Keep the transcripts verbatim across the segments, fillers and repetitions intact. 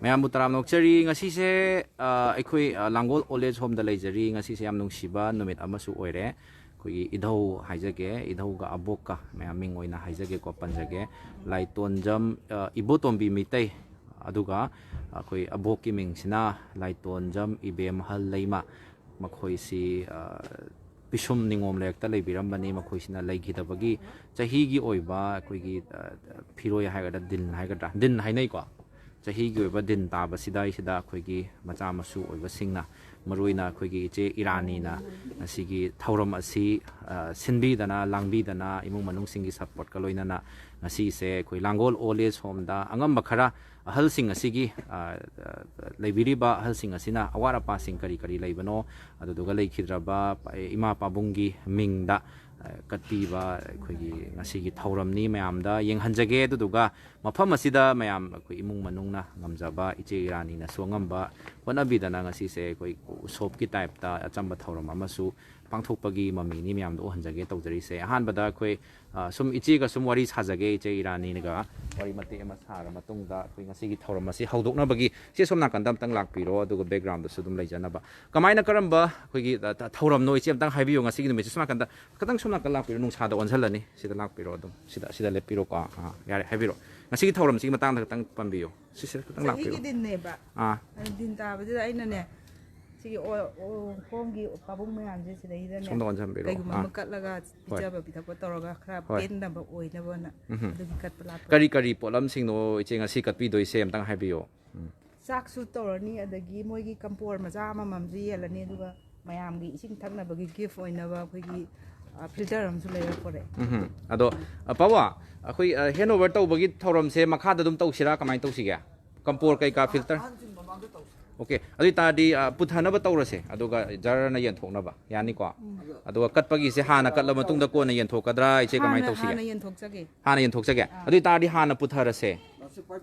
ꯃꯌꯥꯝꯕꯨ ꯇꯔꯥꯝꯅ ꯑꯣꯛꯆꯔꯤ꯫ ꯉꯁꯤꯁꯦ ꯑ, ꯑꯩꯈꯣꯏ ꯑ, ꯂꯥꯡꯒꯣꯜ ꯑꯣꯜ ꯑꯦꯖ ꯍꯣꯝꯗ ꯂꯩꯖꯔꯤ꯫ ꯉꯁꯤꯁꯦ ꯌꯥꯝ ꯅꯨꯡꯁꯤꯕ ꯅꯨꯃꯤꯠ ꯑꯃꯁꯨ ꯑꯣꯏꯔꯦ꯫ ꯑꯩꯈꯣꯏꯒꯤ ꯏꯙꯧ ꯍꯥꯏꯖꯒꯦ, ꯏꯙꯧꯒ ꯑꯕꯣꯛꯀ ꯃꯌꯥꯝ ꯃꯤꯡ ꯑꯣꯏꯅ ꯍꯥꯏꯖꯒꯦꯀꯣ, ꯄꯟꯖꯒꯦ꯫ ꯂꯥꯏꯇꯣꯟꯖꯝ ꯑ, ꯏꯕꯣꯇꯣꯝꯕꯤ ꯃꯤꯇꯩ, ꯑꯗꯨꯒ ꯑꯩꯈꯣꯏ ꯑꯕꯣꯛꯀꯤ ꯃꯤꯡꯁꯤꯅ ꯂꯥꯏꯇꯣꯟꯖꯝ ꯏꯕꯦꯝꯍꯜ ꯂꯩꯃ꯫ ꯃꯈꯣꯏꯁꯤ ꯑ, ꯄꯤꯁꯨꯝ ꯅꯤꯉꯣꯝ ꯂꯩꯔꯛꯇ ꯂꯩꯕꯤꯔꯝꯕꯅꯤ꯫ ꯃꯈꯣꯏꯁꯤꯅ ꯂꯩꯈꯤꯗꯕꯒꯤ ꯆꯍꯤꯒꯤ ꯑꯣꯏꯕ ꯑꯩꯈꯣꯏꯒꯤ ꯑ, ꯐꯤꯔꯣꯏ ꯍꯥꯏꯒꯗ꯭ꯔꯥ, ꯗꯤꯟ ꯍꯥꯏꯒꯗ꯭ꯔꯥ, ꯗꯤꯟ ꯍꯥꯏꯅꯩꯀꯣ꯫ ꯆꯍꯤꯒꯤ ꯑꯣꯏꯕ ꯗꯤꯟ ꯇꯥꯕꯁꯤꯗ ꯑꯩꯁꯤꯗ ꯑꯩꯈꯣꯏꯒꯤ ꯃꯆꯥ ꯃꯁꯨ ꯑꯣꯏꯕꯁꯤꯡꯅ, ꯃꯔꯨꯑꯣꯏꯅ ꯑꯩꯈꯣꯏꯒꯤ ꯏꯆꯦ ꯏꯔꯥꯅꯤꯅ ꯉꯁꯤꯒꯤ ꯊꯧꯔꯝ ꯑꯁꯤ ꯑ, ꯁꯤꯟꯕꯤꯗꯅ ꯂꯥꯡꯕꯤꯗꯅ ꯏꯃꯨꯡ ꯃꯅꯨꯡꯁꯤꯡꯒꯤ ꯁꯞꯄꯣꯔꯠꯀ ꯂꯣꯏꯅꯅ ꯉꯁꯤꯁꯦ ꯑꯩꯈꯣꯏ ꯂꯥꯡꯒꯣꯜ ꯑꯣꯜ ꯑꯦꯖ ꯍꯣꯝꯗ ꯑꯉꯝꯕ ꯈꯔ ꯑꯍꯜꯁꯤꯡ ꯑꯁꯤꯒꯤ ꯑ, ꯑ, ꯂꯩꯕꯤꯔꯤꯕ ꯑꯍꯜꯁꯤꯡ ꯑꯁꯤꯅ ꯑꯋꯥꯠ ꯑꯄꯥꯁꯤꯡ ꯀꯔꯤ ꯀꯔꯤ ꯂꯩꯕꯅꯣ, ꯑꯗꯨꯗꯨꯒ ꯂꯩꯈꯤꯗ꯭ꯔꯕ ꯏꯃꯥ ꯄꯥꯕꯨꯡꯒꯤ ꯃꯤꯡꯗ ꯑ, ꯀꯠꯄꯤꯕ ꯑꯩꯈꯣꯏꯒꯤ ꯉꯁꯤꯒꯤ ꯊꯧꯔꯝꯅꯤ꯫ ꯃꯌꯥꯝꯗ ꯌꯦꯡꯍꯟꯖꯒꯦ꯫ ꯑꯗꯨꯗꯨꯒ ꯃꯐꯝ ꯑꯁꯤꯗ ꯃꯌꯥꯝ ꯑꯩꯈꯣꯏ ꯏꯃꯨꯡ ꯃꯅꯨꯡꯅ ꯉꯝꯖꯕ ꯏꯆꯦ ꯏꯔꯥꯅꯤꯅꯁꯨ ꯑꯉꯝꯕ ꯍꯣꯠꯅꯕꯤꯗꯅ ꯉꯁꯤꯁꯦ ꯑꯩꯈꯣꯏ ꯎꯁꯣꯞꯀꯤ ꯇꯥꯏꯞꯇ ꯑꯆꯝꯕ ꯊꯧꯔꯝ ꯑꯃꯁꯨ ꯄꯥꯡꯊꯣꯛꯄꯒꯤ ꯃꯃꯤꯅꯤ ꯃꯌꯥꯝꯗ ꯎꯍꯟꯖꯒꯦ ꯇꯧꯖꯔꯤꯁꯦ꯫ ꯑꯍꯥꯟꯕꯗ ꯑꯩꯈꯣꯏ ꯑ, ꯁꯨꯝ ꯏꯆꯦꯒ ꯁꯨꯝ ꯋꯥꯔꯤ ꯁꯥꯖꯒꯦ꯫ ꯏꯆꯦ ꯏꯔꯥꯅꯤꯒ ꯋꯥꯔꯤ ꯃꯇꯦꯛ ꯑꯃ ꯁꯥꯔ ꯃꯇꯨꯡꯗ ꯑꯩꯈꯣꯏ ꯉꯁꯤꯒꯤ ꯊꯧꯔꯝ ꯑꯁꯤ ꯍꯧꯗꯣꯛꯅꯕꯒꯤ ꯏꯆꯦ ꯁꯣꯝ ꯅꯥꯀꯟꯗ ꯑꯝꯇꯪ ꯂꯥꯛꯄꯤꯔꯣ, ꯑꯗꯨꯒ ꯕꯦꯛꯒ꯭ꯔꯥꯎꯟꯗꯁꯨ ꯑꯗꯨꯝ ꯂꯩꯖꯅꯕ꯫ ꯀꯃꯥꯏꯅ, ꯀꯔꯝꯕ ꯑꯩꯈꯣꯏꯒꯤ ꯑ, ꯊ- ꯊꯧꯔꯝꯅꯣ, ꯏꯆꯦ ꯑꯝꯇꯪ ꯍꯥꯏꯕꯤꯌꯨ ꯉꯁꯤꯒꯤ ꯅꯨꯃꯤꯠꯁꯦ꯫ ꯁꯣꯝ ꯅꯥꯀꯟꯗ ꯈꯤꯇꯪ ꯁꯣꯝ ꯅꯥꯀꯟ ꯂꯥꯛꯄꯤꯔꯣ, ꯅꯨꯡꯁꯥꯗ ꯑꯣꯟꯁꯤꯜꯂꯅꯤ꯫ ꯁꯤꯗ ꯂꯥꯛꯄꯤꯔꯣ, ꯑꯗꯨꯝ ꯁꯤꯗ, ꯁꯤꯗ ꯂꯦꯞꯄꯤꯔꯣꯀꯣ꯫ ꯑꯥ, ꯌꯥꯔꯦ, ꯍꯥꯏꯕꯤꯔꯣ꯫ ꯉꯁꯤꯒꯤ ꯊꯧꯔꯝꯁꯤꯒꯤ ꯃꯇꯥꯡꯗ ꯈꯤꯇꯪ ꯄꯟꯕꯤꯌꯨ꯫ ꯁꯤꯁꯦ ꯈꯤꯇꯪ ꯂꯥꯛꯄꯤꯔꯣ꯫ ꯆꯍꯤꯒꯤ ꯗꯤꯟꯅꯦꯕ꯫ ꯑꯥ꯫ ꯑꯗꯨ ꯗꯤꯟ ꯇꯥꯕꯗꯨꯗ ꯑꯩꯅꯅꯦ, ꯁꯤꯒꯤ ꯑꯣ-, ꯑꯣ-, ꯍꯣꯝꯒꯤ ꯄꯥꯕꯨꯡ ꯃꯌꯥꯝꯁꯦ ꯁꯤꯗꯩꯗꯅꯦ, ꯁꯣꯝꯗ ꯑꯣꯟꯁꯤꯟꯕꯤꯔꯣ꯫ ꯀꯩꯒꯨꯝꯕ ꯑꯥ꯫ ꯑꯃ ꯀꯠꯂꯒ ꯍꯣꯏ꯫ ꯄꯤꯖꯕ ꯄꯤꯊꯛꯄ ꯇꯧꯔꯒ ꯈꯔ ꯍꯣꯏ꯫ ꯄꯦꯟꯅꯕ ꯑꯣꯏꯅꯕꯅ ꯎꯝꯍꯨꯝ꯫ ꯑꯗꯨꯒꯤ ꯀꯠꯄ ꯂꯥꯛꯄ꯫ ꯀꯔꯤ ꯀꯔꯤ ꯄꯣꯠꯂꯝꯁꯤꯡꯅꯣ ꯏꯆꯦ ꯉꯁꯤ ꯀꯠꯄꯤꯗꯣꯏꯁꯦ, ꯑꯝꯇꯪ ꯍꯥꯏꯕꯤꯌꯨ꯫ ꯎꯝ꯫ ꯆꯥꯛꯁꯨ ꯇꯧꯔꯅꯤ, ꯑꯗꯒꯤ ꯃꯣꯏꯒꯤ ꯀꯝꯄꯣꯔ ꯃꯆꯥ ꯑꯃꯃꯝꯁꯨ ꯌꯦꯜꯂꯅꯤ, ꯑꯗꯨꯒ ꯃꯌꯥꯝꯒꯤ ꯏꯁꯤꯡ ꯊꯛꯅꯕꯒꯤ ꯒꯤꯐ ꯑꯣꯏꯅꯕ ꯑꯩꯈꯣꯏꯒꯤ, ꯑ, ꯐꯤꯜꯇꯔ ꯑꯃꯁꯨ ꯂꯩꯔꯛꯄꯅꯦ꯫ ꯎꯝꯍꯨꯝ꯫ ꯑꯗꯣ, ꯑ, ꯄꯥꯕꯨꯡ, ꯑꯩꯈꯣꯏ, ꯑ, ꯍꯦꯟ ꯑꯣꯚꯔ ꯇꯧꯕꯒꯤ ꯊꯧꯔꯝꯁꯦ ꯃꯈꯥꯗ ꯑꯗꯨꯝ ꯇꯧꯁꯤꯔꯥ, ꯀꯃꯥꯏꯅ ꯇꯧꯁꯤꯒꯦ? ꯀꯝꯄꯣꯔ ꯀꯩꯀꯥ ꯐꯤꯜꯇꯔ? ꯑꯣꯀꯦ, ꯑꯗꯨ ꯑꯣꯏ ꯇꯥꯔꯗꯤ, ꯑ, ꯄꯨꯊꯅꯕ ꯇꯧꯔꯁꯦ, ꯑꯗꯨꯒ ꯖꯔꯅ ꯌꯦꯟꯊꯣꯛꯅꯕ, ꯌꯥꯅꯤꯀꯣ? ꯎꯝ꯫ ꯑꯗꯨꯒ ꯀꯠꯄꯒꯤꯁꯦ ꯍꯥꯟꯅ ꯀꯠꯂ ꯃꯇꯨꯡꯗ ꯀꯣꯟꯅ ꯌꯦꯟꯊꯣꯛꯀꯗ꯭ꯔꯥ, ꯏꯆꯦ, ꯀꯃꯥꯏꯅ ꯍꯥꯟꯅ, ꯇꯧꯁꯤꯒꯦ? ꯍꯥꯟꯅ ꯌꯦꯟꯊꯣꯛꯆꯒꯦ꯫ ꯍꯥꯟꯅ ꯌꯦꯟꯊꯣꯛꯆꯒꯦ? ꯑꯥ꯫ ꯑꯗꯨ ꯑꯣꯏ ꯇꯥꯔꯗꯤ ꯍꯥꯟꯅ ꯄꯨꯊꯔꯁꯦ꯫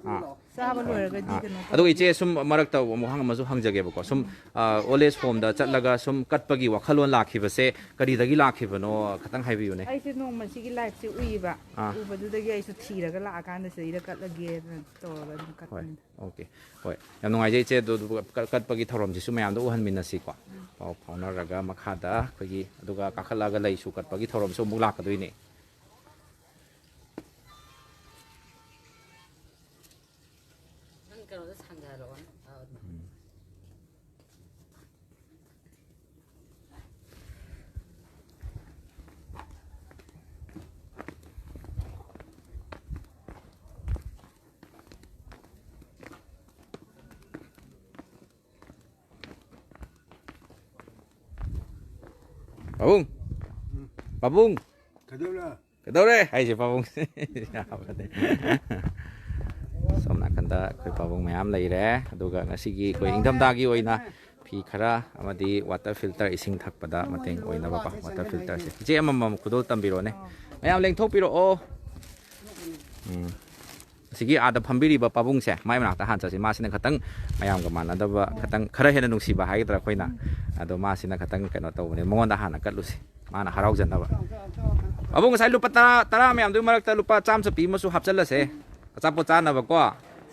ꯑꯥ꯫ ꯆꯥꯕ ꯂꯣꯏꯔꯒꯗꯤ ꯑꯥ꯫ ꯀꯩꯅꯣ ꯑꯗꯨꯒ ꯇꯧꯔꯅꯤ꯫ ꯏꯆꯦ, ꯁꯨꯝ ꯃꯔꯛꯇ ꯑꯃꯨꯛ ꯋꯥꯍꯪ ꯑꯃꯁꯨ ꯍꯪꯖꯒꯦꯕꯀꯣ꯫ ꯁꯨꯝ, ꯑ, old age homeꯗ ꯆꯠꯂꯒ ꯁꯨꯝ ꯀꯠꯄꯒꯤ ꯋꯥꯈꯜꯂꯣꯟ ꯂꯥꯛꯈꯤꯕꯁꯦ ꯀꯔꯤꯗꯒꯤ ꯂꯥꯛꯈꯤꯕꯅꯣ, ꯈꯇꯪ ꯍꯥꯏꯕꯤꯌꯨꯅꯦ꯫ ꯑꯩꯁꯦ ꯅꯣꯡꯃ ꯁꯤꯒꯤ liveꯁꯦ ꯎꯏꯌꯦꯕ꯫ ꯑꯥ꯫ ꯎꯕꯗꯨꯗꯒꯤ ꯑꯩꯁꯨ ꯊꯤꯔꯒ ꯂꯥꯛꯑꯀꯥꯟꯗ ꯁꯤꯗꯩꯗ ꯀꯠꯂꯒꯦꯅ ꯇꯧꯔꯒ ꯑꯗꯨꯝ ꯍꯣꯏ꯫ ꯀꯠꯄꯅꯤꯗ꯫ OK꯫ ꯍꯣꯏ꯫ ꯌꯥꯝ ꯅꯨꯡꯉꯥꯏꯖꯩ ꯏꯆꯦ꯫ ꯑꯗꯨ, ꯑꯗꯨꯒ ꯀꯠ-, ꯀꯠꯄꯒꯤ ꯊꯧꯔꯝꯁꯤꯁꯨ ꯃꯌꯥꯝꯗ ꯎꯍꯟꯃꯤꯟꯅꯁꯤꯀꯣ꯫ ꯄꯥꯎ ꯐꯥꯎꯅꯔꯒ ꯃꯈꯥꯗ ꯑꯩꯈꯣꯏꯒꯤ, ꯑꯗꯨꯒ ꯀꯥꯈꯠꯂꯒ ꯂꯩꯁꯨ ꯀꯠꯄꯒꯤ ꯊꯧꯔꯝꯁꯨ ꯑꯃꯨꯛ ꯂꯥꯛꯀꯗꯣꯏꯅꯦ꯫ ꯅꯪ ꯀꯩꯅꯣꯗ ꯁꯥꯡꯊꯔꯛꯑꯣꯅꯦ꯫ ꯑꯥ, ꯑꯗꯨꯃꯥꯏꯅ꯫ ꯎꯝ꯫ ꯄꯥꯕꯨꯡ! ꯎꯝ꯫ ꯄꯥꯕꯨꯡ! ꯀꯩꯗꯧꯔꯦ? ꯀꯩꯗꯧꯔꯦ ꯍꯥꯏꯁꯦ ꯄꯥꯕꯨꯡꯁꯦ? ꯌꯥꯕꯅꯦ꯫ ꯁꯣꯝ ꯅꯥꯀꯟꯗ ꯑꯩꯈꯣꯏ ꯄꯥꯕꯨꯡ ꯃꯌꯥꯝ ꯂꯩꯔꯦ꯫ ꯑꯗꯨꯒ ꯉꯁꯤꯒꯤ ꯑꯩꯈꯣꯏ ꯏꯪꯊꯝꯊꯥꯒꯤ ꯑꯣꯏꯅ ꯐꯤ ꯈꯔ ꯑꯃꯗꯤ water filter, ꯏꯁꯤꯡ ꯊꯛꯄꯗ ꯃꯇꯦꯡ ꯑꯣꯏꯅꯕꯀꯣ, water filterꯁꯦ꯫ ꯏꯆꯦ ꯑꯃꯃꯝ ꯈꯨꯗꯣꯜ ꯇꯝꯕꯤꯔꯣꯅꯦ꯫ ꯃꯌꯥꯝ ꯂꯦꯡꯊꯣꯛꯄꯤꯔꯛꯑꯣ꯫ ꯎꯝ꯫ ꯑꯁꯤꯒꯤ ꯑꯥꯗ ꯐꯝꯕꯤꯔꯤꯕ ꯄꯥꯕꯨꯡꯁꯦ, ꯃꯥꯏ ꯃꯅꯥꯛꯇ ꯍꯥꯟꯅ ꯆꯠꯁꯤ꯫ ꯃꯥꯁꯤꯅ ꯈꯇꯪ ꯃꯌꯥꯝꯒ ꯃꯥꯟꯅꯗꯕ, ꯈꯇꯪ ꯈꯔ ꯍꯦꯟꯅ ꯅꯨꯡꯁꯤꯕ ꯍꯥꯏꯒꯗ꯭ꯔꯥ ꯑꯩꯈꯣꯏꯅ꯫ ꯑꯗꯣ ꯃꯥꯁꯤꯅ ꯈꯇꯪ ꯀꯩꯅꯣ ꯇꯧꯕꯅꯦ, ꯃꯉꯣꯟꯗ ꯍꯥꯟꯅ ꯀꯠꯂꯨꯁꯤ, ꯃꯥꯅ ꯍꯔꯥꯎꯖꯅꯕ꯫ ꯄꯥꯕꯨꯡ, ꯉꯁꯥꯏ ꯂꯨꯄꯥ ꯇꯔꯥ, ꯇꯔꯥ ꯃꯌꯥꯝꯗꯨꯒꯤ ꯃꯔꯛꯇ ꯂꯨꯄꯥ ꯆꯥꯝ ꯆꯠꯄꯤ ꯑꯃꯁꯨ ꯍꯥꯞꯆꯜꯂꯁꯦ, ꯑꯆꯥꯄꯣꯠ ꯆꯥꯅꯕꯀꯣ꯫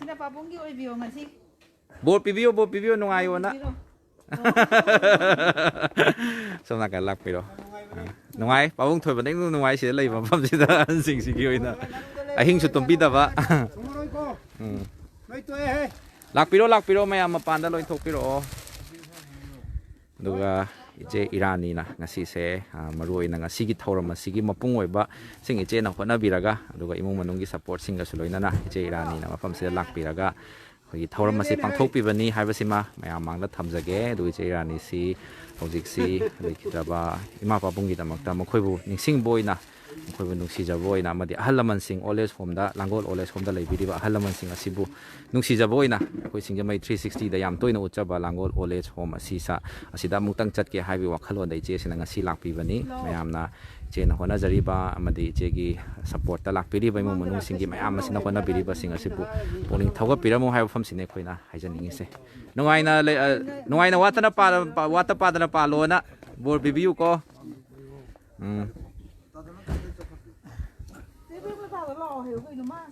ꯁꯤꯅ ꯄꯥꯕꯨꯡꯒꯤ ꯑꯣꯏꯕꯤꯌꯣ ꯉꯁꯤ꯫ ꯕꯣꯔ ꯄꯤꯕꯤꯌꯣ, ꯕꯣꯔ ꯄꯤꯕꯤꯌꯣ, ꯅꯨꯡꯉꯥꯏꯌꯣꯅ꯫ ꯄꯤꯕꯤꯔꯣ꯫ ꯁꯣꯝ ꯅꯥꯀꯟ ꯂꯥꯛꯄꯤꯔꯣ꯫ ꯑꯥ, ꯅꯨꯡꯉꯥꯏ꯫ ꯄꯥꯕꯨꯡ ꯊꯣꯏꯕꯅ ꯏꯅꯨꯡ ꯅꯨꯡꯉꯥꯏ ꯁꯤꯗ ꯂꯩꯕ ꯃꯐꯝꯁꯤꯗ, ꯑꯍꯟꯁꯤꯡꯁꯤꯒꯤ ꯑꯣꯏꯅ꯫ ꯑꯍꯤꯡꯁꯨ ꯇꯨꯝꯕꯤꯗꯕ꯫ ꯎꯝ꯫ ꯂꯥꯛꯄꯤꯔꯣ, ꯂꯥꯛꯄꯤꯔꯣ, ꯃꯌꯥꯝ ꯃꯄꯥꯟꯗ ꯂꯣꯏ ꯊꯣꯛꯄꯤꯔꯛꯑꯣ꯫ ꯑꯗꯨꯒ ꯏꯆꯦ ꯏꯔꯥꯅꯤꯅ ꯉꯁꯤꯁꯦ, ꯑ, ꯃꯔꯨꯑꯣꯏꯅ ꯉꯁꯤꯒꯤ ꯊꯧꯔꯝ ꯑꯁꯤꯒꯤ ꯃꯄꯨꯡ ꯑꯣꯏꯕꯁꯤꯡ ꯏꯆꯦꯅ ꯍꯣꯠꯅꯕꯤꯔꯒ, ꯑꯗꯨꯒ ꯏꯃꯨꯡ ꯃꯅꯨꯡꯒꯤ supportꯁꯤꯡꯒꯁꯨ ꯂꯣꯏꯅꯅ ꯏꯆꯦ ꯏꯔꯥꯅꯤꯅ ꯃꯐꯝꯁꯤꯗ ꯂꯥꯛꯄꯤꯔꯒ ꯑꯩꯈꯣꯏꯒꯤ ꯊꯧꯔꯝ ꯑꯁꯤ ꯄꯥꯡꯊꯣꯛꯄꯤꯕꯅꯤ ꯍꯥꯏꯕꯁꯤꯃ ꯃꯌꯥꯝ ꯃꯥꯡꯗ ꯊꯝꯖꯒꯦ꯫ ꯑꯗꯨꯒ ꯏꯆꯦ ꯏꯔꯥꯅꯤꯁꯤ ꯍꯧꯖꯤꯛꯁꯤ ꯂꯩꯈꯤꯗ꯭ꯔꯕ ꯏꯃꯥ ꯄꯥꯕꯨꯡꯒꯤꯗꯃꯛꯇ ꯃꯈꯣꯏꯕꯨ ꯅꯤꯡꯁꯤꯡꯕ ꯑꯣꯏꯅ ꯃꯈꯣꯏꯕꯨ ꯅꯨꯡꯁꯤꯖꯕ ꯑꯣꯏꯅ ꯑꯃꯗꯤ ꯑꯍꯜ ꯂꯃꯟꯁꯤꯡ, old age homeꯗ, ꯂꯥꯡꯒꯣꯜ old age homeꯗ ꯂꯩꯕꯤꯔꯤꯕ ꯑꯍꯜ ꯂꯃꯟꯁꯤꯡ ꯑꯁꯤꯕꯨ ꯅꯨꯡꯁꯤꯖꯕ ꯑꯣꯏꯅ ꯑꯩꯈꯣꯏ ꯁꯤꯡꯖꯃꯩ three sixtyꯗ ꯌꯥꯝ ꯇꯣꯏꯅ ꯎꯠꯆꯕ ꯂꯥꯡꯒꯣꯜ old age home ꯑꯁꯤ ꯁꯥ-, ꯑꯁꯤꯗ ꯑꯃꯨꯛꯇꯪ ꯆꯠꯀꯦ ꯍꯥꯏꯕꯒꯤ ꯋꯥꯈꯜꯂꯣꯟꯗ ꯏꯆꯦꯁꯤꯅ ꯉꯁꯤ ꯂꯥꯛꯄꯤꯕꯅꯤ꯫ ꯃꯌꯥꯝꯅ ꯏꯆꯦꯅ ꯍꯣꯠꯅꯖꯔꯤꯕ ꯑꯃꯗꯤ ꯏꯆꯦꯒꯤ supportꯇ ꯂꯥꯛꯄꯤꯔꯤꯕ ꯏꯃꯨꯡ ꯃꯅꯨꯡꯁꯤꯡꯒꯤ ꯃꯌꯥꯝ ꯑꯁꯤꯅ ꯍꯣꯠꯅꯕꯤꯔꯤꯕꯁꯤꯡ ꯑꯁꯤꯕꯨ ꯄꯨꯛꯅꯤꯡ ꯊꯧꯒꯠꯄꯤꯔꯝꯃꯨ ꯍꯥꯏꯕ ꯋꯥꯐꯝꯁꯤꯅꯤ ꯑꯩꯈꯣꯏꯅ ꯍꯥꯏꯖꯅꯤꯡꯉꯤꯁꯦ꯫ ꯅꯨꯡꯉꯥꯏꯅ ꯂꯩ-, ꯑ, ꯅꯨꯡꯉꯥꯏꯅ ꯋꯥꯠꯇꯅ ꯄꯥ-, ꯄꯥ-, ꯋꯥꯠꯇ ꯄꯥꯗꯅ ꯄꯥꯜꯂꯣꯅ ꯕꯣꯔ ꯄꯤꯕꯤꯌꯨꯀꯣ꯫ ꯎꯝ꯫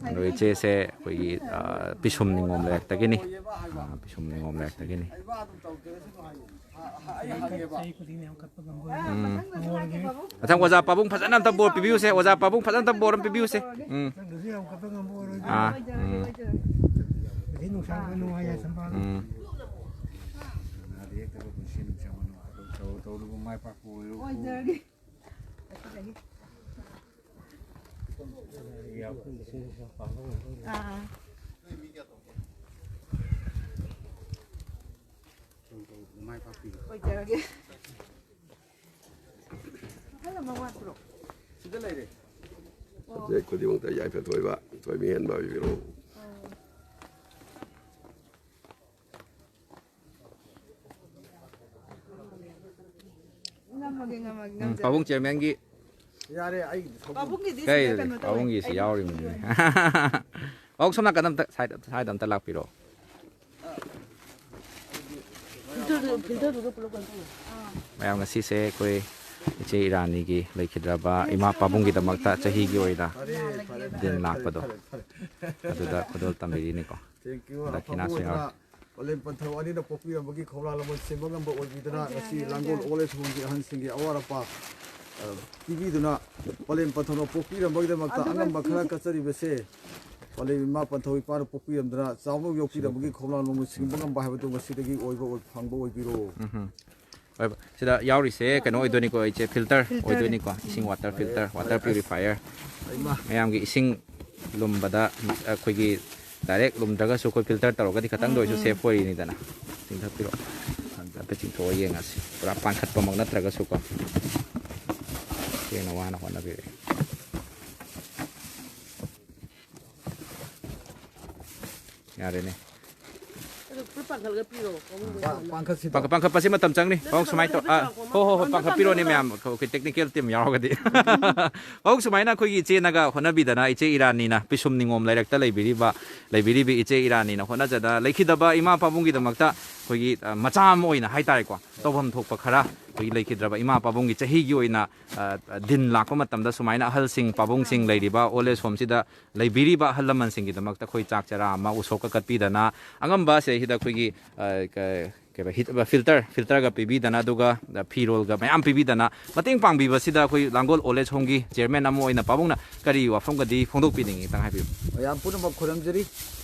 ꯑꯗꯣ ꯏꯆꯦꯁꯦ ꯑꯩꯈꯣꯏꯒꯤ, ꯑ, ꯄꯤꯁꯨꯝ ꯅꯤꯉꯣꯝ ꯂꯩꯔꯛꯇꯒꯤꯅꯤ꯫ ꯑ, ꯄꯤꯁꯨꯝ ꯅꯤꯉꯣꯝ ꯂꯩꯔꯛꯇꯒꯤꯅꯤ꯫ ꯎꯝ꯫ ꯃꯊꯪ ꯑꯣꯖꯥ ꯄꯥꯕꯨꯡ ꯐꯖꯅ ꯑꯝꯇ ꯕꯣꯔ ꯄꯤꯕꯤꯌꯨꯁꯦ, ꯑꯣꯖꯥ ꯄꯥꯕꯨꯡ ꯐꯖꯅ ꯑꯝꯇ ꯕꯣꯔ ꯑꯃ ꯄꯤꯕꯤꯌꯨꯁꯦ꯫ ꯎꯝ꯫ ꯑꯥ, ꯎꯝ꯫ ꯎꯝ꯫ ꯑꯥ꯫ ꯑꯣꯏꯖꯔꯒꯦ꯫ ꯑꯍꯜ ꯑꯃ ꯋꯥꯠꯄ꯭ꯔꯣ? ꯁꯤꯗ ꯂꯩꯔꯦ꯫ ꯑꯣ꯫ ꯆꯦ ꯈꯨꯗꯤꯡꯃꯛꯇ ꯌꯥꯏꯐ ꯊꯣꯏꯕ, ꯊꯣꯏꯕ ꯍꯦꯟꯕ ꯑꯣꯏꯕꯤꯔꯣ꯫ ꯑꯣ꯫ ꯉꯝꯃꯒꯦ, ꯉꯝꯃꯒꯦ, ꯎꯝ, ꯉꯝꯖꯔꯒꯦ꯫ ꯄꯥꯕꯨꯡ chairmanꯒꯤ ꯌꯥꯔꯦ, ꯑꯩ ꯄꯥꯕꯨꯡꯒꯤꯗꯤ ꯀꯩ ꯁꯤꯗ ꯀꯩꯅꯣ ꯇꯧꯋꯦ꯫ ꯄꯥꯕꯨꯡꯒꯤꯁꯤ ꯑꯩ ꯌꯥꯎꯔꯤꯕꯅꯤꯅꯦ꯫ ꯄꯥꯕꯨꯡ ꯁꯣꯝ ꯅꯥꯀꯟ ꯑꯝꯇ, side, side ꯑꯝꯇ ꯂꯥꯛꯄꯤꯔꯣ꯫ ꯐꯤꯜꯇꯔꯗꯨ, ꯐꯤꯜꯇꯔꯗꯨꯗ ꯄꯨꯂꯞ ꯀꯩꯅꯣ ꯇꯧꯔꯣ꯫ ꯃꯌꯥꯝ, ꯉꯁꯤꯁꯦ ꯑꯩꯈꯣꯏ ꯏꯆꯦ ꯏꯔꯥꯅꯤꯒꯤ ꯂꯩꯈꯤꯗ꯭ꯔꯕ ꯏꯃꯥ ꯄꯥꯕꯨꯡꯒꯤꯗꯃꯛꯇ ꯆꯍꯤꯒꯤ ꯑꯣꯏꯅ ꯐꯔꯦ, ꯐꯔꯦ, ꯗꯤꯟ ꯐꯔꯦ, ꯂꯥꯛꯄꯗꯣ, ꯐꯔꯦ, ꯐꯔꯦ, ꯐꯔꯦ꯫ ꯑꯗꯨꯗ ꯈꯨꯗꯣꯜ ꯇꯝꯕꯤꯔꯤꯅꯤꯀꯣ꯫ Thank you꯫ ꯗꯈꯤꯅꯥꯁꯨ ꯑꯐꯕ ꯌꯥꯎꯔꯦ꯫ ꯑꯣꯏꯗꯅ ꯄꯂꯦꯝ ꯄꯟꯊꯧ ꯑꯅꯤꯅ ꯄꯣꯛꯄꯤꯔꯝꯕꯒꯤ ꯈꯧꯔꯥꯡ ꯂꯃꯟ ꯁꯤꯟꯕ ꯉꯝꯕ ꯑꯣꯏꯕꯤꯗꯅ ꯉꯁꯤ ꯂꯥꯡꯒꯣꯜ old age homeꯒꯤ ꯑꯍꯟꯁꯤꯡꯒꯤ ꯑꯋꯥꯠ ꯑꯄꯥ, ꯑ, ꯄꯤꯕꯤꯗꯨꯅ ꯄꯂꯦꯝ ꯄꯟꯊꯧꯅ ꯄꯣꯛꯄꯤꯔꯝꯕꯒꯤꯗꯃꯛꯇ ꯑꯗꯨꯒ ꯑꯉꯝꯕ ꯈꯔ ꯁꯤꯁꯦ ꯀꯠꯆꯔꯤꯕꯁꯦ ꯄꯂꯦꯝ ꯏꯃꯥ ꯄꯟꯊꯧ ꯏꯄꯥꯅ ꯄꯣꯛꯄꯤꯔꯝꯗꯅ ꯆꯥꯎꯅ ꯌꯣꯛꯄꯤꯔꯝꯕꯒꯤ ꯈꯧꯔꯥꯡ ꯂꯃꯟ ꯁꯤꯟꯕ ꯉꯝꯕ ꯍꯥꯏꯕꯗꯨ ꯉꯁꯤꯗꯒꯤ ꯑꯣꯏꯕ ꯑꯣꯏ-, ꯐꯪꯕ ꯑꯣꯏꯕꯤꯔꯣ꯫ ꯎꯝ꯫ ꯍꯣꯏ, ꯁꯤꯗ ꯌꯥꯎꯔꯤꯁꯦ ꯀꯩꯅꯣ ꯑꯣꯏꯗꯣꯏꯅꯤꯀꯣ, ꯏꯆꯦ, filter filter꯫ ꯑꯣꯏꯗꯣꯏꯅꯤꯀꯣ, ꯏꯁꯤꯡ water filter, water purifier꯫ ꯍꯩꯃꯥ꯫ ꯃꯌꯥꯝꯒꯤ ꯏꯁꯤꯡ ꯂꯨꯝꯕꯗ ꯑꯩꯈꯣꯏꯒꯤ direct ꯂꯨꯝꯗ꯭ꯔꯒꯁꯨ ꯑꯩꯈꯣꯏ filter ꯇꯧꯔꯒꯗꯤ ꯈꯇꯪꯗ ꯎꯝ, ꯑꯣꯏꯔꯁꯨ ꯎꯝ꯫ Safe ꯑꯣꯏꯔꯤꯅꯤꯗꯅ꯫ ꯆꯤꯡꯊꯠꯄꯤꯔꯣ꯫ ꯍꯥꯏꯐꯦꯠ ꯆꯤꯡꯊꯣꯛꯑ ꯌꯦꯡꯉꯁꯤ꯫ ꯄꯨꯔꯥ ꯄꯥꯟꯈꯠꯄꯃꯛ ꯅꯠꯇ꯭ꯔꯒꯁꯨꯀꯣ꯫ ꯁꯦꯡꯅ ꯋꯥꯅ ꯍꯣꯠꯅꯕꯤꯔꯛꯑꯦ꯫ ꯌꯥꯔꯦꯅꯦ꯫ ꯑꯗꯨ ꯐꯨꯔꯤꯠ ꯄꯥꯡꯈꯠꯂꯒ ꯄꯤꯔꯣ, ꯄꯥꯕꯨꯡꯒꯤ ꯄꯥ- ꯁꯣꯝꯗ꯫ ꯄꯥꯡꯈꯠꯁꯤꯗ ꯄꯥꯡꯈꯠ- ꯄꯥꯡꯈꯠꯄꯁꯤ ꯃꯇꯝ ꯆꯪꯅꯤ꯫ ꯄꯥꯕꯨꯡ ꯁꯨꯃꯥꯏꯅ ꯇꯧ ꯑꯥ, ꯍꯣ ꯍꯣ ꯍꯣ, ꯄꯥꯡꯈꯠꯄꯤꯔꯣꯅꯦ ꯃꯌꯥꯝ꯫ ꯑꯩꯈꯣꯏ ꯇꯦꯛꯅꯤꯀꯦꯜ ꯇꯤꯝ ꯌꯥꯎꯔꯒꯗꯤ꯫ ꯄꯥꯕꯨꯡ ꯁꯨꯃꯥꯏꯅ ꯑꯩꯈꯣꯏꯒꯤ ꯏꯆꯦꯅꯒ ꯍꯣꯠꯅꯕꯤꯗꯅ, ꯏꯆꯦ ꯏꯔꯥꯅꯤꯅ ꯄꯤꯁꯨꯝ ꯅꯤꯉꯣꯝ ꯂꯩꯔꯛꯇ ꯂꯩꯕꯤꯔꯤꯕ, ꯂꯩꯕꯤꯔꯤꯕ ꯏꯆꯦ ꯏꯔꯥꯅꯤꯅ ꯍꯣꯠꯅꯖꯗꯅ ꯂꯩꯈꯤꯗꯕ ꯏꯃꯥ ꯄꯥꯕꯨꯡꯒꯤꯗꯃꯛꯇ ꯑꯩꯈꯣꯏꯒꯤ ꯑ, ꯃꯆꯥ ꯑꯃ ꯑꯣꯏꯅ ꯍꯥꯏꯇꯥꯔꯦꯀꯣ, ꯇꯧꯐꯝ ꯊꯣꯛꯄ ꯈꯔ ꯑꯩꯈꯣꯏꯒꯤ ꯂꯩꯈꯤꯗ꯭ꯔꯕ ꯏꯃꯥ ꯄꯥꯕꯨꯡꯒꯤ ꯆꯍꯤꯒꯤ ꯑꯣꯏꯅ ꯑ, ꯗꯤꯟ ꯂꯥꯛꯄ ꯃꯇꯝꯗ ꯁꯨꯃꯥꯏꯅ ꯑꯍꯜꯁꯤꯡ, ꯄꯥꯕꯨꯡꯁꯤꯡ ꯂꯩꯔꯤꯕ ꯑꯣꯜ ꯑꯦꯖ ꯍꯣꯝꯁꯤꯗ ꯂꯩꯕꯤꯔꯤꯕ ꯑꯍꯜ ꯂꯃꯟꯁꯤꯡꯒꯤꯗꯃꯛꯇ ꯑꯩꯈꯣꯏ ꯆꯥꯛ ꯆꯔꯥ ꯑꯃ ꯎꯁꯣꯞꯀ ꯀꯠꯄꯤꯗꯅ ꯑꯉꯝꯕ ꯁꯤꯗꯩꯁꯤꯗ ꯑꯩꯈꯣꯏꯒꯤ ꯑ, ꯀ- ꯀꯩꯕ, ꯍꯤꯠ- ꯐꯤꯜꯇꯔ, ꯐꯤꯜꯇꯔꯒ ꯄꯤꯕꯤꯗꯅ, ꯑꯗꯨꯒ ꯐꯤꯔꯣꯜꯒ ꯃꯌꯥꯝ ꯄꯤꯕꯤꯗꯅ ꯃꯇꯦꯡ ꯄꯥꯡꯕꯤꯕꯁꯤꯗ ꯑꯩꯈꯣꯏ ꯂꯥꯡꯒꯣꯜ ꯑꯣꯜ ꯑꯦꯖ ꯍꯣꯝꯒꯤ ꯆꯤꯌꯔꯃꯦꯟ ꯑꯃ ꯑꯣꯏꯅ ꯄꯥꯕꯨꯡꯅ ꯀꯔꯤ ꯋꯥꯐꯝꯒꯗꯤ ꯐꯣꯡꯗꯣꯛꯄꯤꯅꯤꯡꯉꯤ? ꯈꯤꯇꯪ ꯍꯥꯏꯕꯤꯌꯨ꯫ ꯃꯌꯥꯝ ꯄꯨꯝꯅꯃꯛ ꯈꯨꯔꯨꯝꯖꯔꯤ꯫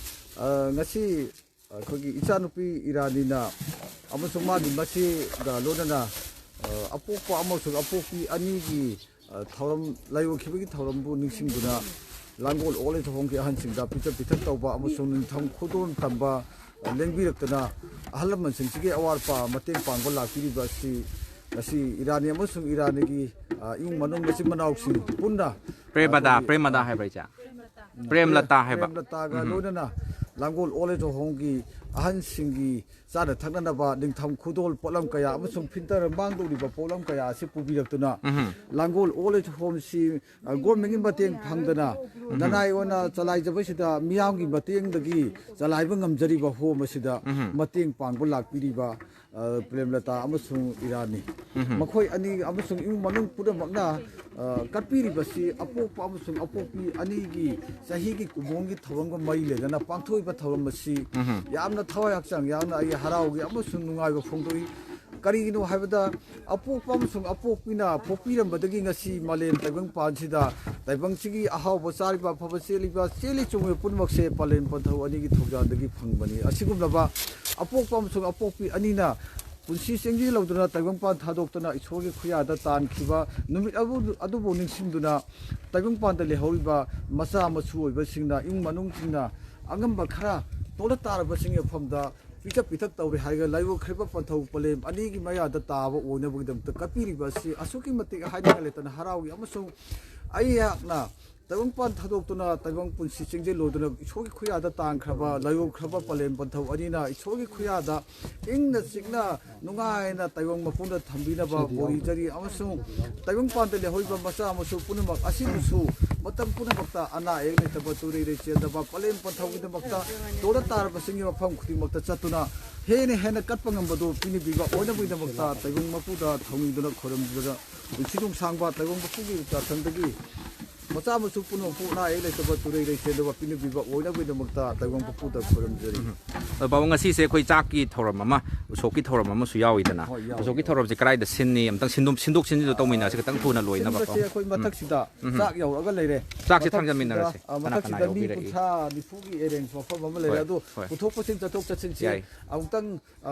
ꯑ, ꯉꯁꯤ ꯑꯩꯈꯣꯏꯒꯤ ꯏꯆꯥꯅꯨꯄꯤ ꯏꯔꯥꯅꯤꯅ ꯑꯃꯁꯨꯡ ꯃꯥꯒꯤ ꯃꯆꯦꯒ ꯂꯣꯏꯅꯅ, ꯑ, ꯑꯄꯣꯛꯄ ꯑꯃꯁꯨꯡ ꯑꯄꯣꯛꯄꯤ ꯑꯅꯤꯒꯤ, ꯑ, ꯊꯧꯔꯝ, ꯂꯥꯏꯑꯣꯏꯈꯤꯕꯒꯤ ꯊꯧꯔꯝꯕꯨ ꯅꯤꯡꯁꯤꯡꯗꯨꯅ ꯂꯥꯡꯒꯣꯜ ꯑꯣꯜ ꯑꯦꯖ ꯍꯣꯝꯒꯤ ꯑꯍꯟꯁꯤꯡꯗ ꯄꯤꯖ ꯄꯤꯊꯛ ꯇꯧꯕ ꯑꯃꯁꯨꯡ ꯅꯤꯡꯊꯝ ꯈꯨꯗꯣꯜ ꯇꯝꯕ, ꯑ, ꯂꯦꯡꯕꯤꯔꯛꯇꯅ ꯑꯍꯜ ꯂꯃꯟꯁꯤꯡꯁꯤꯒꯤ ꯑꯋꯥꯠꯄ ꯃꯇꯦꯡ ꯄꯥꯡꯕ ꯂꯥꯛꯄꯤꯔꯤꯕ ꯑꯁꯤ ꯉꯁꯤ ꯏꯔꯥꯅꯤ ꯑꯃꯁꯨꯡ ꯏꯔꯥꯅꯤꯒꯤ, ꯑ, ꯏꯃꯨꯡ ꯃꯅꯨꯡ ꯃꯆꯤꯟ ꯃꯅꯥꯎꯁꯤꯡ ꯄꯨꯟꯅ ꯄ꯭ꯔꯦꯃꯗꯥ, ꯑꯩꯈꯣꯏꯒꯤ, ꯄ꯭ꯔꯦꯃꯗꯥ ꯍꯥꯏꯕ꯭ꯔꯥ, ꯏꯆꯦ? ꯄ꯭ꯔꯦꯝꯂꯇꯥ ꯍꯥꯏꯕ꯫ ꯄ꯭ꯔꯦꯝꯂꯇꯥꯒ ꯂꯣꯏꯅꯅ ꯂꯥꯡꯒꯣꯜ ꯑꯣꯜ ꯑꯦꯖ ꯍꯣꯝꯒꯤ ꯑꯍꯟꯁꯤꯡꯒꯤ ꯆꯥꯅ ꯊꯛꯅꯅꯕ ꯅꯤꯡꯊꯝ ꯈꯨꯗꯣꯜ ꯄꯣꯠꯂꯝ ꯀꯌꯥ ꯑꯃꯁꯨꯡ ꯐꯤꯜꯇꯔ ꯃꯥꯡꯗꯧꯔꯤꯕ ꯄꯣꯠꯂꯝ ꯀꯌꯥ ꯑꯁꯤ ꯄꯨꯕꯤꯔꯛꯇꯨꯅ ꯂꯥꯡꯒꯣꯜ ꯑꯣꯜ ꯑꯦꯖ ꯍꯣꯝꯁꯤ, ꯑ, ꯒꯣꯔꯃꯦꯟꯒꯤ ꯃꯇꯦꯡ ꯐꯪꯗꯅ ꯅꯅꯥꯏ ꯑꯣꯏꯅ ꯆꯂꯥꯏꯖꯕꯁꯤꯗ ꯃꯤꯌꯥꯝꯒꯤ ꯃꯇꯦꯡꯗꯒꯤ ꯆꯂꯥꯏꯕ ꯉꯝꯖꯔꯤꯕ ꯍꯣꯝ ꯑꯁꯤꯗ ꯃꯇꯦꯡ ꯄꯥꯡꯕ ꯂꯥꯛꯄꯤꯔꯤꯕ, ꯑ, ꯄ꯭ꯔꯦꯝꯂꯇꯥ ꯑꯃꯁꯨꯡ ꯏꯔꯥꯅꯤ, ꯃꯈꯣꯏ ꯑꯅꯤ ꯑꯃꯁꯨꯡ ꯏꯃꯨꯡ ꯃꯅꯨꯡ ꯄꯨꯝꯅꯃꯛꯅ, ꯑ, ꯀꯠꯄꯤꯔꯤꯕꯁꯤ ꯑꯄꯣꯛꯄ ꯑꯃꯁꯨꯡ ꯑꯄꯣꯛꯄꯤ ꯑꯅꯤꯒꯤ ꯆꯍꯤꯒꯤ ꯀꯨꯝꯑꯣꯟꯒꯤ ꯊꯧꯔꯝꯒ ꯃꯔꯤ ꯂꯩꯅꯅ ꯄꯥꯡꯊꯣꯛꯏꯕ ꯊꯧꯔꯝ ꯑꯁꯤ ꯌꯥꯝꯅ ꯊꯋꯥꯏ ꯍꯛꯆꯥꯡ ꯌꯥꯡꯅ ꯑꯩ ꯍꯔꯥꯎꯏ ꯑꯃꯁꯨꯡ ꯅꯨꯡꯉꯥꯏꯕ ꯐꯣꯡꯗꯣꯛꯏ꯫ ꯀꯔꯤꯒꯤꯅꯣ ꯍꯥꯏꯕꯗ, ꯑꯄꯣꯛꯄ ꯑꯃꯁꯨꯡ ꯑꯄꯣꯛꯄꯤꯅ ꯄꯣꯛꯄꯤꯔꯝꯕꯗꯒꯤ ꯉꯁꯤ ꯃꯥꯂꯦꯝ ꯇꯥꯏꯕꯪꯄꯥꯟꯁꯤꯗ ꯇꯥꯏꯕꯪꯁꯤꯒꯤ ꯑꯍꯥꯎꯕ ꯆꯥꯔꯤꯕ, ꯑꯐꯕ ꯆꯦꯜꯂꯤꯕ, ꯆꯦꯜꯂꯤ ꯆꯣꯡꯂꯤꯕ ꯄꯨꯝꯅꯃꯛꯁꯦ ꯄꯂꯦꯝ ꯄꯟꯊꯧ ꯑꯅꯤꯒꯤ ꯊꯧꯖꯥꯜꯗꯒꯤ ꯐꯪꯕꯅꯤ꯫ ꯑꯁꯤꯒꯨꯝꯂꯕ ꯑꯄꯣꯛꯄ ꯑꯃꯁꯨꯡ ꯑꯄꯣꯛꯄꯤ ꯑꯅꯤꯅ ꯄꯨꯟꯁꯤ ꯆꯦꯡꯖꯦꯜꯍꯧꯗꯨꯅ ꯇꯥꯏꯕꯪꯄꯥꯟ ꯊꯥꯗꯣꯛꯇꯨꯅ ꯏꯁꯣꯔꯒꯤ ꯈꯨꯌꯥꯗ ꯇꯥꯟꯈꯤꯕ ꯅꯨꯃꯤꯠ ꯑꯗꯨ, ꯑꯗꯨꯕꯨ ꯅꯤꯡꯁꯤꯡꯗꯨꯅ ꯇꯥꯏꯕꯪꯄꯥꯟꯗ ꯂꯩꯍꯧꯔꯤꯕ ꯃꯆꯥ ꯃꯁꯨ ꯑꯣꯏꯕꯁꯤꯡꯅ, ꯏꯃꯨꯡ ꯃꯅꯨꯡꯁꯤꯡꯅ ꯑꯉꯝꯕ ꯈꯔ ꯇꯣꯂꯠ ꯇꯥꯔꯕꯁꯤꯡꯒꯤ ꯃꯐꯝꯗ ꯄꯤꯖ ꯄꯤꯊꯛ ꯇꯧꯔꯦ ꯍꯥꯏꯔꯒ ꯂꯥꯏꯑꯣꯏꯈ꯭ꯔꯤꯕ ꯄꯟꯊꯧ ꯄꯂꯦꯝ ꯑꯅꯤꯒꯤ ꯃꯌꯥꯗ ꯇꯥꯕ ꯑꯣꯏꯅꯕꯒꯤꯗꯃꯛꯇ ꯀꯠꯄꯤꯔꯤꯕ ꯑꯁꯤ ꯑꯁꯨꯛꯀꯤ ꯃꯇꯤꯛ ꯍꯥꯏꯅꯤꯡꯉꯥꯏ ꯂꯩꯇꯅ ꯍꯔꯥꯎꯏ꯫ ꯑꯃꯁꯨꯡ ꯑꯩꯍꯥꯛꯅ ꯇꯥꯏꯕꯪꯄꯥꯟ ꯊꯥꯗꯣꯛꯇꯨꯅ ꯇꯥꯏꯕꯪ ꯄꯨꯟꯁꯤ ꯆꯦꯡꯖꯦꯜ ꯂꯣꯏꯗꯨꯅ ꯏꯁꯣꯔꯒꯤ ꯈꯨꯌꯥꯗ ꯇꯥꯟꯈ꯭ꯔꯕ ꯂꯥꯏꯑꯣꯏꯈ꯭ꯔꯕ ꯄꯂꯦꯝ ꯄꯟꯊꯧ ꯑꯅꯤꯅ ꯏꯁꯣꯔꯒꯤ ꯈꯨꯌꯥꯗ ꯏꯪꯅ ꯆꯤꯛꯅ ꯅꯨꯡꯉꯥꯏꯅ ꯇꯥꯏꯕꯪ ꯃꯄꯨꯅ ꯊꯝꯕꯤꯅꯕ ꯕꯣꯔꯤ ꯖꯔꯤ ꯑꯃꯁꯨꯡ ꯇꯥꯏꯕꯪꯄꯥꯟꯗ ꯂꯩꯍꯧꯔꯤꯕ ꯃꯆꯥ ꯃꯁꯨ ꯄꯨꯝꯅꯃꯛ ꯑꯁꯤꯕꯨꯁꯨ ꯃꯇꯝ ꯄꯨꯝꯅꯃꯛꯇ ꯑꯅꯥ ꯑꯌꯦꯛ ꯂꯩꯇꯕ ꯇꯨꯔꯩ ꯂꯩꯆꯦꯟꯗꯕ ꯄꯂꯦꯝ ꯄꯟꯊꯧꯒꯤꯗꯃꯛꯇ ꯇꯣꯔ ꯇꯥꯔꯕꯁꯤꯡꯒꯤ ꯃꯐꯝ ꯈꯨꯗꯤꯡꯃꯛꯇ ꯆꯠꯇꯨꯅ ꯍꯦꯟꯅ ꯍꯦꯟꯅ ꯀꯠꯄ ꯉꯝꯕꯗꯨ ꯄꯤꯅꯕꯤꯕ ꯑꯣꯏꯅꯕꯒꯤꯗꯃꯛꯇ ꯇꯥꯏꯕꯪ ꯃꯄꯨꯗ ꯊꯧꯅꯤꯗꯨꯅ ꯈꯣꯏꯔꯝꯗꯨꯅ ꯄꯨꯟꯁꯤ ꯅꯨꯡꯁꯥꯡꯕ ꯇꯥꯏꯕꯪ ꯃꯄꯨꯒꯤ ꯆꯥꯛꯁꯪꯗꯒꯤ ꯃꯆꯥ ꯃꯁꯨ ꯄꯨꯝꯅꯃꯛꯄꯨ ꯑꯅꯥ ꯑꯌꯦꯛ ꯂꯩꯇꯕ ꯇꯨꯔꯩ ꯂꯩꯆꯦꯟꯗꯕ ꯄꯤꯅꯕꯤꯕ ꯑꯣꯏꯅꯕꯒꯤꯗꯃꯛꯇ ꯇꯥꯏꯕꯪ ꯃꯄꯨꯗ ꯈꯣꯏꯔꯝꯖꯔꯤ꯫ ꯑꯗꯣ ꯄꯥꯕꯨꯡ, ꯉꯁꯤꯁꯦ ꯑꯩꯈꯣꯏ ꯆꯥꯛꯀꯤ ꯊꯧꯔꯝ ꯑꯃ, ꯎꯁꯣꯞꯀꯤ ꯊꯧꯔꯝ ꯑꯃꯁꯨ ꯌꯥꯎꯏꯗꯅ, ꯍꯣꯏ, ꯌꯥꯎꯏ, ꯎꯁꯣꯞꯀꯤ ꯌꯥꯎꯏ꯫ ꯊꯧꯔꯝꯁꯦ ꯀꯗꯥꯏꯗ ꯁꯤꯟꯅꯤ? ꯑꯝꯇꯪ ꯁꯤꯟꯗꯣꯛ ꯁꯤꯟꯗꯣꯛ ꯁꯤꯟꯖꯤꯟꯗꯣ ꯇꯧꯃꯤꯟꯅꯔꯁꯤ, ꯈꯤꯇꯪ ꯊꯨꯅ ꯂꯣꯏꯅꯕꯀꯣ꯫ ꯁꯤꯟꯕꯁꯦ ꯑꯩꯈꯣꯏ ꯎꯝ꯫ ꯃꯊꯛꯁꯤꯗ ꯎꯝ꯫ ꯆꯥꯛ ꯌꯧꯔꯒ ꯂꯩꯔꯦ꯫ ꯆꯥꯛꯁꯦ ꯃꯊꯛꯁꯤꯗ, ꯊꯥꯡꯖꯟꯃꯤꯟꯅꯔꯁꯦ꯫ ꯑ, ꯀꯅꯥ ꯀꯅꯥ ꯃꯊꯛꯁꯤꯗ ꯃꯤ ꯌꯥꯎꯕꯤꯔꯛꯏ? ꯀꯨꯟꯊ꯭ꯔꯥ ꯅꯤꯐꯨꯒꯤ arrange ꯃꯐꯝ ꯑꯃ ꯂꯩꯔꯦ꯫ ꯍꯣꯏ, ꯑꯗꯣ ꯍꯣꯏ꯫ ꯄꯨꯊꯣꯛ ꯄꯨꯁꯤꯟ, ꯆꯠꯊꯣꯛ ꯆꯠꯁꯤꯟꯁꯦ ꯌꯥꯏ꯫ ꯑꯃꯨꯛꯇꯪ, ꯑ,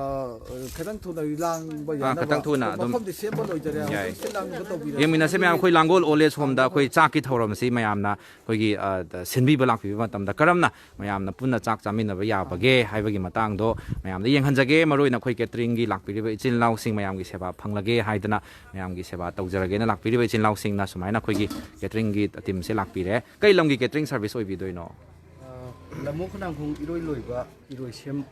ꯈꯤꯇꯪ ꯊꯨꯅ ꯂꯥꯡꯕ ꯑꯥ, ꯌꯥꯅꯕ ꯈꯤꯇꯪ ꯊꯨꯅ ꯑꯗꯨꯝ ꯃꯐꯝꯗꯤ ꯁꯦꯝꯕ ꯂꯣꯏꯖꯔꯦ꯫ ꯌꯥꯏ꯫ ꯑꯃꯨꯛꯇꯪ ꯁꯤꯜ ꯂꯥꯡꯕ ꯇꯧꯕꯤꯔꯁꯤ꯫ ꯌꯦꯡꯃꯤꯟꯅꯁꯦ ꯃꯌꯥꯝ, ꯑꯩꯈꯣꯏ ꯂꯥꯡꯒꯣꯜ old age homeꯗ ꯑꯩꯈꯣꯏ ꯆꯥꯛꯀꯤ ꯊꯧꯔꯝꯁꯤ ꯃꯌꯥꯝꯅ ꯑꯩꯈꯣꯏꯒꯤ, ꯑ, ꯁꯤꯟꯕꯤꯕ ꯂꯥꯛꯄꯤꯕ ꯃꯇꯝꯗ ꯀꯔꯝꯅ ꯃꯌꯥꯝꯅ ꯄꯨꯟꯅ ꯆꯥꯛ ꯆꯥꯃꯤꯟꯅꯕ ꯌꯥꯕꯒꯦ ꯍꯥꯏꯕꯒꯤ ꯃꯇꯥꯡꯗꯣ ꯃꯌꯥꯝꯗ ꯌꯦꯡꯍꯟꯖꯒꯦ꯫ ꯃꯔꯨꯑꯣꯏꯅ ꯑꯩꯈꯣꯏ cateringꯒꯤ ꯂꯥꯛꯄꯤꯔꯤꯕ ꯏꯆꯤꯜ ꯏꯅꯥꯎꯁꯤꯡ ꯃꯌꯥꯝꯒꯤ ꯁꯦꯕꯥ ꯐꯪꯂꯒꯦ ꯍꯥꯏꯗꯅ ꯃꯌꯥꯝꯒꯤ ꯁꯦꯕꯥ ꯇꯧꯖꯔꯒꯦꯅ ꯂꯥꯛꯄꯤꯔꯤꯕ ꯏꯆꯤꯜ ꯏꯅꯥꯎꯁꯤꯡꯅ ꯁꯨꯃꯥꯏꯅ ꯑꯩꯈꯣꯏꯒꯤ cateringꯒꯤ teamꯁꯦ ꯂꯥꯛꯄꯤꯔꯦ꯫ ꯀꯩ ꯂꯝꯒꯤ catering service ꯑꯣꯏꯕꯤꯗꯣꯏꯅꯣ? ꯑ, ꯂꯝꯃꯨ ꯈꯣꯡꯅꯥꯡꯈꯣꯡ ꯏꯔꯣꯏ ꯂꯣꯏꯕ ꯏꯔꯣꯏꯁꯦꯝ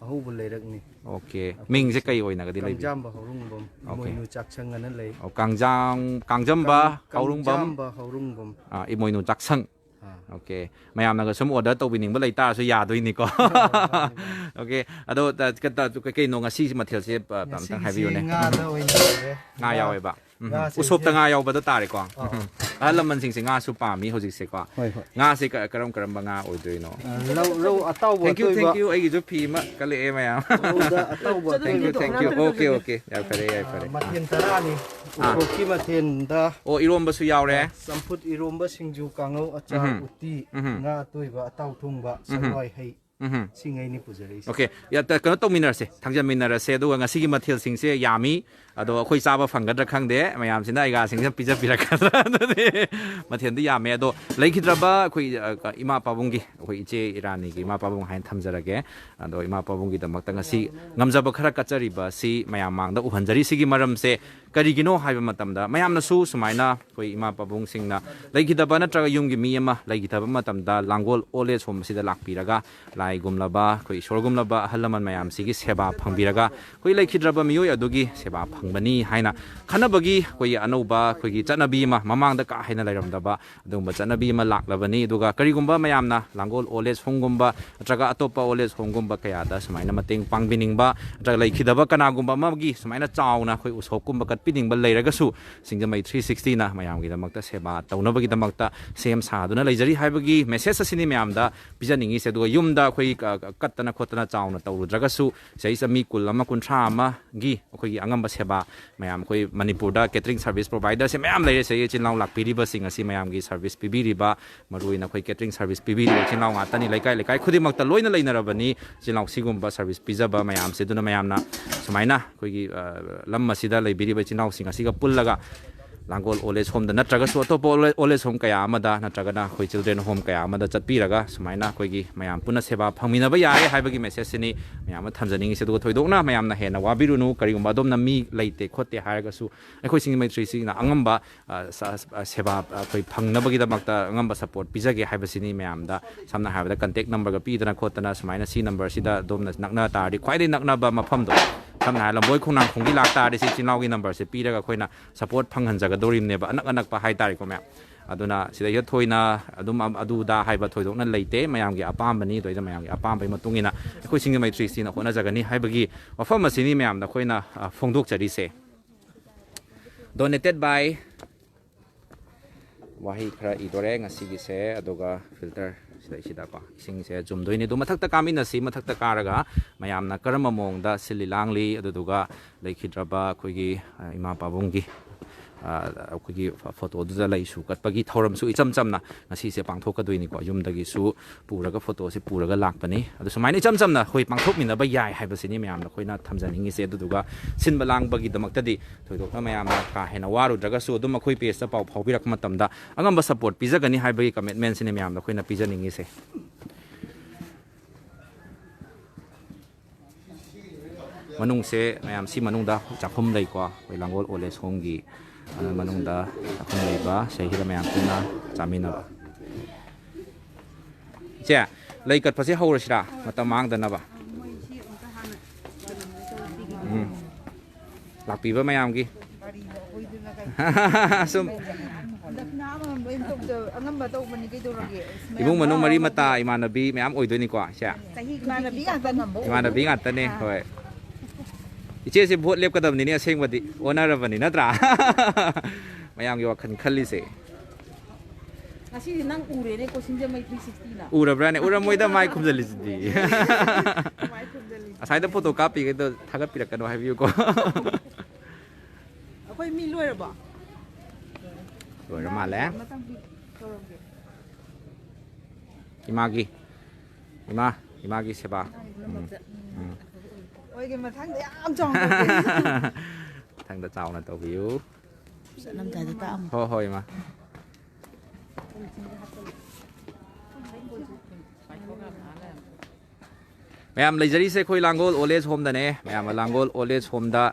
ꯑꯍꯧꯕ ꯂꯩꯔꯛꯅꯤ꯫ ꯑꯣꯀꯦ꯫ ꯑꯩꯈꯣꯏ ꯃꯤꯡꯁꯦ ꯀꯩ ꯑꯣꯏꯅꯒꯗꯤ ꯂꯩꯕꯤ? ꯀꯥꯡꯖꯥꯝꯕ ꯍꯧꯔꯨꯡꯕꯝ, ꯑꯣꯀꯦ꯫ ꯏꯃꯣꯏꯅꯨ ꯆꯥꯛꯁꯪ ꯑꯅ ꯂꯩ꯫ ꯑꯣ, ꯀꯥꯡꯖꯥꯡ-, ꯀꯥꯡꯖꯝꯕ ꯀꯥꯡ-, ꯍꯧꯔꯨꯡꯕꯝ꯫ ꯀꯥꯡꯖꯥꯝꯕ ꯍꯧꯔꯨꯡꯕꯝ꯫ ꯑꯥ, ꯏꯃꯣꯏꯅꯨ ꯆꯥꯛꯁꯪ꯫ ꯑꯥ꯫ ꯑꯣꯀꯦ꯫ ꯃꯌꯥꯝꯅꯒ ꯁꯨꯝ order ꯇꯧꯕꯤꯅꯤꯡꯕ ꯂꯩꯇꯥꯔꯁꯨ ꯌꯥꯗꯣꯏꯅꯤꯀꯣ꯫ ꯃꯥꯅꯤ, ꯃꯥꯅꯤ꯫ ꯑꯣꯀꯦ꯫ ꯑꯗꯣ, ꯇ-, ꯀ-, ꯇ-, ꯀ-, ꯀꯩꯅꯣ ꯉꯁꯤꯁꯤ ꯃꯊꯦꯜꯁꯦ, ꯑ, ꯑꯝꯇꯪ ꯉꯁꯤꯒꯤꯁꯤ ꯍꯥꯏꯕꯤꯌꯨꯅꯦ꯫ ꯉꯥꯗ ꯑꯣꯏꯅ ꯇꯧꯔꯦ꯫ ꯉꯥ ꯉꯥ, ꯌꯥꯎꯋꯦꯕ꯫ ꯎꯝ꯫ ꯉꯥꯁꯤꯡꯁꯦ ꯎꯁꯣꯞꯇ ꯉꯥ ꯌꯥꯎꯕꯗꯣ ꯇꯥꯔꯦꯀꯣ꯫ ꯑꯥ, ꯑꯥ꯫ ꯑꯍꯜ ꯂꯃꯟꯁꯤꯡꯁꯦ ꯉꯥꯁꯨ ꯄꯥꯝꯃꯤ ꯍꯧꯖꯤꯛꯁꯦꯀꯣ꯫ ꯍꯣꯏ, ꯍꯣꯏ꯫ ꯉꯥꯁꯦ ꯀ-, ꯀꯔꯝ ꯀꯔꯝꯕ ꯉꯥ ꯑꯣꯏꯗꯣꯏꯅꯣ? ꯑ, ꯔꯧ, ꯔꯧ ꯑꯇꯥꯎꯕ Thank you, ꯑꯇꯣꯏꯕ꯫ Thank you꯫ ꯑꯩꯒꯤꯁꯨ ꯐꯤ ꯑꯃ ꯀꯠꯂꯛꯑꯦ ꯃꯌꯥꯝ꯫ ꯔꯧꯗ ꯑꯇꯥꯎꯕ Thank you, ꯑꯇꯣꯏꯕ꯫ Thank you꯫ Okay, okay꯫ ꯌꯥꯝ ꯐꯔꯦ, ꯌꯥꯝ ꯐꯔꯦ꯫ ꯑ, ꯃꯊꯦꯜ ꯇꯔꯥꯅꯤ꯫ ꯑꯥ꯫ ꯎꯁꯣꯞꯀꯤ ꯃꯊꯦꯜꯗ ꯑꯣ, ꯏꯔꯣꯝꯕꯁꯨ ꯌꯥꯎꯔꯦ꯫ ꯑ, ꯆꯝꯐꯨꯠ, ꯏꯔꯣꯝꯕ, ꯁꯤꯡꯖꯨ, ꯀꯥꯡꯉꯧ, ꯑꯆꯥꯔ, ꯎꯝꯍꯨꯝ꯫ ꯎꯇꯤ, ꯎꯝꯍꯨꯝ꯫ ꯉꯥ ꯑꯇꯣꯏꯕ, ꯑꯇꯥꯎ ꯊꯣꯡꯕ, ꯎꯝꯍꯨꯝ꯫ ꯁꯒꯣꯜ ꯍꯋꯥꯏ ꯍꯩ꯫ ꯎꯝ꯫ ꯁꯤꯉꯩꯅꯤ ꯄꯨꯖꯔꯛꯏꯁꯦ꯫ ꯑꯣꯀꯦ, ꯀꯩꯅꯣ ꯇꯧꯃꯤꯟꯅꯔꯁꯦ, ꯊꯥꯡꯖꯃꯤꯟꯅꯔꯁꯦ꯫ ꯑꯗꯨꯒ ꯉꯁꯤꯒꯤ ꯃꯊꯦꯜꯁꯤꯡꯁꯦ ꯌꯥꯝꯃꯤ, ꯑꯗꯣ ꯑꯩꯈꯣꯏ ꯆꯥꯕ ꯐꯪꯒꯗ꯭ꯔꯥ ꯈꯪꯗꯦ, ꯃꯌꯥꯝꯁꯤꯅ ꯑꯩꯒꯥꯁꯤꯡꯁꯤꯅ ꯄꯤꯖꯕꯤꯔꯛꯀꯗ꯭ꯔꯥ? ꯑꯗꯨꯗꯤ ꯃꯊꯦꯜꯗꯤ ꯌꯥꯝꯃꯦ꯫ ꯑꯗꯣ ꯂꯩꯈꯤꯗ꯭ꯔꯕ ꯑꯩꯈꯣꯏ ꯏꯃꯥ ꯄꯥꯕꯨꯡꯒꯤ, ꯑꯩꯈꯣꯏ ꯏꯆꯦ ꯏꯔꯥꯅꯤꯒꯤ ꯏꯃꯥ ꯄꯥꯕꯨꯡ ꯍꯥꯏꯅ ꯊꯝꯖꯔꯒꯦ꯫ ꯑꯗꯣ ꯏꯃꯥ ꯄꯥꯕꯨꯡꯒꯤꯗꯃꯛꯇ ꯉꯁꯤ ꯉꯝꯖꯕ ꯈꯔ ꯀꯠꯆꯔꯤꯕ ꯑꯁꯤ ꯃꯌꯥꯝ ꯃꯥꯡꯗ ꯎꯍꯟꯖꯔꯤ꯫ ꯁꯤꯒꯤ ꯃꯔꯝꯁꯦ ꯀꯔꯤꯒꯤꯅꯣ ꯍꯥꯏꯕ ꯃꯇꯝꯗ, ꯃꯌꯥꯝꯅꯁꯨ ꯁꯨꯃꯥꯏꯅ ꯑꯩꯈꯣꯏ ꯏꯃꯥ ꯄꯥꯕꯨꯡꯁꯤꯡꯅ ꯂꯩꯈꯤꯗꯕ ꯅꯠꯇ꯭ꯔꯒ ꯌꯨꯝꯒꯤ ꯃꯤ ꯑꯃ ꯂꯩꯈꯤꯗꯕ ꯃꯇꯝꯗ ꯂꯥꯡꯒꯣꯜ ꯑꯣꯜ ꯑꯦꯖ ꯍꯣꯝ ꯑꯁꯤꯗ ꯂꯥꯛꯄꯤꯔꯒ ꯂꯥꯏꯒꯨꯝꯂꯕ, ꯑꯩꯈꯣꯏ ꯏꯁꯣꯔꯒꯨꯝꯂꯕ ꯑꯍꯜ ꯂꯃꯟ ꯃꯌꯥꯝꯁꯤꯒꯤ ꯁꯦꯕꯥ ꯐꯪꯕꯤꯔꯒ ꯑꯩꯈꯣꯏ ꯂꯩꯈꯤꯗ꯭ꯔꯕ ꯃꯤꯑꯣꯏ ꯑꯗꯨꯒꯤ ꯁꯦꯕꯥ ꯐꯪꯕꯅꯤ ꯍꯥꯏꯅ ꯈꯟꯅꯕꯒꯤ ꯑꯩꯈꯣꯏꯒꯤ ꯑꯅꯧꯕ ꯑꯩꯈꯣꯏꯒꯤ ꯆꯠꯅꯕꯤ ꯑꯃ ꯃꯃꯥꯡꯗ ꯀꯥ ꯍꯦꯟꯅ ꯂꯩꯔꯝꯗꯕ ꯑꯗꯨꯒꯨꯝꯕ ꯆꯠꯅꯕꯤ ꯑꯃ ꯂꯥꯛꯂꯕꯅꯤ꯫ ꯑꯗꯨꯒ ꯀꯔꯤꯒꯨꯝꯕ ꯃꯌꯥꯝꯅ ꯂꯥꯡꯒꯣꯜ ꯑꯣꯜ ꯑꯦꯖ ꯍꯣꯝꯒꯨꯝꯕ ꯅꯠꯇ꯭ꯔꯒ ꯑꯇꯣꯞꯄ ꯑꯣꯜ ꯑꯦꯖ ꯍꯣꯝꯒꯨꯝꯕ ꯀꯌꯥꯗ ꯁꯨꯃꯥꯏꯅ ꯃꯇꯦꯡ ꯄꯥꯡꯕꯤꯅꯤꯡꯕ ꯅꯠꯇ꯭ꯔꯒ ꯂꯩꯈꯤꯗꯕ ꯀꯅꯥꯒꯨꯝꯕ ꯑꯃꯒꯤ ꯁꯨꯃꯥꯏꯅ ꯆꯥꯎꯅ ꯑꯩꯈꯣꯏ ꯎꯁꯣꯞꯀꯨꯝꯕ ꯀꯠꯄꯤꯅꯤꯡꯕ ꯂꯩꯔꯒꯁꯨ, ꯁꯤꯡꯖꯃꯩ ꯊ꯭ꯔꯤ ꯁꯤꯛꯁꯇꯤꯅ ꯃꯌꯥꯝꯒꯤꯗꯃꯛꯇ ꯁꯦꯕꯥ ꯇꯧꯅꯕꯒꯤꯗꯃꯛꯇ ꯁꯦꯝ ꯁꯥꯗꯨꯅ ꯂꯩꯖꯔꯤ ꯍꯥꯏꯕꯒꯤ ꯃꯦꯁꯦꯖ ꯑꯁꯤꯅꯤ ꯃꯌꯥꯝꯗ ꯄꯤꯖꯅꯤꯡꯉꯤꯁꯦ꯫ ꯑꯗꯨꯒ ꯌꯨꯝꯗ ꯑꯩꯈꯣꯏ ꯀ-, ꯀ-, ꯀꯠꯇꯅ ꯈꯣꯠꯇꯅ ꯆꯥꯎꯅ ꯇꯧꯔꯨꯗ꯭ꯔꯒꯁꯨ, ꯁꯤꯗꯩꯁꯤꯗ ꯃꯤ ꯀꯨꯟ ꯑꯃ, ꯀꯨꯟꯊ꯭ꯔꯥ ꯑꯃꯒꯤ ꯑꯩꯈꯣꯏꯒꯤ ꯑꯉꯝꯕ ꯁꯦꯕꯥ ꯃꯌꯥꯝ, ꯑꯩꯈꯣꯏ ꯃꯅꯤꯄꯨꯔꯗ ꯀꯦꯇꯔꯤꯡ ꯁꯥꯔꯚꯤꯁ ꯄ꯭ꯔꯣꯚꯥꯏꯗꯔꯁꯦ ꯃꯌꯥꯝ ꯂꯩꯔꯦ꯫ ꯁꯤꯗꯒꯤ ꯏꯆꯤꯜ ꯏꯅꯥꯎ ꯂꯥꯛꯄꯤꯔꯤꯕꯁꯤꯡ ꯑꯁꯤ ꯃꯌꯥꯝꯒꯤ ꯁꯥꯔꯚꯤꯁ ꯄꯤꯕꯤꯔꯤꯕ, ꯃꯔꯨꯑꯣꯏꯅ ꯑꯩꯈꯣꯏ ꯀꯦꯇꯔꯤꯡ ꯁꯥꯔꯚꯤꯁ ꯄꯤꯕꯤꯔꯤꯕ ꯏꯆꯤꯜ ꯏꯅꯥꯎ ꯉꯥꯛꯇꯅꯤ꯫ ꯂꯩꯀꯥꯏ ꯂꯩꯀꯥꯏ ꯈꯨꯗꯤꯡꯃꯛꯇ ꯂꯣꯏꯅ ꯂꯩꯅꯔꯕꯅꯤ ꯏꯆꯤꯜ ꯏꯅꯥꯎ ꯁꯤꯒꯨꯝꯕ ꯁꯥꯔꯚꯤꯁ ꯄꯤꯖꯕ ꯃꯌꯥꯝꯁꯦ꯫ ꯑꯗꯨꯅ ꯃꯌꯥꯝꯅ ꯁꯨꯃꯥꯏꯅ ꯑꯩꯈꯣꯏꯒꯤ, ꯑ, ꯂꯝ ꯑꯁꯤꯗ ꯂꯩꯕꯤꯔꯤꯕ ꯏꯆꯤꯜ ꯏꯅꯥꯎꯁꯤꯡ ꯑꯁꯤꯒ ꯄꯨꯜꯂꯒ ꯂꯥꯡꯒꯣꯜ ꯑꯣꯜ ꯑꯦꯖ ꯍꯣꯝꯗ ꯅꯠꯇ꯭ꯔꯒꯁꯨ ꯑꯇꯣꯞꯄ ꯑꯣꯜ ꯑꯦꯖ ꯍꯣꯝ ꯀꯌꯥ ꯑꯃꯗ ꯅꯠꯇ꯭ꯔꯒꯅ ꯑꯩꯈꯣꯏ ꯆꯤꯜꯗ꯭ꯔꯦꯟ ꯍꯣꯝ ꯀꯌꯥ ꯑꯃꯗ ꯆꯠꯄꯤꯔꯒ ꯁꯨꯃꯥꯏꯅ ꯑꯩꯈꯣꯏꯒꯤ ꯃꯌꯥꯝ ꯄꯨꯟꯅ ꯁꯦꯕꯥ ꯐꯪꯃꯤꯟꯅꯕ ꯌꯥꯔꯦ ꯍꯥꯏꯕꯒꯤ ꯃꯦꯁꯦꯖꯁꯤꯅꯤ ꯃꯌꯥꯝ ꯑꯃ ꯊꯝꯖꯅꯤꯡꯉꯤꯁꯦ꯫ ꯑꯗꯨꯒ ꯊꯣꯏꯗꯣꯛꯅ ꯃꯌꯥꯝꯅ ꯍꯦꯟꯅ ꯋꯥꯕꯤꯔꯨꯅꯨ, ꯀꯔꯤꯒꯨꯝꯕ ꯑꯗꯣꯝꯅ ꯃꯤ ꯂꯩꯇꯦ ꯈꯣꯠꯇꯦ ꯍꯥꯏꯔꯒꯁꯨ ꯑꯩꯈꯣꯏ ꯁꯤꯡꯖꯃꯩ ꯊ꯭ꯔꯤ ꯁꯤꯛꯁꯇꯤꯅ ꯑꯉꯝꯕ, ꯑ, ꯁ-, ꯑ, ꯁꯦꯕꯥ, ꯑ, ꯑꯩꯈꯣꯏ ꯐꯪꯅꯕꯒꯤꯗꯃꯛꯇ ꯑꯉꯝꯕ ꯁꯄꯣꯔꯠ ꯄꯤꯖꯒꯦ ꯍꯥꯏꯕꯁꯤꯅꯤ ꯃꯌꯥꯝꯗ꯫ ꯁꯝꯅ ꯍꯥꯏꯔꯕꯗ ꯀꯟꯇꯦꯛ ꯅꯝꯕꯔꯒ ꯄꯤꯗꯅ ꯈꯣꯠꯇꯅ ꯁꯨꯃꯥꯏꯅ ꯁꯤ ꯅꯝꯕꯔꯁꯤꯗ ꯑꯗꯣꯝꯅ ꯅꯛꯅ ꯇꯥꯔꯗꯤ, ꯈ꯭ꯋꯥꯏꯗꯒꯤ ꯅꯛꯅꯕ ꯃꯐꯝꯗꯣ, ꯁꯝꯅ ꯍꯥꯏꯔꯕꯗ ꯂꯝꯕꯣꯏ ꯈꯣꯡꯅꯥꯡꯈꯣꯡꯒꯤ ꯂꯥꯛꯇꯥꯔꯗꯤ ꯁꯤ ꯏꯆꯤꯜ ꯏꯅꯥꯎꯒꯤ ꯅꯝꯕꯔꯁꯦ ꯄꯤꯔꯒ ꯑꯩꯈꯣꯏꯅ ꯁꯄꯣꯔꯠ ꯐꯪꯍꯟꯖꯒꯗꯧꯔꯤꯕꯅꯦꯕ, ꯑꯅꯛ ꯑꯅꯛꯄ ꯍꯥꯏꯇꯥꯔꯦꯀꯣ ꯃꯌꯥꯝ꯫ ꯑꯗꯨꯅ ꯁꯤꯗꯩꯗ ꯊꯣꯏꯅ ꯑꯗꯨꯝ ꯑ-, ꯑꯗꯨꯗ ꯍꯥꯏꯕ ꯊꯣꯏꯗꯣꯛꯅ ꯂꯩꯇꯦ, ꯃꯌꯥꯝꯒꯤ ꯑꯄꯥꯝꯕꯅꯤ꯫ ꯑꯗꯨꯗꯩꯗ ꯃꯌꯥꯝꯒꯤ ꯑꯄꯥꯝꯕꯒꯤ ꯃꯇꯨꯡ ꯏꯟꯅ ꯑꯩꯈꯣꯏ ꯁꯤꯡꯖꯃꯩ ꯊ꯭ꯔꯤ ꯁꯤꯛꯁꯇꯤꯅ ꯍꯣꯠꯅꯖꯒꯅꯤ ꯍꯥꯏꯕꯒꯤ ꯋꯥꯐꯝ ꯑꯁꯤꯅꯤ ꯃꯌꯥꯝꯗ ꯑꯩꯈꯣꯏꯅ, ꯑ, ꯐꯣꯡꯗꯣꯛꯆꯔꯤꯁꯦ꯫ Donated by, ꯋꯥꯍꯩ ꯈꯔ ꯏꯗꯣꯔꯦ ꯉꯁꯤꯒꯤꯁꯦ, ꯑꯗꯨꯒ ꯐꯤꯜꯇꯔ ꯁꯤꯗꯩꯁꯤꯗꯀꯣ ꯏꯁꯤꯡꯁꯦ ꯆꯨꯝꯗꯣꯏꯅꯤ꯫ ꯑꯗꯨ ꯃꯊꯛꯇ ꯀꯥꯃꯤꯟꯅꯁꯤ, ꯃꯊꯛꯇ ꯀꯥꯔꯒ ꯃꯌꯥꯝꯅ ꯀꯔꯝꯕ ꯃꯑꯣꯡꯗ ꯁꯤꯜꯂꯤ ꯂꯥꯡꯂꯤ, ꯑꯗꯨꯗꯨꯒ ꯂꯩꯈꯤꯗ꯭ꯔꯕ ꯑꯩꯈꯣꯏꯒꯤ, ꯑ, ꯏꯃꯥ ꯄꯥꯕꯨꯡꯒꯤ ꯑ, ꯑꯩꯈꯣꯏꯒꯤ ꯐꯣꯇꯣꯗꯨꯗ ꯂꯩꯁꯨ ꯀꯠꯄꯒꯤ ꯊꯧꯔꯝꯁꯨ ꯏꯆꯝ ꯆꯝꯅ ꯉꯁꯤꯁꯦ ꯄꯥꯡꯊꯣꯛꯀꯗꯣꯏꯅꯤꯀꯣ꯫ ꯌꯨꯝꯗꯒꯤꯁꯨ ꯄꯨꯔꯒ ꯐꯣꯇꯣꯁꯦ ꯄꯨꯔꯒ ꯂꯥꯛꯄꯅꯤ꯫ ꯑꯗꯨ ꯁꯨꯃꯥꯏꯅ ꯏꯆꯝ ꯆꯝꯅ ꯑꯩꯈꯣꯏ ꯄꯥꯡꯊꯣꯛꯃꯤꯟꯅꯕ ꯌꯥꯏ ꯍꯥꯏꯕꯁꯤꯅꯤ ꯃꯌꯥꯝꯗ ꯑꯩꯈꯣꯏꯅ ꯊꯝꯖꯅꯤꯡꯉꯤꯁꯦ꯫ ꯑꯗꯨꯗꯨꯒ ꯁꯤꯟꯕ ꯂꯥꯡꯕꯒꯤꯗꯃꯛꯇꯗꯤ ꯊꯣꯏꯗꯣꯛꯅ ꯃꯌꯥꯝꯅ ꯀꯥ ꯍꯦꯟꯅ ꯋꯥꯔꯨꯗ꯭ꯔꯒꯁꯨ ꯑꯗꯨꯝ ꯑꯩꯈꯣꯏ ꯄꯦꯖꯇ ꯄꯥꯎ ꯐꯥꯎꯕꯤꯔꯛꯄ ꯃꯇꯝꯗ ꯑꯉꯝꯕ ꯁꯄꯣꯔꯠ ꯄꯤꯖꯒꯅꯤ ꯍꯥꯏꯕꯒꯤ ꯀꯃꯤꯠꯃꯦꯟꯁꯤꯅꯤ ꯃꯌꯥꯝꯗ ꯑꯩꯈꯣꯏꯅ ꯄꯤꯖꯅꯤꯡꯉꯤꯁꯦ꯫ ꯃꯅꯨꯡꯁꯦ ꯃꯌꯥꯝ ꯁꯤ ꯃꯅꯨꯡꯗ ꯆꯥꯛꯈꯨꯝ ꯂꯩꯀꯣ꯫ ꯑꯩꯈꯣꯏ ꯂꯥꯡꯒꯣꯜ ꯑꯣꯜ ꯑꯦꯖ ꯍꯣꯝꯒꯤ ꯃꯅꯨꯡꯗ ꯆꯥꯛꯈꯨꯝ ꯂꯩꯕ, ꯁꯤꯗꯩꯁꯤꯗ ꯃꯌꯥꯝ ꯄꯨꯟꯅ ꯆꯥꯃꯤꯟꯅꯕ꯫ ꯏꯆꯦ, ꯂꯩ ꯀꯠꯄꯁꯦ ꯍꯧꯔꯁꯤꯔꯥ, ꯃꯇꯝ ꯃꯥꯡꯗꯅꯕ? ꯎꯝ꯫ ꯂꯥꯛꯄꯤꯕ ꯃꯌꯥꯝꯒꯤ ꯁꯨꯝ ꯗꯈꯤꯅꯥ ꯑꯃꯃꯝ ꯂꯣꯏ ꯇꯧꯖ-, ꯑꯉꯝꯕ ꯇꯧꯕꯅꯤ ꯀꯩꯗꯧꯔꯒꯦ? ꯑꯁ, ꯃꯌꯥꯝ ꯏꯃꯨꯡ ꯃꯅꯨꯡ ꯃꯔꯤ ꯃꯇꯥ, ꯏꯃꯥꯟꯅꯕꯤ ꯃꯌꯥꯝ ꯑꯣꯏꯗꯣꯏꯅꯤꯀꯣ ꯏꯆꯦ? ꯆꯍꯤ ꯏꯃꯥꯟꯅꯕꯤ ꯉꯥꯛꯇꯅꯤ꯫ ꯏꯃꯥꯟꯅꯕꯤ ꯉꯥꯛꯇꯅꯦ꯫ ꯑꯥ꯫ ꯍꯣꯏ꯫ ꯏꯆꯦꯁꯦ ꯚꯣꯠ ꯂꯦꯞꯀꯗꯕꯅꯤꯅꯦ ꯑꯁꯦꯡꯕꯗꯤ, ꯑꯣꯟꯅꯔꯕꯅꯤ ꯅꯠꯇ꯭ꯔꯥ? ꯃꯌꯥꯝꯒꯤ ꯋꯥꯈꯜ ꯈꯜꯂꯤꯁꯦ꯫ ꯉꯁꯤꯗꯤ ꯅꯪ ꯎꯔꯦꯅꯦꯀꯣ, ꯁꯤꯡꯖꯃꯩ ꯊ꯭ꯔꯤ ꯁꯤꯛꯁꯇꯤꯅ꯫ ꯎꯔꯕ꯭ꯔꯥꯅꯦ? ꯎꯔꯝꯃꯣꯏꯗ, ꯃꯥꯏ ꯈꯨꯝꯖꯤꯜꯂꯤꯁꯤꯗꯤ꯫ ꯃꯥꯏ ꯈꯨꯝꯖꯤꯜꯂꯤ꯫ ꯑꯁꯥꯏꯗ ꯐꯣꯇꯣ ꯀꯥꯞꯄꯤꯈꯩꯗꯣ ꯊꯥꯒꯠꯄꯤꯔꯛꯀꯅꯣ ꯍꯥꯏꯕꯤꯌꯨꯀꯣ꯫ ꯑꯩꯈꯣꯏ ꯃꯤ ꯂꯣꯏꯔꯕꯣ? ꯂꯣꯏꯔ ꯃꯥꯜꯂꯦ꯫ ꯃꯊꯪ ꯄꯤ-, ꯇꯧꯔꯝꯒꯦ꯫ ꯏꯃꯥꯒꯤ, ꯏꯃꯥ, ꯏꯃꯥꯒꯤ ꯁꯦꯕꯥ꯫ ꯎꯝ, ꯎꯝ꯫ ꯑꯩꯈꯣꯏꯒꯤ ꯃꯊꯪꯗ ꯌꯥꯝ ꯆꯥꯎꯅ ꯇꯧꯒꯦ꯫ ꯃꯊꯪꯗ ꯆꯥꯎꯅ ꯇꯧꯕꯤꯌꯨ꯫ ꯆꯠꯂꯝꯗꯥꯏꯗ ꯇꯥꯛꯑꯝꯃꯣ꯫ ꯍꯣꯏ, ꯍꯣꯏ, ꯏꯃꯥ꯫ ꯃꯌꯥꯝ ꯂꯩꯖꯔꯤꯁꯦ ꯑꯩꯈꯣꯏ ꯂꯥꯡꯒꯣꯜ ꯑꯣꯜ ꯑꯦꯖ ꯍꯣꯝꯗꯅꯦ꯫ ꯃꯌꯥꯝ ꯂꯥꯡꯒꯣꯜ ꯑꯣꯜ ꯑꯦꯖ ꯍꯣꯝꯗ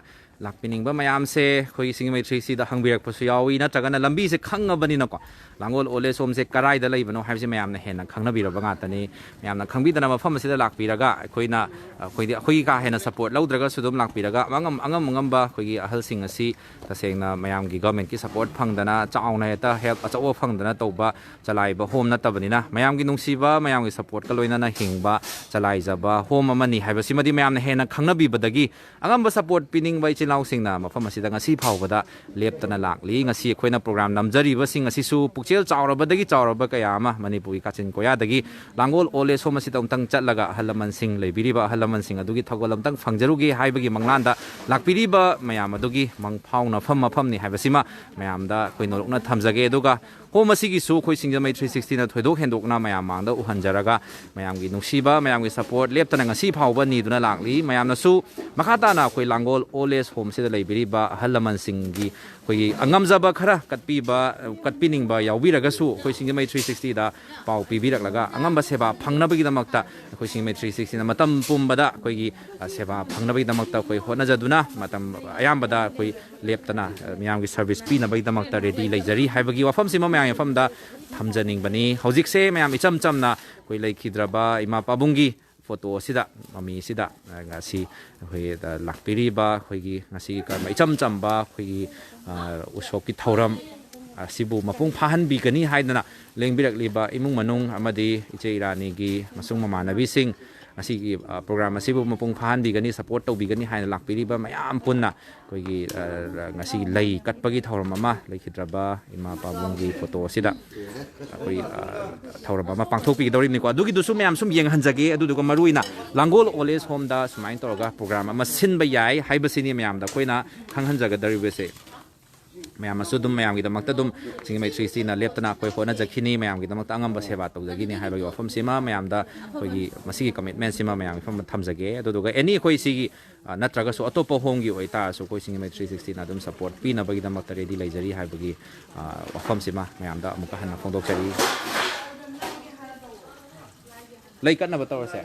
ꯂꯥꯛꯄꯤꯅꯤꯡꯕ ꯃꯌꯥꯝꯁꯦ ꯑꯩꯈꯣꯏꯒꯤ ꯁꯤꯡꯖꯃꯩ ꯊ꯭ꯔꯤ ꯁꯤꯛꯁꯇꯤꯗ ꯍꯪꯕꯤꯔꯛꯄꯁꯨ ꯌꯥꯎꯏ, ꯅꯠꯇ꯭ꯔꯒꯅ ꯂꯝꯕꯤꯁꯦ ꯈꯪꯉꯕꯅꯤꯅꯀꯣ, ꯂꯥꯡꯒꯣꯜ ꯑꯣꯜ ꯑꯦꯖ ꯍꯣꯝꯁꯦ ꯀꯔꯥꯏꯗ ꯂꯩꯕꯅꯣ ꯍꯥꯏꯕꯁꯦ ꯃꯌꯥꯝꯅ ꯍꯦꯟꯅ ꯈꯪꯅꯕꯤꯔꯕ ꯉꯥꯛꯇꯅꯤ꯫ ꯃꯌꯥꯝꯅ ꯈꯪꯕꯤꯗꯅ ꯃꯐꯝ ꯑꯁꯤꯗ ꯂꯥꯛꯄꯤꯔꯒ ꯑꯩꯈꯣꯏꯅ, ꯑꯩꯈꯣꯏꯗꯤ, ꯑꯩꯈꯣꯏꯒꯤ ꯀꯥ ꯍꯦꯟꯅ ꯁꯄꯣꯔꯠ ꯂꯧꯗ꯭ꯔꯒꯁꯨ ꯑꯗꯨꯝ ꯂꯥꯛꯄꯤꯔꯒ ꯑꯉꯝ, ꯑꯉꯝ ꯑꯉꯝꯕ ꯑꯩꯈꯣꯏꯒꯤ ꯑꯍꯜꯁꯤꯡ ꯑꯁꯤ ꯇꯁꯦꯡꯅ ꯃꯌꯥꯝꯒꯤ ꯒꯚꯔꯟꯃꯦꯟꯠꯀꯤ ꯁꯄꯣꯔꯠ ꯐꯪꯗꯅ, ꯆꯥꯎꯅ ꯍꯦꯛꯇ ꯍꯦꯜꯞ ꯑꯆꯧꯕ ꯐꯪꯗꯅ ꯇꯧꯕ ꯆꯂꯥꯏꯕ ꯍꯣꯝ ꯅꯠꯇꯕꯅꯤꯅ, ꯃꯌꯥꯝꯒꯤ ꯅꯨꯡꯁꯤꯕ, ꯃꯌꯥꯝꯒꯤ ꯁꯄꯣꯔꯠꯀ ꯂꯣꯏꯅꯅ ꯍꯤꯡꯕ, ꯆꯂꯥꯏꯖꯕ ꯍꯣꯝ ꯑꯃꯅꯤ ꯍꯥꯏꯕꯁꯤꯃꯗꯤ ꯃꯌꯥꯝꯅ ꯍꯦꯟꯅ ꯈꯪꯅꯕꯤꯕꯗꯒꯤ ꯑꯉꯝꯕ ꯁꯄꯣꯔꯠ ꯄꯤꯅꯤꯡꯕ ꯏꯆꯤꯜ ꯏꯅꯥꯎꯁꯤꯡꯅ ꯃꯐꯝ ꯑꯁꯤꯗ ꯉꯁꯤ ꯐꯥꯎꯕꯗ ꯂꯦꯞꯇꯅ ꯂꯥꯛꯂꯤ꯫ ꯉꯁꯤ ꯑꯩꯈꯣꯏꯅ ꯄ꯭ꯔꯣꯒ꯭ꯔꯥꯝ ꯅꯝꯖꯔꯤꯕꯁꯤꯡ ꯑꯁꯤꯁꯨ ꯄꯨꯛꯆꯦꯜ ꯆꯥꯎꯔꯕꯗꯒꯤ ꯆꯥꯎꯔꯕ ꯀꯌꯥ ꯑꯃ ꯃꯅꯤꯄꯨꯔꯒꯤ ꯀꯥꯆꯤꯟ ꯀꯣꯌꯥꯗꯒꯤ ꯂꯥꯡꯒꯣꯜ ꯑꯣꯜ ꯑꯦꯖ ꯍꯣꯝ ꯑꯁꯤꯗ ꯑꯃꯨꯛꯇꯪ ꯆꯠꯂꯒ ꯑꯍꯜ ꯂꯃꯟꯁꯤꯡ, ꯂꯩꯕꯤꯔꯤꯕ ꯑꯍꯜ ꯂꯃꯟꯁꯤꯡ ꯑꯗꯨꯒꯤ ꯊꯧꯒꯜ ꯑꯃꯨꯛꯇꯪ ꯐꯪꯖꯔꯨꯒꯦ ꯍꯥꯏꯕꯒꯤ ꯃꯪꯂꯥꯟꯗ ꯂꯥꯛꯄꯤꯔꯤꯕ ꯃꯌꯥꯝ ꯑꯗꯨꯒꯤ ꯃꯪꯐꯥꯎꯅꯐꯝ ꯃꯐꯝꯅꯤ ꯍꯥꯏꯕꯁꯤꯃ ꯃꯌꯥꯝꯗ ꯑꯩꯈꯣꯏ ꯅꯣꯂꯨꯛꯅ ꯊꯝꯖꯒꯦ꯫ ꯑꯗꯨꯒ ꯍꯣꯝ ꯑꯁꯤꯒꯤꯁꯨ ꯑꯩꯈꯣꯏ ꯁꯤꯡꯖꯃꯩ ꯊ꯭ꯔꯤ ꯁꯤꯛꯁꯇꯤꯅ ꯊꯣꯏꯗꯣꯛ ꯍꯦꯟꯗꯣꯛꯅ ꯃꯌꯥꯝ ꯃꯥꯡꯗ ꯎꯍꯟꯖꯔꯒ ꯃꯌꯥꯝꯒꯤ ꯅꯨꯡꯁꯤꯕ, ꯃꯌꯥꯝꯒꯤ ꯁꯄꯣꯔꯠ ꯂꯦꯞꯇꯅ ꯉꯁꯤ ꯐꯥꯎꯕ ꯅꯤꯗꯨꯅ ꯂꯥꯛꯂꯤ꯫ ꯃꯌꯥꯝꯅꯁꯨ ꯃꯈꯥ ꯇꯥꯅ ꯑꯩꯈꯣꯏ ꯂꯥꯡꯒꯣꯜ ꯑꯣꯜ ꯑꯦꯖ ꯍꯣꯝꯁꯤꯗ ꯂꯩꯕꯤꯔꯤꯕ ꯑꯍꯜ ꯂꯃꯟꯁꯤꯡꯒꯤ ꯑꯩꯈꯣꯏꯒꯤ ꯉꯝꯖꯕ ꯈꯔ ꯀꯠꯄꯤꯕ, ꯀꯠꯄꯤꯅꯤꯡꯕ ꯌꯥꯎꯕꯤꯔꯒꯁꯨ ꯑꯩꯈꯣꯏ ꯁꯤꯡꯖꯃꯩ ꯊ꯭ꯔꯤ ꯁꯤꯛꯁꯇꯤꯗ ꯄꯥꯎ ꯄꯤꯕꯤꯔꯛꯂꯒ ꯑꯉꯝꯕ ꯁꯦꯕꯥ ꯐꯪꯅꯕꯒꯤꯗꯃꯛꯇ ꯑꯩꯈꯣꯏ ꯁꯤꯡꯖꯃꯩ ꯊ꯭ꯔꯤ ꯁꯤꯛꯁꯇꯤꯅ ꯃꯇꯝ ꯄꯨꯝꯕꯗ ꯑꯩꯈꯣꯏꯒꯤ, ꯑ, ꯁꯦꯕꯥ ꯐꯪꯅꯕꯒꯤꯗꯃꯛꯇ ꯑꯩꯈꯣꯏ ꯍꯣꯠꯅꯖꯗꯨꯅ ꯃꯇꯝ ꯑꯌꯥꯝꯕꯗ ꯑꯩꯈꯣꯏ ꯂꯦꯞꯇꯅ, ꯑ, ꯃꯤꯌꯥꯝꯒꯤ ꯁꯔꯚꯤꯁ ꯄꯤꯅꯕꯒꯤꯗꯃꯛꯇ ꯔꯦꯗꯤ ꯂꯩꯖꯔꯤ ꯍꯥꯏꯕꯒꯤ ꯋꯥꯐꯝꯁꯤꯃ ꯃꯌꯥꯝꯒꯤ ꯃꯐꯝꯗ ꯊꯝꯖꯅꯤꯡꯕꯅꯤ꯫ ꯍꯧꯖꯤꯛꯁꯦ ꯃꯌꯥꯝ ꯏꯆꯝ ꯆꯝꯅ ꯑꯩꯈꯣꯏ ꯂꯩꯈꯤꯗ꯭ꯔꯕ ꯏꯃꯥ ꯄꯥꯕꯨꯡꯒꯤ ꯐꯣꯇꯣ ꯑꯁꯤꯗ, ꯃꯃꯤ ꯑꯁꯤꯗ, ꯑ, ꯉꯁꯤ ꯑꯩꯈꯣꯏ, ꯑ, ꯂꯥꯛꯄꯤꯔꯤꯕ ꯑꯩꯈꯣꯏꯒꯤ ꯉꯁꯤꯒꯤ ꯀꯔꯝꯕ ꯏꯆꯝ ꯆꯝꯕ ꯑꯩꯈꯣꯏꯒꯤ, ꯑ, ꯎꯁꯣꯞꯀꯤ ꯊꯧꯔꯝ ꯑꯁꯤꯕꯨ ꯃꯄꯨꯡ ꯐꯥꯍꯟꯕꯤꯒꯅꯤ ꯍꯥꯏꯗꯅ ꯂꯦꯡꯕꯤꯔꯛꯂꯤꯕ ꯏꯃꯨꯡ ꯃꯅꯨꯡ ꯑꯃꯗꯤ ꯏꯆꯦ ꯏꯔꯥꯅꯤꯒꯤ ꯃꯁꯨꯡ ꯃꯃꯥꯟꯅꯕꯤꯁꯤꯡ, ꯉꯁꯤꯒꯤ, ꯑ, ꯄ꯭ꯔꯣꯒ꯭ꯔꯥꯝ ꯑꯁꯤꯕꯨ ꯃꯄꯨꯡ ꯐꯥꯍꯟꯕꯤꯒꯅꯤ, ꯁꯄꯣꯔꯠ ꯇꯧꯕꯤꯒꯅꯤ ꯍꯥꯏꯅ ꯂꯥꯛꯄꯤꯔꯤꯕ ꯃꯌꯥꯝ ꯄꯨꯟꯅ ꯑꯩꯈꯣꯏꯒꯤ, ꯑ, ꯉꯁꯤꯒꯤ ꯂꯩ ꯀꯠꯄꯒꯤ ꯊꯧꯔꯝ ꯑꯃ ꯂꯩꯈꯤꯗ꯭ꯔꯕ ꯏꯃꯥ ꯄꯥꯕꯨꯡꯒꯤ ꯐꯣꯇꯣ ꯑꯁꯤꯗ ꯑꯩꯈꯣꯏ, ꯑ, ꯊꯧꯔꯝ ꯑꯃ ꯄꯥꯡꯊꯣꯛꯄꯤꯒꯗꯧꯔꯤꯕꯅꯤꯀꯣ꯫ ꯑꯗꯨꯒꯤꯗꯨꯁꯨ ꯃꯌꯥꯝ ꯁꯨꯝ ꯌꯦꯡꯍꯟꯖꯒꯦ꯫ ꯑꯗꯨꯗꯨꯒ ꯃꯔꯨ ꯑꯣꯏꯅ ꯂꯥꯡꯒꯣꯜ ꯑꯣꯜ ꯑꯦꯖ ꯍꯣꯝꯗ ꯁꯨꯃꯥꯏꯅ ꯇꯧꯔꯒ ꯄ꯭ꯔꯣꯒ꯭ꯔꯥꯝ ꯑꯃ ꯁꯤꯟꯕ ꯌꯥꯏ ꯍꯥꯏꯕꯁꯤꯅꯤ ꯃꯌꯥꯝꯗ ꯑꯩꯈꯣꯏꯅ ꯈꯪꯍꯟꯖꯒꯗꯧꯔꯤꯕꯁꯦ꯫ ꯃꯌꯥꯝꯅꯁꯨ ꯑꯗꯨꯝ ꯃꯌꯥꯝꯒꯤꯗꯃꯛꯇ ꯑꯗꯨꯝ ꯁꯤꯡꯖꯃꯩ ꯊ꯭ꯔꯤ ꯁꯤꯛꯁꯇꯤꯅ ꯂꯦꯞꯇꯅ ꯑꯩꯈꯣꯏ ꯍꯣꯠꯅꯖꯈꯤꯅꯤ, ꯃꯌꯥꯝꯒꯤꯗꯃꯛꯇ ꯑꯉꯝꯕ ꯁꯦꯕꯥ ꯇꯧꯖꯈꯤꯅꯤ ꯍꯥꯏꯕꯒꯤ ꯋꯥꯐꯝꯁꯤꯃ ꯃꯌꯥꯝꯗ ꯑꯩꯈꯣꯏꯒꯤ ꯃꯁꯤꯒꯤ ꯀꯃꯤꯠꯃꯦꯟꯁꯤꯃ ꯃꯌꯥꯝꯒꯤ ꯃꯐꯝꯗ ꯊꯝꯖꯒꯦ꯫ ꯑꯗꯨꯗꯨꯒ ꯑꯦꯅꯤ ꯑꯩꯈꯣꯏ ꯁꯤꯒꯤ, ꯑ, ꯅꯠꯇ꯭ꯔꯒꯁꯨ ꯑꯇꯣꯞꯄ ꯍꯣꯝꯒꯤ ꯑꯣꯏꯇꯥꯔꯁꯨ ꯑꯩꯈꯣꯏ ꯁꯤꯡꯖꯃꯩ ꯊ꯭ꯔꯤ ꯁꯤꯛꯁꯇꯤꯅ ꯑꯗꯨꯝ ꯁꯄꯣꯔꯠ ꯄꯤꯅꯕꯒꯤꯗꯃꯛꯇ ꯔꯦꯗꯤ ꯂꯩꯖꯔꯤ ꯍꯥꯏꯕꯒꯤ, ꯑ, ꯋꯥꯐꯝꯁꯤꯃ ꯃꯌꯥꯝꯗ ꯑꯃꯨꯛꯀ ꯍꯟꯅ ꯐꯣꯡꯗꯣꯛꯆꯔꯤ꯫ ꯂꯩ ꯀꯠꯅꯕ ꯇꯧꯔꯁꯦ꯫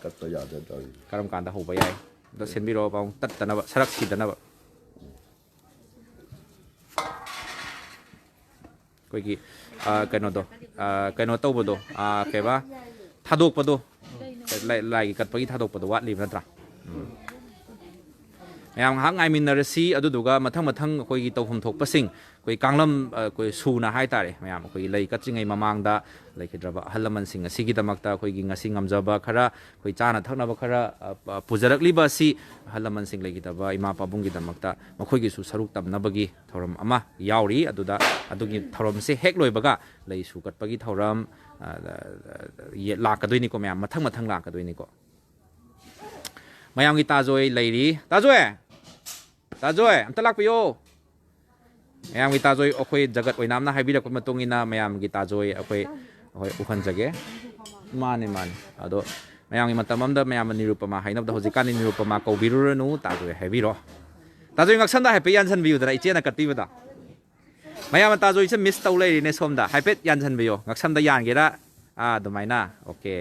ꯀꯠꯄ ꯌꯥꯗ ꯇꯧꯔꯤ꯫ ꯀꯔꯝ ꯀꯥꯟꯗ ꯍꯧꯕ ꯌꯥꯏ? ꯑꯗꯣ ꯁꯦꯝꯕꯤꯔꯣ, ꯄꯥꯕꯨꯡ, ꯇꯠꯇꯅꯕ, ꯁꯔꯛ ꯁꯤꯗꯅꯕ꯫ ꯑꯩꯈꯣꯏꯒꯤ, ꯑ, ꯀꯩꯅꯣꯗꯣ, ꯑ, ꯀꯩꯅꯣ ꯇꯧꯕꯗꯣ, ꯑ, ꯀꯩꯕꯥ? ꯊꯥꯗꯣꯛꯄꯗꯣ, ꯂꯥꯏ-, ꯂꯥꯏꯒꯤ ꯀꯠꯄꯒꯤ ꯊꯥꯗꯣꯛꯄꯗꯣ ꯋꯥꯠꯂꯤꯕ ꯅꯠꯇ꯭ꯔꯥ? ꯎꯝ꯫ ꯃꯌꯥꯝ ꯉꯥꯏꯍꯥꯛ ꯉꯥꯏꯃꯤꯟꯅꯔꯁꯤ꯫ ꯑꯗꯨꯗꯨꯒ ꯃꯊꯪ ꯃꯊꯪ ꯑꯩꯈꯣꯏꯒꯤ ꯇꯧꯐꯝ ꯊꯣꯛꯄꯁꯤꯡ, ꯑꯩꯈꯣꯏ ꯀꯥꯡꯂꯝ, ꯑ, ꯑꯩꯈꯣꯏ ꯁꯨꯅ ꯍꯥꯏꯇꯥꯔꯦ, ꯃꯌꯥꯝ ꯑꯩꯈꯣꯏꯒꯤ ꯂꯩ ꯀꯠꯇ꯭ꯔꯤꯉꯩ ꯃꯃꯥꯡꯗ ꯂꯩꯈꯤꯗ꯭ꯔꯕ ꯑꯍꯜ ꯂꯃꯟꯁꯤꯡ ꯑꯁꯤꯒꯤꯗꯃꯛꯇ ꯑꯩꯈꯣꯏꯒꯤ ꯉꯁꯤ ꯉꯝꯖꯕ ꯈꯔ, ꯑꯩꯈꯣꯏ ꯆꯥꯅ ꯊꯛꯅꯕ ꯈꯔ, ꯑ, ꯑ, ꯄꯨꯖꯔꯛꯂꯤꯕ ꯑꯁꯤ ꯑꯍꯜ ꯂꯃꯟꯁꯤꯡ ꯂꯩꯈꯤꯗꯕ ꯏꯃꯥ ꯄꯥꯕꯨꯡꯒꯤꯗꯃꯛꯇ ꯃꯈꯣꯏꯒꯤꯁꯨ ꯁꯔꯨꯛ ꯇꯝꯅꯕꯒꯤ ꯊꯧꯔꯝ ꯑꯃ ꯌꯥꯎꯔꯤ꯫ ꯑꯗꯨꯗ ꯑꯗꯨꯒꯤ ꯊꯧꯔꯝꯁꯦ ꯍꯦꯛ ꯂꯣꯏꯕꯒ ꯂꯩ ꯁꯨ ꯀꯠꯄꯒꯤ ꯊꯧꯔꯝ, ꯑ, ꯑ, ꯑ, ꯌꯦ-, ꯂꯥꯛꯀꯗꯣꯏꯅꯤꯀꯣ ꯃꯌꯥꯝ, ꯃꯊꯪ ꯃꯊꯪ ꯂꯥꯛꯀꯗꯣꯏꯅꯤꯀꯣ꯫ ꯃꯌꯥꯝꯒꯤ ꯇꯥꯖꯣꯏ ꯂꯩꯔꯤ꯫ ꯇꯥꯖꯣꯏ! ꯇꯥꯖꯣꯏ, ꯑꯝꯇ ꯂꯥꯛꯄꯤꯌꯣ꯫ ꯃꯌꯥꯝꯒꯤ ꯇꯥꯖꯣꯏ ꯑꯩꯈꯣꯏ ꯖꯒꯠ ꯑꯣꯏꯅꯥꯝꯅ ꯍꯥꯏꯕꯤꯔꯛꯄ ꯃꯇꯨꯡ ꯏꯟꯅ ꯃꯌꯥꯝꯒꯤ ꯇꯥꯖꯣꯏ ꯑꯩꯈꯣꯏ, ꯑꯩꯈꯣꯏ ꯎꯍꯟꯖꯒꯦ꯫ ꯃꯥꯅꯤ, ꯃꯥꯅꯤ꯫ ꯑꯗꯣ ꯃꯌꯥꯝꯒꯤ ꯃꯇꯝ ꯑꯃꯗ ꯃꯌꯥꯝꯅ ꯅꯤꯔꯨꯄꯃꯥ ꯍꯥꯏꯅꯕꯗ ꯍꯧꯖꯤꯛꯀꯥꯟꯗꯤ ꯅꯤꯔꯨꯄꯃꯥ ꯀꯧꯕꯤꯔꯨꯔꯅꯨ, ꯇꯥꯖꯣꯏ ꯍꯥꯏꯕꯤꯔꯣ꯫ ꯇꯥꯖꯣꯏ ꯉꯛꯁꯝꯗ ꯍꯥꯏꯐꯦꯠ ꯌꯥꯟꯁꯤꯟꯕꯤꯌꯨꯗꯅ, ꯏꯆꯦꯅ ꯀꯠꯄꯤꯕꯗ꯫ ꯃꯌꯥꯝꯅ ꯇꯥꯖꯣꯏꯁꯦ ꯃꯤꯁ ꯇꯧ ꯂꯩꯔꯤꯅꯦ ꯁꯣꯝꯗ꯫ ꯍꯥꯏꯐꯦꯠ ꯌꯥꯟꯁꯤꯟꯕꯤꯌꯣ꯫ ꯉꯛꯁꯝꯗ ꯌꯥꯟꯒꯦꯔꯥ? ꯑꯥ, ꯑꯗꯨꯃꯥꯏꯅ꯫ ꯑꯣꯀꯦ꯫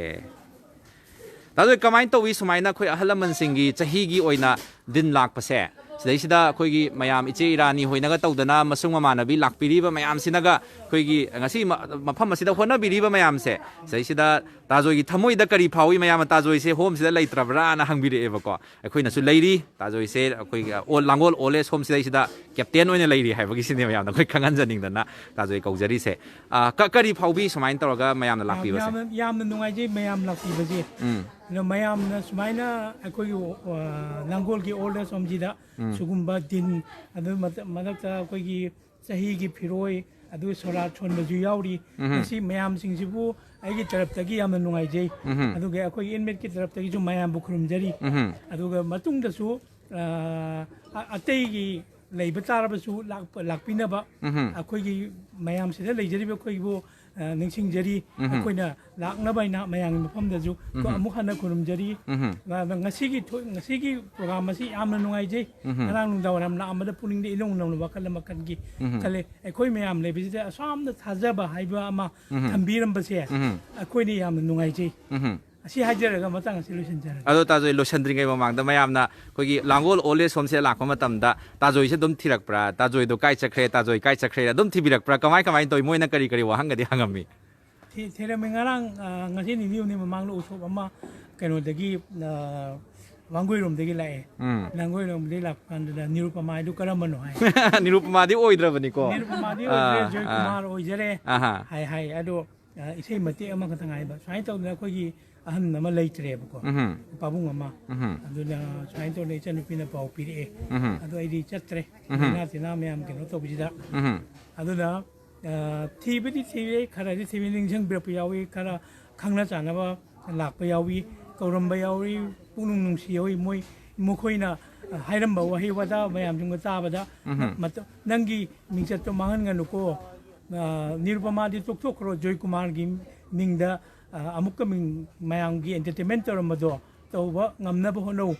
ꯇꯥꯖꯣꯏ, ꯀꯃꯥꯏꯅ ꯇꯧꯏ ꯁꯨꯃꯥꯏꯅ ꯑꯩꯈꯣꯏ ꯑꯍꯜ ꯂꯃꯟꯁꯤꯡꯒꯤ ꯆꯍꯤꯒꯤ ꯑꯣꯏꯅ ꯗꯤꯟ ꯂꯥꯛꯄꯁꯦ? ꯁꯤꯗꯩꯁꯤꯗ ꯑꯩꯈꯣꯏꯒꯤ ꯃꯌꯥꯝ ꯏꯆꯦ ꯏꯔꯥꯅꯤ ꯍꯣꯏꯅꯒ ꯇꯧꯗꯅ ꯃꯁꯨꯡ ꯃꯃꯥꯟꯅꯕꯤ ꯂꯥꯛꯄꯤꯔꯤꯕ ꯃꯌꯥꯝꯁꯤꯅꯒ ꯑꯩꯈꯣꯏꯒꯤ ꯉꯁꯤ ꯃ-, ꯃꯐꯝ ꯑꯁꯤꯗ ꯍꯣꯠꯅꯕꯤꯔꯤꯕ ꯃꯌꯥꯝꯁꯦ, ꯁꯤꯗꯩꯁꯤꯗ ꯇꯥꯖꯣꯏꯒꯤ ꯊꯃꯣꯏꯗ ꯀꯔꯤ ꯐꯥꯎꯏ? ꯃꯌꯥꯝꯅ ꯇꯥꯖꯣꯏꯁꯦ ꯍꯣꯝꯁꯤꯗ ꯂꯩꯇ꯭ꯔꯕ꯭ꯔꯥꯅ ꯍꯪꯕꯤꯔꯛꯑꯦꯕꯀꯣ꯫ ꯑꯩꯈꯣꯏꯅꯁꯨ ꯂꯩꯔꯤ, ꯇꯥꯖꯣꯏꯁꯦ ꯑꯩꯈꯣꯏꯒꯤ ꯑꯣꯜ-, ꯂꯥꯡꯒꯣꯜ ꯑꯣꯜ ꯑꯦꯖ ꯍꯣꯝꯁꯤꯗꯩꯁꯤꯗ ꯀꯦꯞꯇꯦꯟ ꯑꯣꯏꯅ ꯂꯩꯔꯤ ꯍꯥꯏꯕꯒꯤꯁꯤꯅꯦ ꯃꯌꯥꯝꯗ ꯑꯩꯈꯣꯏ ꯈꯪꯍꯟꯖꯅꯤꯡꯗꯅ ꯇꯥꯖꯣꯏ ꯀꯧꯖꯔꯤꯁꯦ꯫ ꯑ, ꯀ-, ꯀꯔꯤ ꯐꯥꯎꯕꯤ ꯁꯨꯃꯥꯏꯅ ꯇꯧꯔꯒ ꯃꯌꯥꯝꯅ ꯌꯥꯝ, ꯂꯥꯛꯄꯤꯕꯁꯦ? ꯌꯥꯝꯅ, ꯌꯥꯝꯅ ꯅꯨꯡꯉꯥꯏꯖꯩ ꯃꯌꯥꯝ ꯂꯥꯛꯄꯤꯕꯁꯦ꯫ ꯎꯝ꯫ ꯑꯗꯣ ꯃꯌꯥꯝꯅ ꯁꯨꯃꯥꯏꯅ ꯑꯩꯈꯣꯏꯒꯤ, ꯑ, ꯂꯥꯡꯒꯣꯜꯒꯤ ꯑꯣꯜ ꯑꯦꯖ ꯍꯣꯝꯁꯤꯗ ꯎꯝ꯫ ꯁꯤꯒꯨꯝꯕ ꯗꯤꯟ, ꯑꯗꯨ ꯃꯊ-, ꯃꯊꯛꯇ ꯑꯩꯈꯣꯏꯒꯤ ꯆꯍꯤꯒꯤ ꯐꯤꯔꯣꯏ, ꯑꯗꯨ ꯁꯣꯔꯥꯠ ꯁꯣꯟꯕꯁꯨ ꯌꯥꯎꯔꯤ꯫ ꯎꯝꯍꯨꯝ꯫ ꯃꯁꯤ ꯃꯌꯥꯝꯁꯤꯡꯁꯤꯕꯨ ꯑꯩꯒꯤ ꯇꯔꯞꯇꯒꯤ ꯌꯥꯝꯅ ꯅꯨꯡꯉꯥꯏꯖꯩ꯫ ꯎꯝꯍꯨꯝ꯫ ꯑꯗꯨꯒ ꯑꯩꯈꯣꯏꯒꯤ ꯏꯟꯃꯦꯠꯀꯤ ꯇꯔꯞꯇꯒꯤꯁꯨ ꯃꯌꯥꯝꯕꯨ ꯈꯨꯔꯨꯝꯖꯔꯤ꯫ ꯎꯝꯍꯨꯝ꯫ ꯑꯗꯨꯒ ꯃꯇꯨꯡꯗꯁꯨ, ꯑ, ꯑ-, ꯑꯇꯩꯒꯤ ꯂꯩꯕ ꯇꯥꯔꯕꯁꯨ ꯂꯥꯛꯄ-, ꯂꯥꯛꯄꯤꯅꯕ ꯎꯝꯍꯨꯝ꯫ ꯑꯩꯈꯣꯏꯒꯤ ꯃꯌꯥꯝꯁꯤꯗ ꯂꯩꯖꯔꯤꯕ ꯑꯩꯈꯣꯏꯕꯨ, ꯑ, ꯅꯤꯡꯁꯤꯡꯖꯔꯤ꯫ ꯎꯝꯍꯨꯝ꯫ ꯑꯩꯈꯣꯏꯅ ꯂꯥꯛꯅꯕ ꯍꯥꯏꯅ ꯃꯌꯥꯝꯒꯤ ꯃꯐꯝꯗꯁꯨ ꯎꯝꯍꯨꯝ꯫ ꯑꯃꯨꯛ ꯍꯟꯅ ꯈꯨꯔꯨꯝꯖꯔꯤ꯫ ꯎꯝꯍꯨꯝ꯫ ꯑ, ꯉꯁꯤꯒꯤ ꯊꯣ-, ꯉꯁꯤꯒꯤ ꯄ꯭ꯔꯣꯒ꯭ꯔꯥꯝ ꯑꯁꯤ ꯌꯥꯝꯅ ꯅꯨꯡꯉꯥꯏꯖꯩ꯫ ꯎꯝꯍꯨꯝ꯫ ꯉꯔꯥꯡ ꯅꯨꯡꯗꯥꯡ ꯋꯥꯏꯔꯝ ꯂꯥꯛꯑꯝꯕꯗ ꯄꯨꯛꯅꯤꯡꯗ ꯏꯅꯧ ꯅꯧꯅ ꯋꯥꯈꯜ ꯑꯃ ꯈꯟꯈꯤ꯫ ꯎꯝꯍꯨꯝ꯫ ꯈꯜꯂꯦ, ꯑꯩꯈꯣꯏ ꯃꯌꯥꯝ ꯂꯩꯕꯁꯤꯗ ꯑꯁꯥꯝꯗ ꯊꯥꯖꯕ ꯍꯥꯏꯕ ꯑꯃ ꯎꯝꯍꯨꯝ꯫ ꯊꯝꯕꯤꯔꯝꯕꯁꯦ ꯎꯝꯍꯨꯝ꯫ ꯑꯩꯈꯣꯏꯅ ꯌꯥꯝꯅ ꯅꯨꯡꯉꯥꯏꯖꯩ꯫ ꯎꯝꯍꯨꯝ꯫ ꯑꯁꯤ ꯍꯥꯏꯖꯔꯒ ꯃꯇꯥꯡ ꯑꯁꯤ ꯂꯣꯏꯁꯤꯟꯖꯔꯒꯦ꯫ ꯑꯗꯣ ꯇꯥꯖꯣꯏ, ꯂꯣꯏꯁꯤꯟꯗ꯭ꯔꯤꯉꯩ ꯃꯃꯥꯡꯗ ꯃꯌꯥꯝꯅ ꯑꯩꯈꯣꯏꯒꯤ ꯂꯥꯡꯒꯣꯜ ꯑꯣꯜ ꯑꯦꯖ ꯍꯣꯝꯁꯦ ꯂꯥꯛꯄ ꯃꯇꯝꯗ ꯇꯥꯖꯣꯏꯁꯦ ꯑꯗꯨꯝ ꯊꯤꯔꯛꯄ꯭ꯔꯥ? "ꯇꯥꯖꯣꯏꯗꯣ ꯀꯥꯏ ꯆꯠꯈ꯭ꯔꯦ? ꯇꯥꯖꯣꯏ ꯀꯥꯏ ꯆꯠꯈ꯭ꯔꯦ?" ꯑꯗꯨꯝ ꯊꯤꯕꯤꯔꯛꯄ꯭ꯔꯥ? ꯀꯃꯥꯏ ꯀꯃꯥꯏꯅ ꯇꯧꯏ? ꯃꯣꯏꯅ ꯀꯔꯤ ꯀꯔꯤ ꯋꯥꯍꯪꯒꯗꯤ ꯍꯪꯉꯝꯃꯤ? ꯊꯤ-, ꯊꯤꯔꯝꯃꯤ꯫ ꯉꯔꯥꯡ, ꯑ, ꯉꯁꯤ ꯅꯤꯅꯤ ꯍꯨꯝꯅꯤ ꯃꯃꯥꯡꯗ ꯎꯁꯣꯞ ꯑꯃ ꯀꯩꯅꯣꯗꯒꯤ, ꯑ, ꯋꯥꯡꯒꯣꯏꯔꯣꯝꯗꯒꯤ ꯂꯥꯛꯑꯦ꯫ ꯎꯝ ꯋꯥꯡꯒꯣꯏꯔꯣꯝꯗꯒꯤ ꯂꯥꯛꯄ ꯀꯥꯟꯗꯨꯗ ꯅꯤꯔꯨꯄꯃꯥ ꯍꯥꯏꯗꯨ ꯀꯔꯝꯕꯅꯣ ꯍꯥꯏ꯫ ꯅꯤꯔꯨꯄꯃꯥꯗꯤ ꯑꯣꯏꯗ꯭ꯔꯕꯅꯤꯀꯣ꯫ ꯅꯤꯔꯨꯄꯃꯥꯗꯤ ꯑꯥ, ꯑꯣꯏꯗ꯭ꯔꯦ, ꯖꯣꯏ ꯑꯥ꯫ ꯀꯨꯃꯥꯔ ꯑꯣꯏꯖꯔꯦ ꯑꯍꯥ ꯍꯥꯏ ꯍꯥꯏ꯫ ꯑꯗꯣ ꯑ, ꯏꯁꯩ ꯃꯇꯦꯛ ꯑꯃꯈꯛꯇꯪ ꯍꯥꯏꯕ, ꯁꯨꯃꯥꯏꯅ ꯇꯧꯗꯅ ꯑꯩꯈꯣꯏꯒꯤ ꯑꯍꯟ ꯑꯃ ꯂꯩꯇ꯭ꯔꯦꯕꯀꯣ, ꯎꯝꯍꯨꯝ ꯄꯥꯕꯨꯡ ꯑꯃ꯫ ꯎꯝꯍꯨꯝ ꯑꯗꯨꯅ ꯁꯨꯃꯥꯏꯅ ꯇꯧꯗꯅ ꯏꯆꯟꯅꯨꯄꯤꯅ ꯄꯥꯎ ꯄꯤꯔꯛꯑꯦ꯫ ꯎꯝꯍꯨꯝ ꯑꯗꯣ ꯑꯩꯗꯤ ꯆꯠꯇ꯭ꯔꯦ꯫ ꯎꯝꯍꯨꯝ꯫ ꯂꯥꯏꯅꯥ ꯇꯤꯟꯅꯥ ꯃꯌꯥꯝ ꯀꯩꯅꯣ ꯇꯧꯕꯁꯤꯗ꯫ ꯎꯝꯍꯨꯝ ꯑꯗꯨꯅ ꯑ, ꯊꯤꯕꯗꯤ ꯊꯤꯔꯦ, ꯈꯔꯗꯤ ꯊꯤꯕ ꯅꯤꯡꯁꯤꯡꯕꯤꯔꯛꯄ ꯌꯥꯎꯏ, ꯈꯔ ꯈꯪꯅ ꯆꯥꯟꯅꯕ ꯂꯥꯛꯄ ꯌꯥꯎꯏ, ꯀꯧꯔꯝꯕ ꯌꯥꯎꯏ, ꯄꯨꯛꯅꯤꯡ ꯅꯨꯡꯁꯤ ꯌꯥꯎꯏ꯫ ꯃꯣꯏ, ꯃꯈꯣꯏꯅ ꯍꯥꯏꯔꯝꯕ ꯋꯥꯍꯩ ꯋꯥꯇꯥ ꯃꯌꯥꯝꯁꯤꯡꯗꯣ ꯇꯥꯕꯗ ꯎꯝꯍꯨꯝ꯫ ꯃꯇ-, ꯅꯪꯒꯤ ꯃꯤꯡꯆꯠꯇꯣ ꯃꯥꯡꯍꯟꯒꯅꯨꯀꯣ꯫ ꯑ, ꯅꯤꯔꯨꯄꯃꯥꯗꯤ ꯇꯣꯛꯊꯣꯛꯈ꯭ꯔꯣ, ꯖꯣꯏ ꯀꯨꯃꯥꯔꯒꯤ ꯃꯤꯡꯗ, ꯑ, ꯑꯃꯨꯛꯀ ꯃꯤꯡ, ꯃꯌꯥꯝꯒꯤ ꯑꯦꯟꯇꯔꯇꯦꯟꯃꯦꯟ ꯇꯧꯔꯝꯕꯗꯣ ꯇꯧꯕ ꯉꯝꯅꯕ ꯍꯣꯠꯅꯧ꯫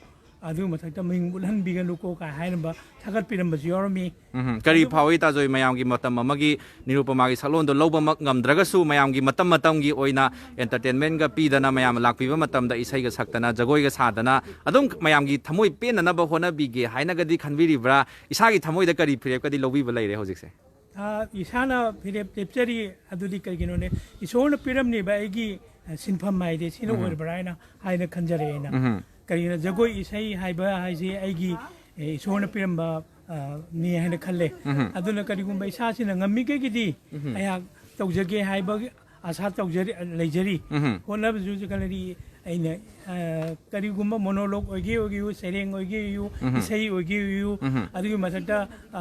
ꯑꯗꯨꯒꯤ ꯃꯊꯛꯇ ꯃꯤꯡ ꯃꯨꯠꯍꯟꯕꯤꯒꯅꯨꯀꯣ ꯀꯥꯏ ꯍꯥꯏꯔꯝꯕ, ꯊꯥꯒꯠꯄꯤꯔꯝꯕꯁꯨ ꯌꯥꯎꯔꯝꯃꯤ꯫ ꯎꯝꯍꯨꯝ꯫ ꯀꯔꯤ ꯐꯥꯎꯏ ꯇꯥꯖꯣꯏ, ꯃꯌꯥꯝꯒꯤ ꯃꯇꯝ ꯑꯃꯒꯤ ꯅꯤꯔꯨꯄꯃꯥꯒꯤ ꯁꯛꯂꯣꯟꯗꯣ ꯂꯧꯕꯃꯛ ꯉꯝꯗ꯭ꯔꯒꯁꯨ ꯃꯌꯥꯝꯒꯤ ꯃꯇꯝ ꯃꯇꯝꯒꯤ ꯑꯣꯏꯅ ꯑꯦꯟꯇꯔꯇꯦꯟꯃꯦꯟꯒ ꯄꯤꯗꯅ, ꯃꯌꯥꯝ ꯂꯥꯛꯄꯤꯕ ꯃꯇꯝꯗ ꯏꯁꯩꯒ ꯁꯛꯇꯅ, ꯖꯒꯣꯏꯒ ꯁꯥꯗꯅ, ꯑꯗꯨꯝ ꯃꯌꯥꯝꯒꯤ ꯊꯃꯣꯏ ꯄꯦꯟꯅꯅꯕ ꯍꯣꯠꯅꯕꯤꯒꯦ ꯍꯥꯏꯅꯒꯗꯤ ꯈꯟꯕꯤꯔꯤꯕ꯭ꯔꯥ? ꯏꯁꯥꯒꯤ ꯊꯃꯣꯏꯗ ꯀꯔꯤ ꯐꯤꯔꯦꯞꯀꯗꯤ ꯂꯧꯕꯤꯕ ꯂꯩꯔꯦ ꯍꯧꯖꯤꯛꯁꯦ? ꯑ, ꯏꯁꯥꯅ ꯐꯤꯔꯦꯞ ꯂꯦꯞꯆꯔꯤ꯫ ꯑꯗꯨꯗꯤ ꯀꯩꯒꯤꯅꯣꯅꯦ, ꯏꯁꯣꯔꯅ ꯄꯤꯔꯝꯂꯤꯕ ꯑꯩꯒꯤ, ꯑ, ꯁꯤꯟꯐꯝ ꯍꯥꯏꯗꯤ ꯁꯤꯅ ꯎꯝꯍꯨꯝ꯫ ꯑꯣꯏꯔꯕ꯭ꯔꯥ ꯍꯥꯏꯅ, ꯍꯥꯏꯅ ꯈꯟꯖꯔꯦ ꯑꯩꯅ꯫ ꯎꯝꯍꯨꯝ꯫ ꯀꯔꯤꯒꯤꯅꯣ, ꯖꯒꯣꯏ ꯏꯁꯩ ꯍꯥꯏꯕ ꯍꯥꯏꯁꯦ ꯑꯩꯒꯤ, ꯑꯦ, ꯏꯁꯣꯔꯅ ꯄꯤꯔꯝꯕ, ꯑ, ꯅꯤ ꯍꯥꯏꯅ ꯈꯜꯂꯦ꯫ ꯎꯝꯍꯨꯝ꯫ ꯑꯗꯨꯅ ꯀꯔꯤꯒꯨꯝꯕ ꯏꯁꯥꯁꯤꯅ ꯉꯝꯃꯤꯈꯩꯒꯤꯗꯤ ꯎꯝꯍꯨꯝ꯫ ꯑꯩꯍꯥꯛ ꯇꯧꯖꯒꯦ ꯍꯥꯏꯕꯒꯤ ꯑꯁꯥ ꯇꯧꯖꯔꯤ, ꯂꯩꯖꯔꯤ꯫ ꯎꯝꯍꯨꯝ꯫ ꯍꯣꯠꯅꯕꯁꯨ ꯀꯔꯤ ꯑꯩꯅ, ꯑ, ꯀꯔꯤꯒꯨꯝꯕ ꯃꯣꯅꯣꯂꯣꯒ ꯑꯣꯏꯒꯦ ꯑꯣꯏꯒꯦꯌꯨ, ꯁꯩꯔꯦꯡ ꯑꯣꯏꯒꯦ ꯑꯣꯏꯒꯦꯌꯨ, ꯎꯝꯍꯨꯝ꯫ ꯏꯁꯩ ꯑꯣꯏꯒꯦ ꯑꯣꯏꯒꯦꯌꯨ, ꯎꯝꯍꯨꯝ꯫ ꯑꯗꯨꯒꯤ ꯃꯊꯛꯇ, ꯑ,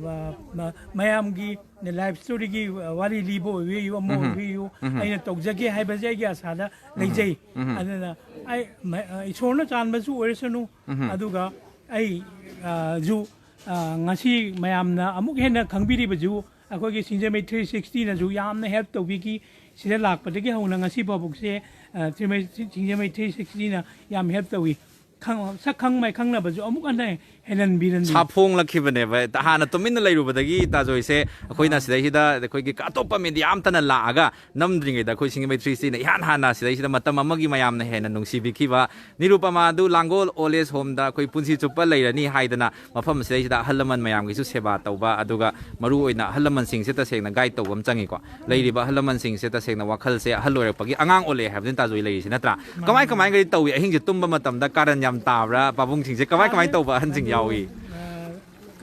ꯃ-, ꯃ-, ꯃꯌꯥꯝꯒꯤ ꯂꯥꯏꯐ ꯁ꯭ꯇꯣꯔꯤꯒꯤ ꯋꯥꯔꯤ ꯂꯤꯕ ꯑꯣꯏꯒꯦꯌꯨ, ꯑꯃ ꯎꯝꯍꯨꯝ꯫ ꯑꯣꯏꯒꯦꯌꯨ, ꯎꯝꯍꯨꯝ꯫ ꯑꯩꯅ ꯇꯧꯖꯒꯦ ꯍꯥꯏꯕꯁꯦ ꯑꯩꯒꯤ ꯑꯁꯥꯗ ꯂꯩꯖꯩ꯫ ꯎꯝꯍꯨꯝ꯫ ꯑꯗꯨꯅ ꯑꯩ, ꯃ-, ꯑ, ꯏꯁꯣꯔꯅ ꯆꯥꯟꯕꯁꯨ ꯑꯣꯏꯔꯁꯅꯨ꯫ ꯎꯝꯍꯨꯝ꯫ ꯑꯗꯨꯒ ꯑꯩ, ꯑ, ꯖꯨ, ꯑ, ꯉꯁꯤ ꯃꯌꯥꯝꯅ ꯑꯃꯨꯛ ꯍꯦꯟꯅ ꯈꯪꯕꯤꯔꯤꯕꯁꯨ ꯑꯩꯈꯣꯏꯒꯤ ꯁꯤꯡꯖꯃꯩ ꯊ꯭ꯔꯤ ꯁꯤꯛꯁꯇꯤꯅꯁꯨ ꯌꯥꯝꯅ ꯍꯦꯜꯞ ꯇꯧꯕꯤꯈꯤ꯫ ꯁꯤꯗ ꯂꯥꯛꯄꯗꯒꯤ ꯍꯧꯅ ꯉꯁꯤ ꯐꯥꯎꯕꯁꯦ, ꯑ, ꯁꯤꯡꯖꯃꯩ, ꯁꯤꯡꯖꯃꯩ ꯊ꯭ꯔꯤ ꯁꯤꯛꯁꯇꯤꯅ ꯌꯥꯝ ꯍꯦꯜꯞ ꯇꯧꯏ꯫ ꯈꯪ-, ꯁꯛ ꯈꯪ ꯃꯥꯏ ꯈꯪꯅꯕꯁꯨ ꯑꯃꯨꯛ ꯍꯟꯅ ꯍꯦꯟꯍꯟꯕꯤꯔꯅꯤ꯫ ꯁꯥꯐꯣꯡꯂꯛꯈꯤꯕꯅꯦꯕ꯫ ꯍꯥꯟꯅ ꯇꯨꯃꯤꯟꯅ ꯂꯩꯔꯨꯕꯗꯒꯤ ꯇꯥꯖꯣꯏꯁꯦ ꯑꯩꯈꯣꯏꯅ ꯁꯤꯗꯩꯁꯤꯗ ꯑꯩꯈꯣꯏꯒꯤ ꯑꯇꯣꯞꯄ ꯃꯦꯗꯤꯌꯥ ꯑꯝꯇꯅ ꯂꯥꯛꯑꯒ ꯅꯝꯗ꯭ꯔꯤꯉꯩꯗ ꯑꯩꯈꯣꯏ ꯁꯤꯡꯖꯃꯩ ꯊ꯭ꯔꯤ ꯁꯤꯛꯁꯇꯤꯅ ꯏꯍꯥꯟ ꯍꯥꯟꯅ ꯁꯤꯗꯩꯁꯤꯗ ꯃꯇꯝ ꯑꯃꯒꯤ ꯃꯌꯥꯝꯅ ꯍꯦꯟꯅ ꯅꯨꯡꯁꯤꯕꯤꯈꯤꯕ ꯅꯤꯔꯨꯄꯃꯥꯗꯨ ꯂꯥꯡꯒꯣꯜ ꯑꯣꯜ ꯑꯦꯖ ꯍꯣꯝꯗ ꯑꯩꯈꯣꯏ ꯄꯨꯟꯁꯤ ꯆꯨꯞꯄ ꯂꯩꯔꯅꯤ ꯍꯥꯏꯗꯅ ꯃꯐꯝ ꯑꯁꯤꯗꯩꯁꯤꯗ ꯑꯍꯜ ꯂꯃꯟ ꯃꯌꯥꯝꯒꯤꯁꯨ ꯁꯦꯕꯥ ꯇꯧꯕ, ꯑꯗꯨꯒ ꯃꯔꯨꯑꯣꯏꯅ ꯑꯍꯜ ꯂꯃꯟꯁꯤꯡꯁꯦ ꯇꯁꯦꯡꯅ ꯒꯥꯏꯗ ꯇꯧꯕ ꯑꯃ ꯆꯪꯉꯤꯀꯣ꯫ ꯂꯩꯔꯤꯕ ꯑꯍꯜ ꯂꯃꯟꯁꯤꯡꯁꯦ ꯇꯁꯦꯡꯅ ꯋꯥꯈꯜꯁꯦ ꯑꯍꯜ ꯑꯣꯏꯔꯛꯄꯒꯤ ꯑꯉꯥꯡ ꯑꯣꯜꯂꯛꯑꯦ ꯍꯥꯏꯕꯗꯨꯅꯤ ꯇꯥꯖꯣꯏ ꯂꯩꯔꯤꯁꯤ, ꯅꯠꯇ꯭ꯔꯥ? ꯀꯃꯥꯏ ꯀꯃꯥꯏꯅꯒꯗꯤ ꯇꯧꯏ? ꯑꯍꯤꯡꯁꯦ ꯇꯨꯝꯕ ꯃꯇꯝꯗ ꯀꯥꯔꯟ ꯌꯥꯝ ꯇꯥꯕ꯭ꯔꯥ? ꯄꯥꯕꯨꯡꯁꯤꯡꯁꯦ ꯀꯃꯥꯏ ꯀꯃꯥꯏꯅ ꯇꯧꯕ ꯑꯍꯟꯁꯤꯡ ꯌꯥꯎꯏ?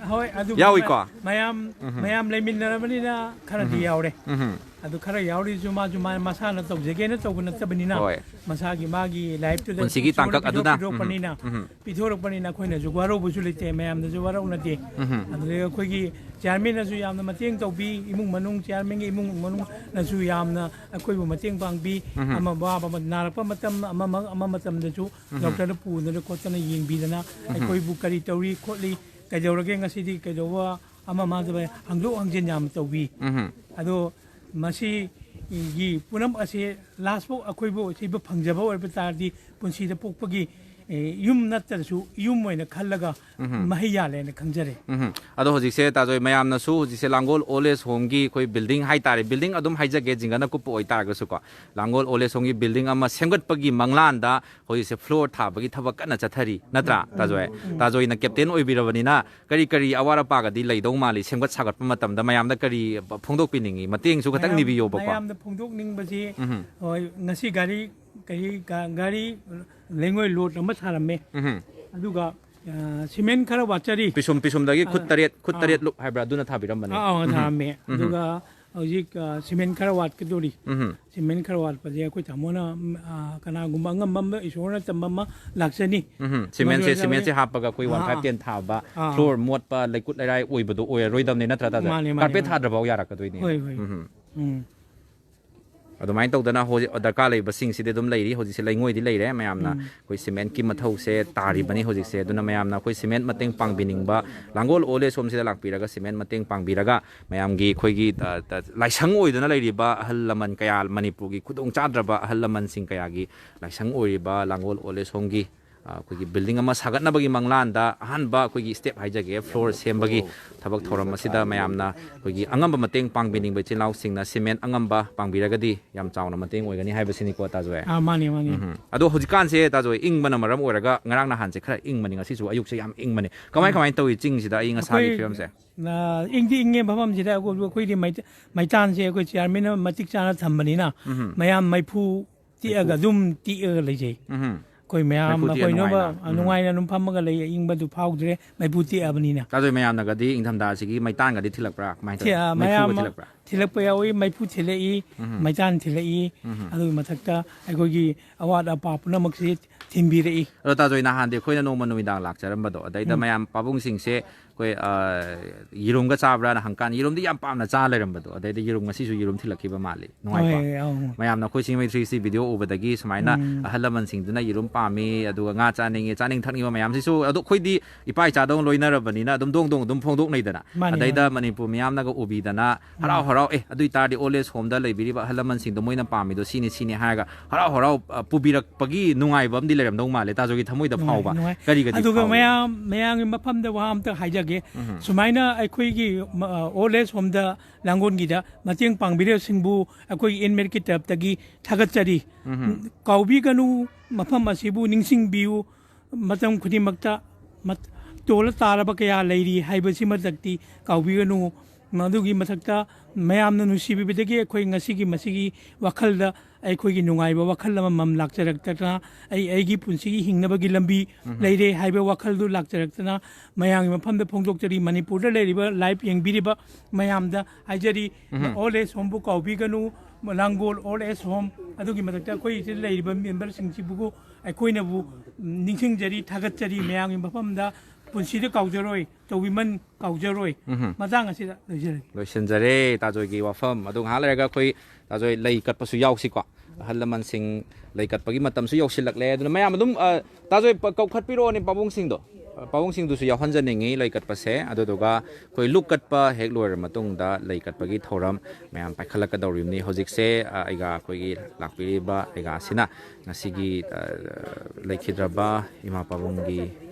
ꯑ, ꯍꯣꯏ, ꯑꯗꯨ ꯌꯥꯎꯏꯀꯣ? ꯃꯌꯥꯝ ꯃꯌꯥꯝ ꯂꯩꯃꯤꯟꯅꯔꯕꯅꯤꯅ ꯈꯔꯗꯤ ꯌꯥꯎꯔꯦ꯫ ꯎꯝ꯫ ꯑꯗꯨ ꯈꯔ ꯌꯥꯎꯔꯤꯁꯨ ꯃꯥꯁꯨ ꯃꯥ ꯃꯁꯥꯅ ꯇꯧꯖꯒꯦꯅ ꯇꯧꯕ ꯅꯠꯇꯕꯅꯤꯅ ꯍꯣꯏ꯫ ꯃꯁꯥꯒꯤ ꯃꯥꯒꯤ ꯂꯥꯏꯐꯇꯨꯗ ꯄꯨꯟꯁꯤꯒꯤ ꯇꯥꯡꯀꯛ ꯑꯗꯨꯅ꯫ ꯄꯤꯊꯣꯛꯄꯅꯤꯅ ꯎꯝ꯫ ꯄꯤꯊꯣꯔꯛꯄꯅꯤꯅ ꯑꯩꯈꯣꯏꯅꯁꯨ ꯋꯥꯔꯧꯕꯁꯨ ꯂꯩꯇꯦ, ꯃꯌꯥꯝꯅꯁꯨ ꯋꯥꯔꯧꯅꯗꯦ꯫ ꯎꯝ꯫ ꯑꯗꯨꯗꯒꯤ ꯑꯩꯈꯣꯏꯒꯤ ꯆꯤꯌꯥꯔꯃꯦꯟꯅꯁꯨ ꯌꯥꯝꯅ ꯃꯇꯦꯡ ꯇꯧꯕꯤ, ꯏꯃꯨꯡ ꯃꯅꯨꯡ, ꯆꯤꯌꯥꯔꯃꯦꯟꯒꯤ ꯏꯃꯨꯡ ꯃꯅꯨꯡꯅꯁꯨ ꯌꯥꯝꯅ ꯑꯩꯈꯣꯏꯕꯨ ꯃꯇꯦꯡ ꯄꯥꯡꯕꯤ꯫ ꯎꯝ꯫ ꯑꯃ ꯋꯥꯕ ꯅꯥꯔꯛꯄ ꯃꯇꯝ ꯑꯃ ꯑꯃ ꯃꯇꯝꯗꯁꯨ ꯗꯣꯛꯇꯔꯗ ꯄꯨꯗꯅ ꯈꯣꯠꯇꯅ ꯌꯦꯡꯕꯤꯗꯅ ꯑꯩꯈꯣꯏꯕꯨ ꯀꯔꯤ ꯇꯧꯔꯤ ꯈꯣꯠꯂꯤ, ꯀꯩꯗꯧꯔꯒꯦ ꯉꯁꯤꯗꯤ, ꯀꯩꯗꯧꯕ ꯑꯃ ꯑꯃꯗ ꯍꯪꯗꯣꯛ ꯍꯪꯖꯤꯟ ꯌꯥꯝ ꯇꯧꯕꯤ꯫ ꯎꯝ꯫ ꯑꯗꯣ ꯃꯁꯤꯒꯤ ꯄꯨꯝꯅꯃꯛ ꯑꯁꯦ ꯂꯥꯁ ꯐꯥꯎ ꯑꯩꯈꯣꯏꯕꯨ ꯁꯤꯕꯨ ꯐꯪꯖꯕ ꯑꯣꯏꯕ ꯇꯥꯔꯗꯤ ꯄꯨꯟꯁꯤꯗ ꯄꯣꯛꯄꯒꯤ, ꯑꯦ, ꯌꯨꯝ ꯅꯠꯇ꯭ꯔꯁꯨ ꯌꯨꯝ ꯑꯣꯏꯅ ꯈꯜꯂꯒ ꯃꯍꯩ ꯌꯥꯜꯂꯦꯅ ꯈꯟꯖꯔꯦ꯫ ꯎꯝ꯫ ꯑꯗꯣ ꯍꯧꯖꯤꯛꯁꯦ ꯇꯥꯖꯣꯏ ꯃꯌꯥꯝꯅꯁꯨ ꯍꯧꯖꯤꯛꯁꯦ ꯂꯥꯡꯒꯣꯜ ꯑꯣꯜ ꯑꯦꯖ ꯍꯣꯝꯒꯤ ꯑꯩꯈꯣꯏ ꯕꯤꯜꯗꯤꯡ ꯍꯥꯏꯇꯥꯔꯦ, ꯕꯤꯜꯗꯤꯡ ꯑꯗꯨꯝ ꯍꯥꯏꯖꯒꯦ, ꯖꯤꯡꯒꯅ ꯀꯨꯞꯄ ꯑꯣꯏꯇꯥꯔꯒꯁꯨꯀꯣ, ꯂꯥꯡꯒꯣꯜ ꯑꯣꯜ ꯑꯦꯖ ꯍꯣꯝꯒꯤ ꯕꯤꯜꯗꯤꯡ ꯑꯃ ꯁꯦꯝꯒꯠꯄꯒꯤ ꯃꯪꯂꯥꯟꯗ ꯍꯧꯖꯤꯛꯁꯦ ꯐ꯭ꯂꯣꯔ ꯊꯥꯕꯒꯤ ꯊꯕꯛ ꯀꯟꯅ ꯆꯠꯊꯔꯤ, ꯅꯠꯇ꯭ꯔꯥ ꯇꯥꯖꯣꯏ? ꯇꯥꯖꯣꯏꯅ ꯀꯦꯞꯇꯦꯟ ꯑꯣꯏꯕꯤꯔꯕꯅꯤꯅ ꯀꯔꯤ ꯀꯔꯤ ꯑꯋꯥꯠ ꯑꯄꯥꯒꯗꯤ ꯂꯩꯗꯧ ꯃꯥꯜꯂꯤ? ꯁꯦꯝꯒꯠ ꯁꯥꯒꯠꯄ ꯃꯇꯝꯗ ꯃꯌꯥꯝꯗ ꯀꯔꯤ ꯐꯣꯡꯗꯣꯛꯄꯤꯅꯤꯡꯉꯤ? ꯃꯇꯦꯡꯁꯨ ꯈꯤꯇꯪ ꯃꯌꯥꯝ- ꯅꯤꯕꯤꯌꯣꯕꯀꯣ꯫ ꯃꯌꯥꯝꯗ ꯐꯣꯡꯗꯣꯛꯅꯤꯡꯕꯁꯤ, ꯎꯝ꯫ ꯍꯣꯏ, ꯉꯁꯤ ꯒꯥꯔꯤ, ꯒꯥꯔꯤ, ꯒꯥ- ꯒꯥꯔꯤ ꯂꯩꯉꯣꯏ ꯂꯣꯠ ꯑꯃ ꯊꯥꯔꯝꯃꯦ꯫ ꯎꯝ꯫ ꯑꯗꯨꯒ, ꯑ, ꯁꯤꯃꯦꯟ ꯈꯔ ꯋꯥꯠꯆꯔꯤ꯫ ꯄꯤꯁꯨꯝ ꯄꯤꯁꯨꯝꯗꯒꯤ ꯈꯨꯠ ꯑꯥ꯫ ꯇꯔꯦꯠ, ꯈꯨꯠ ꯑꯥ꯫ ꯇꯔꯦꯠ ꯂꯨꯞ ꯍꯥꯏꯕ꯭ꯔꯥ, ꯑꯗꯨꯅ ꯊꯥꯕꯤꯔꯝꯕꯅꯦ꯫ ꯑꯥ, ꯑꯥ, ꯎꯝ꯫ ꯊꯥꯔꯝꯃꯦ꯫ ꯎꯝ꯫ ꯑꯗꯨꯒ ꯍꯧꯖꯤꯛ, ꯑ, ꯁꯤꯃꯦꯟ ꯈꯔ ꯋꯥꯠꯀꯗꯧꯔꯤ꯫ ꯎꯝ꯫ ꯁꯤꯃꯦꯟ ꯈꯔ ꯋꯥꯠꯄꯁꯦ ꯑꯩꯈꯣꯏ ꯇꯥꯃꯣꯅ, ꯎꯝ, ꯑ, ꯀꯅꯥꯒꯨꯝꯕ ꯑꯉꯝꯕ ꯑꯃ, ꯏꯁꯣꯔꯅ ꯇꯝꯕ ꯑꯃ ꯂꯥꯛꯆꯅꯤ꯫ ꯎꯝ꯫ ꯁꯤꯃꯦꯟꯁꯦ, ꯃꯗꯨꯗ ꯁꯤꯃꯦꯟꯁꯦ ꯍꯧꯖꯤꯛ ꯍꯥꯞꯄꯒ ꯑꯩꯈꯣꯏ ꯋꯥꯟ ꯑꯥ, ꯐꯥꯏꯚ ꯑꯥ꯫ ꯇꯦꯟ ꯊꯥꯕ ꯑꯥ꯫ ꯐ꯭ꯂꯣꯔ ꯃꯣꯠꯄ, ꯂꯩꯀꯨꯠ ꯂꯩꯔꯥꯏ ꯑꯣꯏꯕꯗꯣ ꯑꯣꯏꯔꯔꯣꯏꯗꯕꯅꯦ, ꯅꯠꯇ꯭ꯔꯥ ꯇꯥꯖꯣꯏ? ꯃꯥꯅꯦ, ꯃꯥꯅꯦ, ꯀꯥꯔꯄꯦꯠ ꯃꯥꯅꯦ꯫ ꯊꯥꯗ꯭ꯔꯐꯥꯎ ꯌꯥꯔꯛꯀꯗꯣꯏꯅꯦ꯫ ꯍꯣꯏ, ꯍꯣꯏ꯫ ꯎꯝ꯫ ꯎꯝ꯫ ꯑꯗꯨꯃꯥꯏꯅ ꯇꯧꯗꯅ ꯍꯧꯖꯤꯛ ꯗꯔꯀꯥꯔ ꯂꯩꯕꯁꯤꯡꯁꯤꯗꯤ ꯑꯗꯨꯝ ꯂꯩꯔꯤ꯫ ꯍꯧꯖꯤꯛꯁꯦ ꯂꯩꯉꯣꯏꯗꯤ ꯂꯩꯔꯦ꯫ ꯃꯌꯥꯝꯅ ꯎꯝ꯫ ꯑꯩꯈꯣꯏ ꯁꯤꯃꯦꯟꯠꯀꯤ ꯃꯊꯧꯁꯦ ꯇꯥꯔꯤꯕꯅꯤ ꯍꯧꯖꯤꯛꯁꯦ꯫ ꯑꯗꯨꯅ ꯃꯌꯥꯝꯅ ꯑꯩꯈꯣꯏ ꯁꯤꯃꯦꯟꯠ ꯃꯇꯦꯡ ꯄꯥꯡꯕꯤꯅꯤꯡꯕ, ꯂꯥꯡꯒꯣꯜ ꯑꯣꯜ ꯑꯦꯖ ꯍꯣꯝꯁꯤꯗ ꯂꯥꯛꯄꯤꯔꯒ ꯁꯤꯃꯦꯟꯠ ꯃꯇꯦꯡ ꯄꯥꯡꯕꯤꯔꯒ ꯃꯌꯥꯝꯒꯤ ꯑꯩꯈꯣꯏꯒꯤ, ꯑ, ꯑ, ꯂꯥꯏꯁꯪ ꯑꯣꯏꯗꯨꯅ ꯂꯩꯔꯤꯕ ꯑꯍꯜ ꯂꯃꯟ ꯀꯌꯥ, ꯃꯅꯤꯄꯨꯔꯒꯤ ꯈꯨꯗꯣꯡ ꯆꯥꯗ꯭ꯔꯕ ꯑꯍꯜ ꯂꯃꯟꯁꯤꯡ ꯀꯌꯥꯒꯤ ꯂꯥꯏꯁꯪ ꯑꯣꯏꯔꯤꯕ ꯂꯥꯡꯒꯣꯜ ꯑꯣꯜ ꯑꯦꯖ ꯍꯣꯝꯒꯤ ꯑ, ꯑꯩꯈꯣꯏꯒꯤ building ꯑꯃ ꯁꯥꯒꯠꯅꯕꯒꯤ ꯃꯪꯂꯥꯟꯗ ꯑꯍꯥꯟꯕ ꯑꯩꯈꯣꯏꯒꯤ step ꯍꯥꯏꯖꯒꯦ, floor ꯁꯦꯝꯕꯒꯤ ꯊꯕꯛ ꯊꯧꯔꯝ ꯑꯁꯤꯗ ꯃꯌꯥꯝꯅ ꯑꯩꯈꯣꯏꯒꯤ ꯑꯉꯝꯕ ꯃꯇꯦꯡ ꯄꯥꯡꯕꯤꯅꯤꯡꯕ ꯏꯆꯤꯜ ꯏꯅꯥꯎꯁꯤꯡꯅ cement ꯑꯉꯝꯕ ꯄꯥꯡꯕꯤꯔꯒꯗꯤ ꯌꯥꯝ ꯆꯥꯎꯅ ꯃꯇꯦꯡ ꯑꯣꯏꯒꯅꯤ ꯍꯥꯏꯕꯁꯤꯅꯤꯀꯣ, ꯇꯥꯖꯣꯏ꯫ ꯑꯥ, ꯃꯥꯅꯦ, ꯃꯥꯅꯦ꯫ ꯎꯝ꯫ ꯑꯗꯣ ꯍꯧꯖꯤꯛꯀꯥꯟꯁꯦ, ꯇꯥꯖꯣꯏ, ꯏꯪꯕꯅ ꯃꯔꯝ ꯑꯣꯏꯔꯒ ꯉꯔꯥꯡ ꯅꯍꯥꯟꯁꯦ ꯈꯔ ꯏꯪꯕꯅꯤ, ꯉꯁꯤꯁꯨ ꯑꯌꯨꯛꯁꯦ ꯌꯥꯝ ꯏꯪꯕꯅꯤ꯫ ꯀꯃꯥꯏ ꯀꯃꯥꯏꯅ ꯇꯧꯏ ꯆꯤꯡꯁꯤꯗ ꯑꯏꯪ ꯑꯁꯥꯒꯤ ꯑꯩꯈꯣꯏ, ꯐꯤꯕꯝꯁꯦ? ꯑ, ꯏꯪꯗꯤ ꯏꯪꯉꯦ ꯃꯐꯝꯁꯤꯗ꯫ ꯑꯩꯈꯣꯏ, ꯑꯩꯈꯣꯏꯗꯤ ꯃꯩ-, ꯃꯩꯇꯥꯟꯁꯦ ꯑꯩꯈꯣꯏ chairman ꯅ ꯃꯇꯤꯛ ꯆꯥꯅ ꯊꯝꯕꯅꯤꯅ, ꯎꯝ꯫ ꯃꯌꯥꯝ ꯃꯩꯐꯨ ꯇꯦꯛꯑꯒ ꯑꯗꯨꯝ ꯇꯦꯛꯑꯒ ꯂꯩꯖꯩ꯫ ꯎꯝ꯫ ꯑꯩꯈꯣꯏ ꯃꯌꯥꯝ ꯃꯩꯐꯨ ꯇꯦꯛꯑ ꯑꯩꯈꯣꯏ ꯅꯣꯕ-, ꯅꯨꯡꯉꯥꯏꯅ꯫ ꯎꯝ꯫ ꯅꯨꯡꯉꯥꯏꯅ ꯑꯗꯨꯝ ꯐꯝꯃꯒ ꯂꯩ, ꯏꯪꯕꯗꯨ ꯐꯥꯎꯗ꯭ꯔꯦ, ꯃꯩꯐꯨ ꯇꯦꯛꯑꯕꯅꯤꯅ꯫ ꯇꯥꯖꯣꯏ, ꯃꯌꯥꯝꯅꯒꯗꯤ ꯏꯪꯊꯝꯊꯥꯁꯤꯒꯤ ꯃꯩꯇꯥꯟꯒꯗꯤ ꯊꯤꯜꯂꯛꯄ꯭ꯔꯥ? ꯀꯃꯥꯏꯅ ꯇꯧꯏ? ꯊꯤ-, ꯑ, ꯃꯩꯐꯨꯒ ꯃꯌꯥꯝ ꯊꯤꯜꯂꯛꯄ꯭ꯔꯥ? ꯊꯤꯜꯂꯛꯄ ꯌꯥꯎꯏ, ꯃꯩꯐꯨ ꯊꯤꯜꯂꯛꯏ, ꯎꯝ꯫ ꯃꯩꯇꯥꯟ ꯊꯤꯜꯂꯛꯏ, ꯎꯝ꯫ ꯑꯗꯨꯒꯤ ꯃꯊꯛꯇ ꯑꯩꯈꯣꯏꯒꯤ ꯑꯋꯥꯠ ꯑꯄꯥ ꯄꯨꯝꯅꯃꯛꯁꯦ ꯊꯤꯟꯕꯤꯔꯛꯏ꯫ ꯑꯗꯣ ꯇꯥꯖꯣꯏ, ꯅꯍꯥꯟꯗꯤ ꯑꯩꯈꯣꯏꯅ ꯅꯣꯡꯃ ꯅꯨꯃꯤꯗꯥꯡ ꯂꯥꯛꯆꯔꯝꯕꯗꯣ, ꯑꯗꯩꯗ ꯎꯝ꯫ ꯃꯌꯥꯝ ꯄꯥꯕꯨꯡꯁꯤꯡꯁꯦ ꯑꯩꯈꯣꯏ, ꯑ, ꯌꯦꯔꯨꯝꯒ ꯆꯥꯕ꯭ꯔꯥꯅ ꯍꯪꯀꯥꯟꯗ ꯌꯦꯔꯨꯝꯗꯤ ꯌꯥꯝ ꯄꯥꯝꯅ ꯆꯥ ꯂꯩꯔꯝꯕꯗꯣ, ꯑꯗꯩꯗ ꯌꯦꯔꯨꯝ ꯉꯁꯤꯁꯨ ꯌꯦꯔꯨꯝ ꯊꯤꯜꯂꯛꯈꯤꯕ ꯃꯥꯜꯂꯤ꯫ ꯅꯨꯡꯉꯥꯏꯀꯣ? ꯍꯣꯏ, ꯑꯧ꯫ ꯃꯌꯥꯝꯅ ꯑꯩꯈꯣꯏ ꯁꯤꯡꯖꯃꯩ ꯊ꯭ꯔꯤ ꯁꯤꯛꯁꯇꯤ video ꯎꯕꯗꯒꯤ ꯁꯨꯃꯥꯏꯅ ꯎꯝ꯫ ꯑꯍꯜ ꯂꯃꯟꯁꯤꯡꯗꯨꯅ ꯌꯦꯔꯨꯝ ꯄꯥꯝꯃꯤ, ꯑꯗꯨꯒ ꯉꯥ ꯆꯥꯅꯤꯡꯉꯤ, ꯆꯥꯅꯤꯡ ꯊꯛꯅꯤꯡꯕ ꯃꯌꯥꯝꯁꯤꯁꯨ, ꯑꯗꯣ ꯑꯩꯈꯣꯏꯗꯤ ꯏꯄꯥ ꯏꯆꯥꯗꯧꯅ ꯂꯣꯏꯅꯔꯕꯅꯤꯅ ꯑꯗꯨꯝ ꯗꯣꯡ ꯗꯣꯡ ꯑꯗꯨꯝ ꯐꯣꯡꯗꯣꯛꯅꯩꯗꯅ꯫ ꯃꯥꯅꯤ, ꯑꯗꯩꯗ ꯃꯥꯅꯤ꯫ ꯃꯅꯤꯄꯨꯔ ꯃꯤꯌꯥꯝꯅꯒ ꯎꯕꯤꯗꯅ ꯍꯔꯥꯎ ꯍꯔꯥꯎ, "ꯑꯦ, ꯑꯗꯨ ꯑꯣꯏꯇꯥꯔꯗꯤ old age home ꯗ ꯂꯩꯕꯤꯔꯤꯕ ꯑꯍꯜ ꯂꯃꯟꯁꯤꯡꯗꯣ ꯃꯣꯏꯅ ꯄꯥꯝꯃꯤꯗꯣ ꯁꯤꯅꯤ, ꯁꯤꯅꯤ" ꯍꯥꯏꯔꯒ ꯍꯔꯥꯎ ꯍꯔꯥꯎ, ꯑ, ꯄꯨꯕꯤꯔꯛꯄꯒꯤ ꯅꯨꯡꯉꯥꯏꯕ ꯑꯃꯗꯤ ꯂꯩꯔꯝꯗꯧ ꯃꯥꯜꯂꯦ, ꯇꯥꯖꯣꯒꯤ ꯊꯃꯣꯏꯗ ꯅꯨꯡꯉꯥꯏ, ꯐꯥꯎꯕ꯫ ꯅꯨꯡꯉꯥꯏ꯫ ꯀꯔꯤꯒꯗꯤ ꯑꯗꯨꯒ ꯐꯥꯎꯏ? ꯃꯌꯥꯝ, ꯃꯌꯥꯝꯒꯤ ꯃꯐꯝꯗ ꯋꯥ ꯑꯝꯇ ꯍꯥꯏꯖꯒꯦ꯫ ꯎꯝ꯫ ꯁꯨꯃꯥꯏꯅ ꯑꯩꯈꯣꯏꯒꯤ, ꯃ-, old age home ꯗ ꯂꯥꯡꯒꯣꯜꯒꯤꯗ ꯃꯇꯦꯡ ꯄꯥꯡꯕꯤꯔꯤꯕꯁꯤꯡꯕꯨ ꯑꯩꯈꯣꯏꯒꯤ inmate ꯀꯤ ꯇꯔꯞꯇꯒꯤ ꯊꯥꯒꯠꯆꯔꯤ꯫ ꯎꯝ꯫ ꯀꯥꯎꯕꯤꯒꯅꯨ, ꯃꯐꯝ ꯑꯁꯤꯕꯨ ꯅꯤꯡꯁꯤꯡꯕꯤꯌꯨ꯫ ꯃꯇꯝ ꯈꯨꯗꯤꯡꯃꯛꯇ ꯃꯠ-, ꯇꯣꯜꯂ ꯇꯥꯔꯕ ꯀꯌꯥ ꯂꯩꯔꯤ ꯍꯥꯏꯕꯁꯤꯃꯊꯛꯇꯤ ꯀꯥꯎꯕꯤꯒꯅꯨ꯫ ꯃꯗꯨꯒꯤ ꯃꯊꯛꯇ ꯃꯌꯥꯝꯅ ꯅꯨꯡꯁꯤꯕꯤꯕꯗꯒꯤ ꯑꯩꯈꯣꯏ ꯉꯁꯤꯒꯤ ꯃꯁꯤꯒꯤ ꯋꯥꯈꯜꯗ ꯑꯩꯈꯣꯏꯒꯤ ꯅꯨꯡꯉꯥꯏꯕ ꯋꯥꯈꯜ ꯑꯃꯃꯝ ꯂꯥꯛꯆꯔꯛꯇꯅ, ꯑꯩ ꯑꯩꯒꯤ ꯄꯨꯟꯁꯤꯒꯤ ꯍꯤꯡꯅꯕꯒꯤ ꯂꯝꯕꯤ ꯂꯩꯔꯦ ꯍꯥꯏꯕ ꯋꯥꯈꯜꯗꯨ ꯂꯥꯛꯆꯔꯛꯇꯅ, ꯃꯌꯥꯝꯒꯤ ꯃꯐꯝꯗ ꯐꯣꯡꯗꯣꯛꯆꯔꯤ꯫ ꯃꯅꯤꯄꯨꯔꯗ ꯂꯩꯔꯤꯕ, live ꯌꯦꯡꯕꯤꯔꯤꯕ ꯃꯌꯥꯝꯗ ꯍꯥꯏꯖꯔꯤ, old age home ꯕꯨ ꯀꯥꯎꯕꯤꯒꯅꯨ꯫ ꯂꯥꯡꯒꯣꯜ old age home, ꯑꯗꯨꯒꯤ ꯃꯊꯛꯇ ꯑꯩꯈꯣꯏ ꯁꯤꯗ ꯂꯩꯔꯤꯕ member ꯁꯤꯡꯁꯤꯕꯨ ꯑꯩꯈꯣꯏꯅꯕꯨ ꯅꯤꯡꯁꯤꯡꯖꯔꯤ, ꯊꯥꯒꯠꯆꯔꯤ꯫ ꯃꯌꯥꯝꯒꯤ ꯃꯐꯝꯗ ꯄꯨꯟꯁꯤꯗ ꯀꯥꯎꯖꯔꯣꯏ, ꯇꯧꯕꯤꯃꯜ ꯀꯥꯎꯖꯔꯣꯏ꯫ ꯃꯇꯥꯡ ꯑꯁꯤꯗ ꯂꯣꯏꯖꯔꯒꯦ꯫ ꯂꯣꯏꯁꯤꯟꯖꯔꯦ ꯇꯥꯖꯣꯏꯒꯤ ꯋꯥꯐꯝ꯫ ꯑꯗꯣ ꯉꯥꯏꯍꯥꯛ ꯂꯩꯔꯒ ꯑꯩꯈꯣꯏ ꯇꯥꯖꯣꯏ ꯂꯩ ꯀꯠꯄꯁꯨ ꯌꯥꯎꯁꯤꯀꯣ꯫ ꯑꯍꯜ ꯂꯃꯟꯁꯤꯡ ꯂꯩ ꯀꯠꯄꯒꯤ ꯃꯇꯝꯁꯨ ꯌꯧꯁꯤꯜꯂꯛꯂꯦ꯫ ꯑꯗꯨꯅ ꯃꯌꯥꯝ ꯑꯗꯨꯝ, ꯑ, ꯇꯥꯖꯣꯏ ꯄ-, ꯀꯧꯈꯠꯄꯤꯔꯛꯑꯣꯅꯦ ꯄꯥꯕꯨꯡꯁꯤꯡꯗꯣ꯫ ꯄꯥꯕꯨꯡꯁꯤꯡꯗꯨꯁꯨ ꯌꯥꯎꯍꯟꯖꯅꯤꯡꯉꯤ ꯂꯩ ꯀꯠꯄꯁꯦ꯫ ꯑꯗꯨꯗꯨꯒ ꯑꯩꯈꯣꯏ ꯂꯨꯛ ꯀꯠꯄ ꯍꯦꯛ ꯂꯣꯏꯔ ꯃꯇꯨꯡꯗ ꯂꯩ ꯀꯠꯄꯒꯤ ꯊꯧꯔꯝ ꯃꯌꯥꯝ ꯄꯥꯏꯈꯠꯂꯛꯀꯗꯧꯔꯤꯕꯅꯤ꯫ ꯍꯧꯖꯤꯛꯁꯦ, ꯑ, ꯑꯩꯒ ꯑꯩꯈꯣꯏꯒꯤ ꯂꯥꯛꯄꯤꯔꯤꯕ ꯑꯩꯒꯥꯁꯤꯅ ꯉꯁꯤꯒꯤ, ꯑ, ꯂꯩꯈꯤꯗ꯭ꯔꯕ ꯏꯃꯥ ꯄꯥꯕꯨꯡꯒꯤ,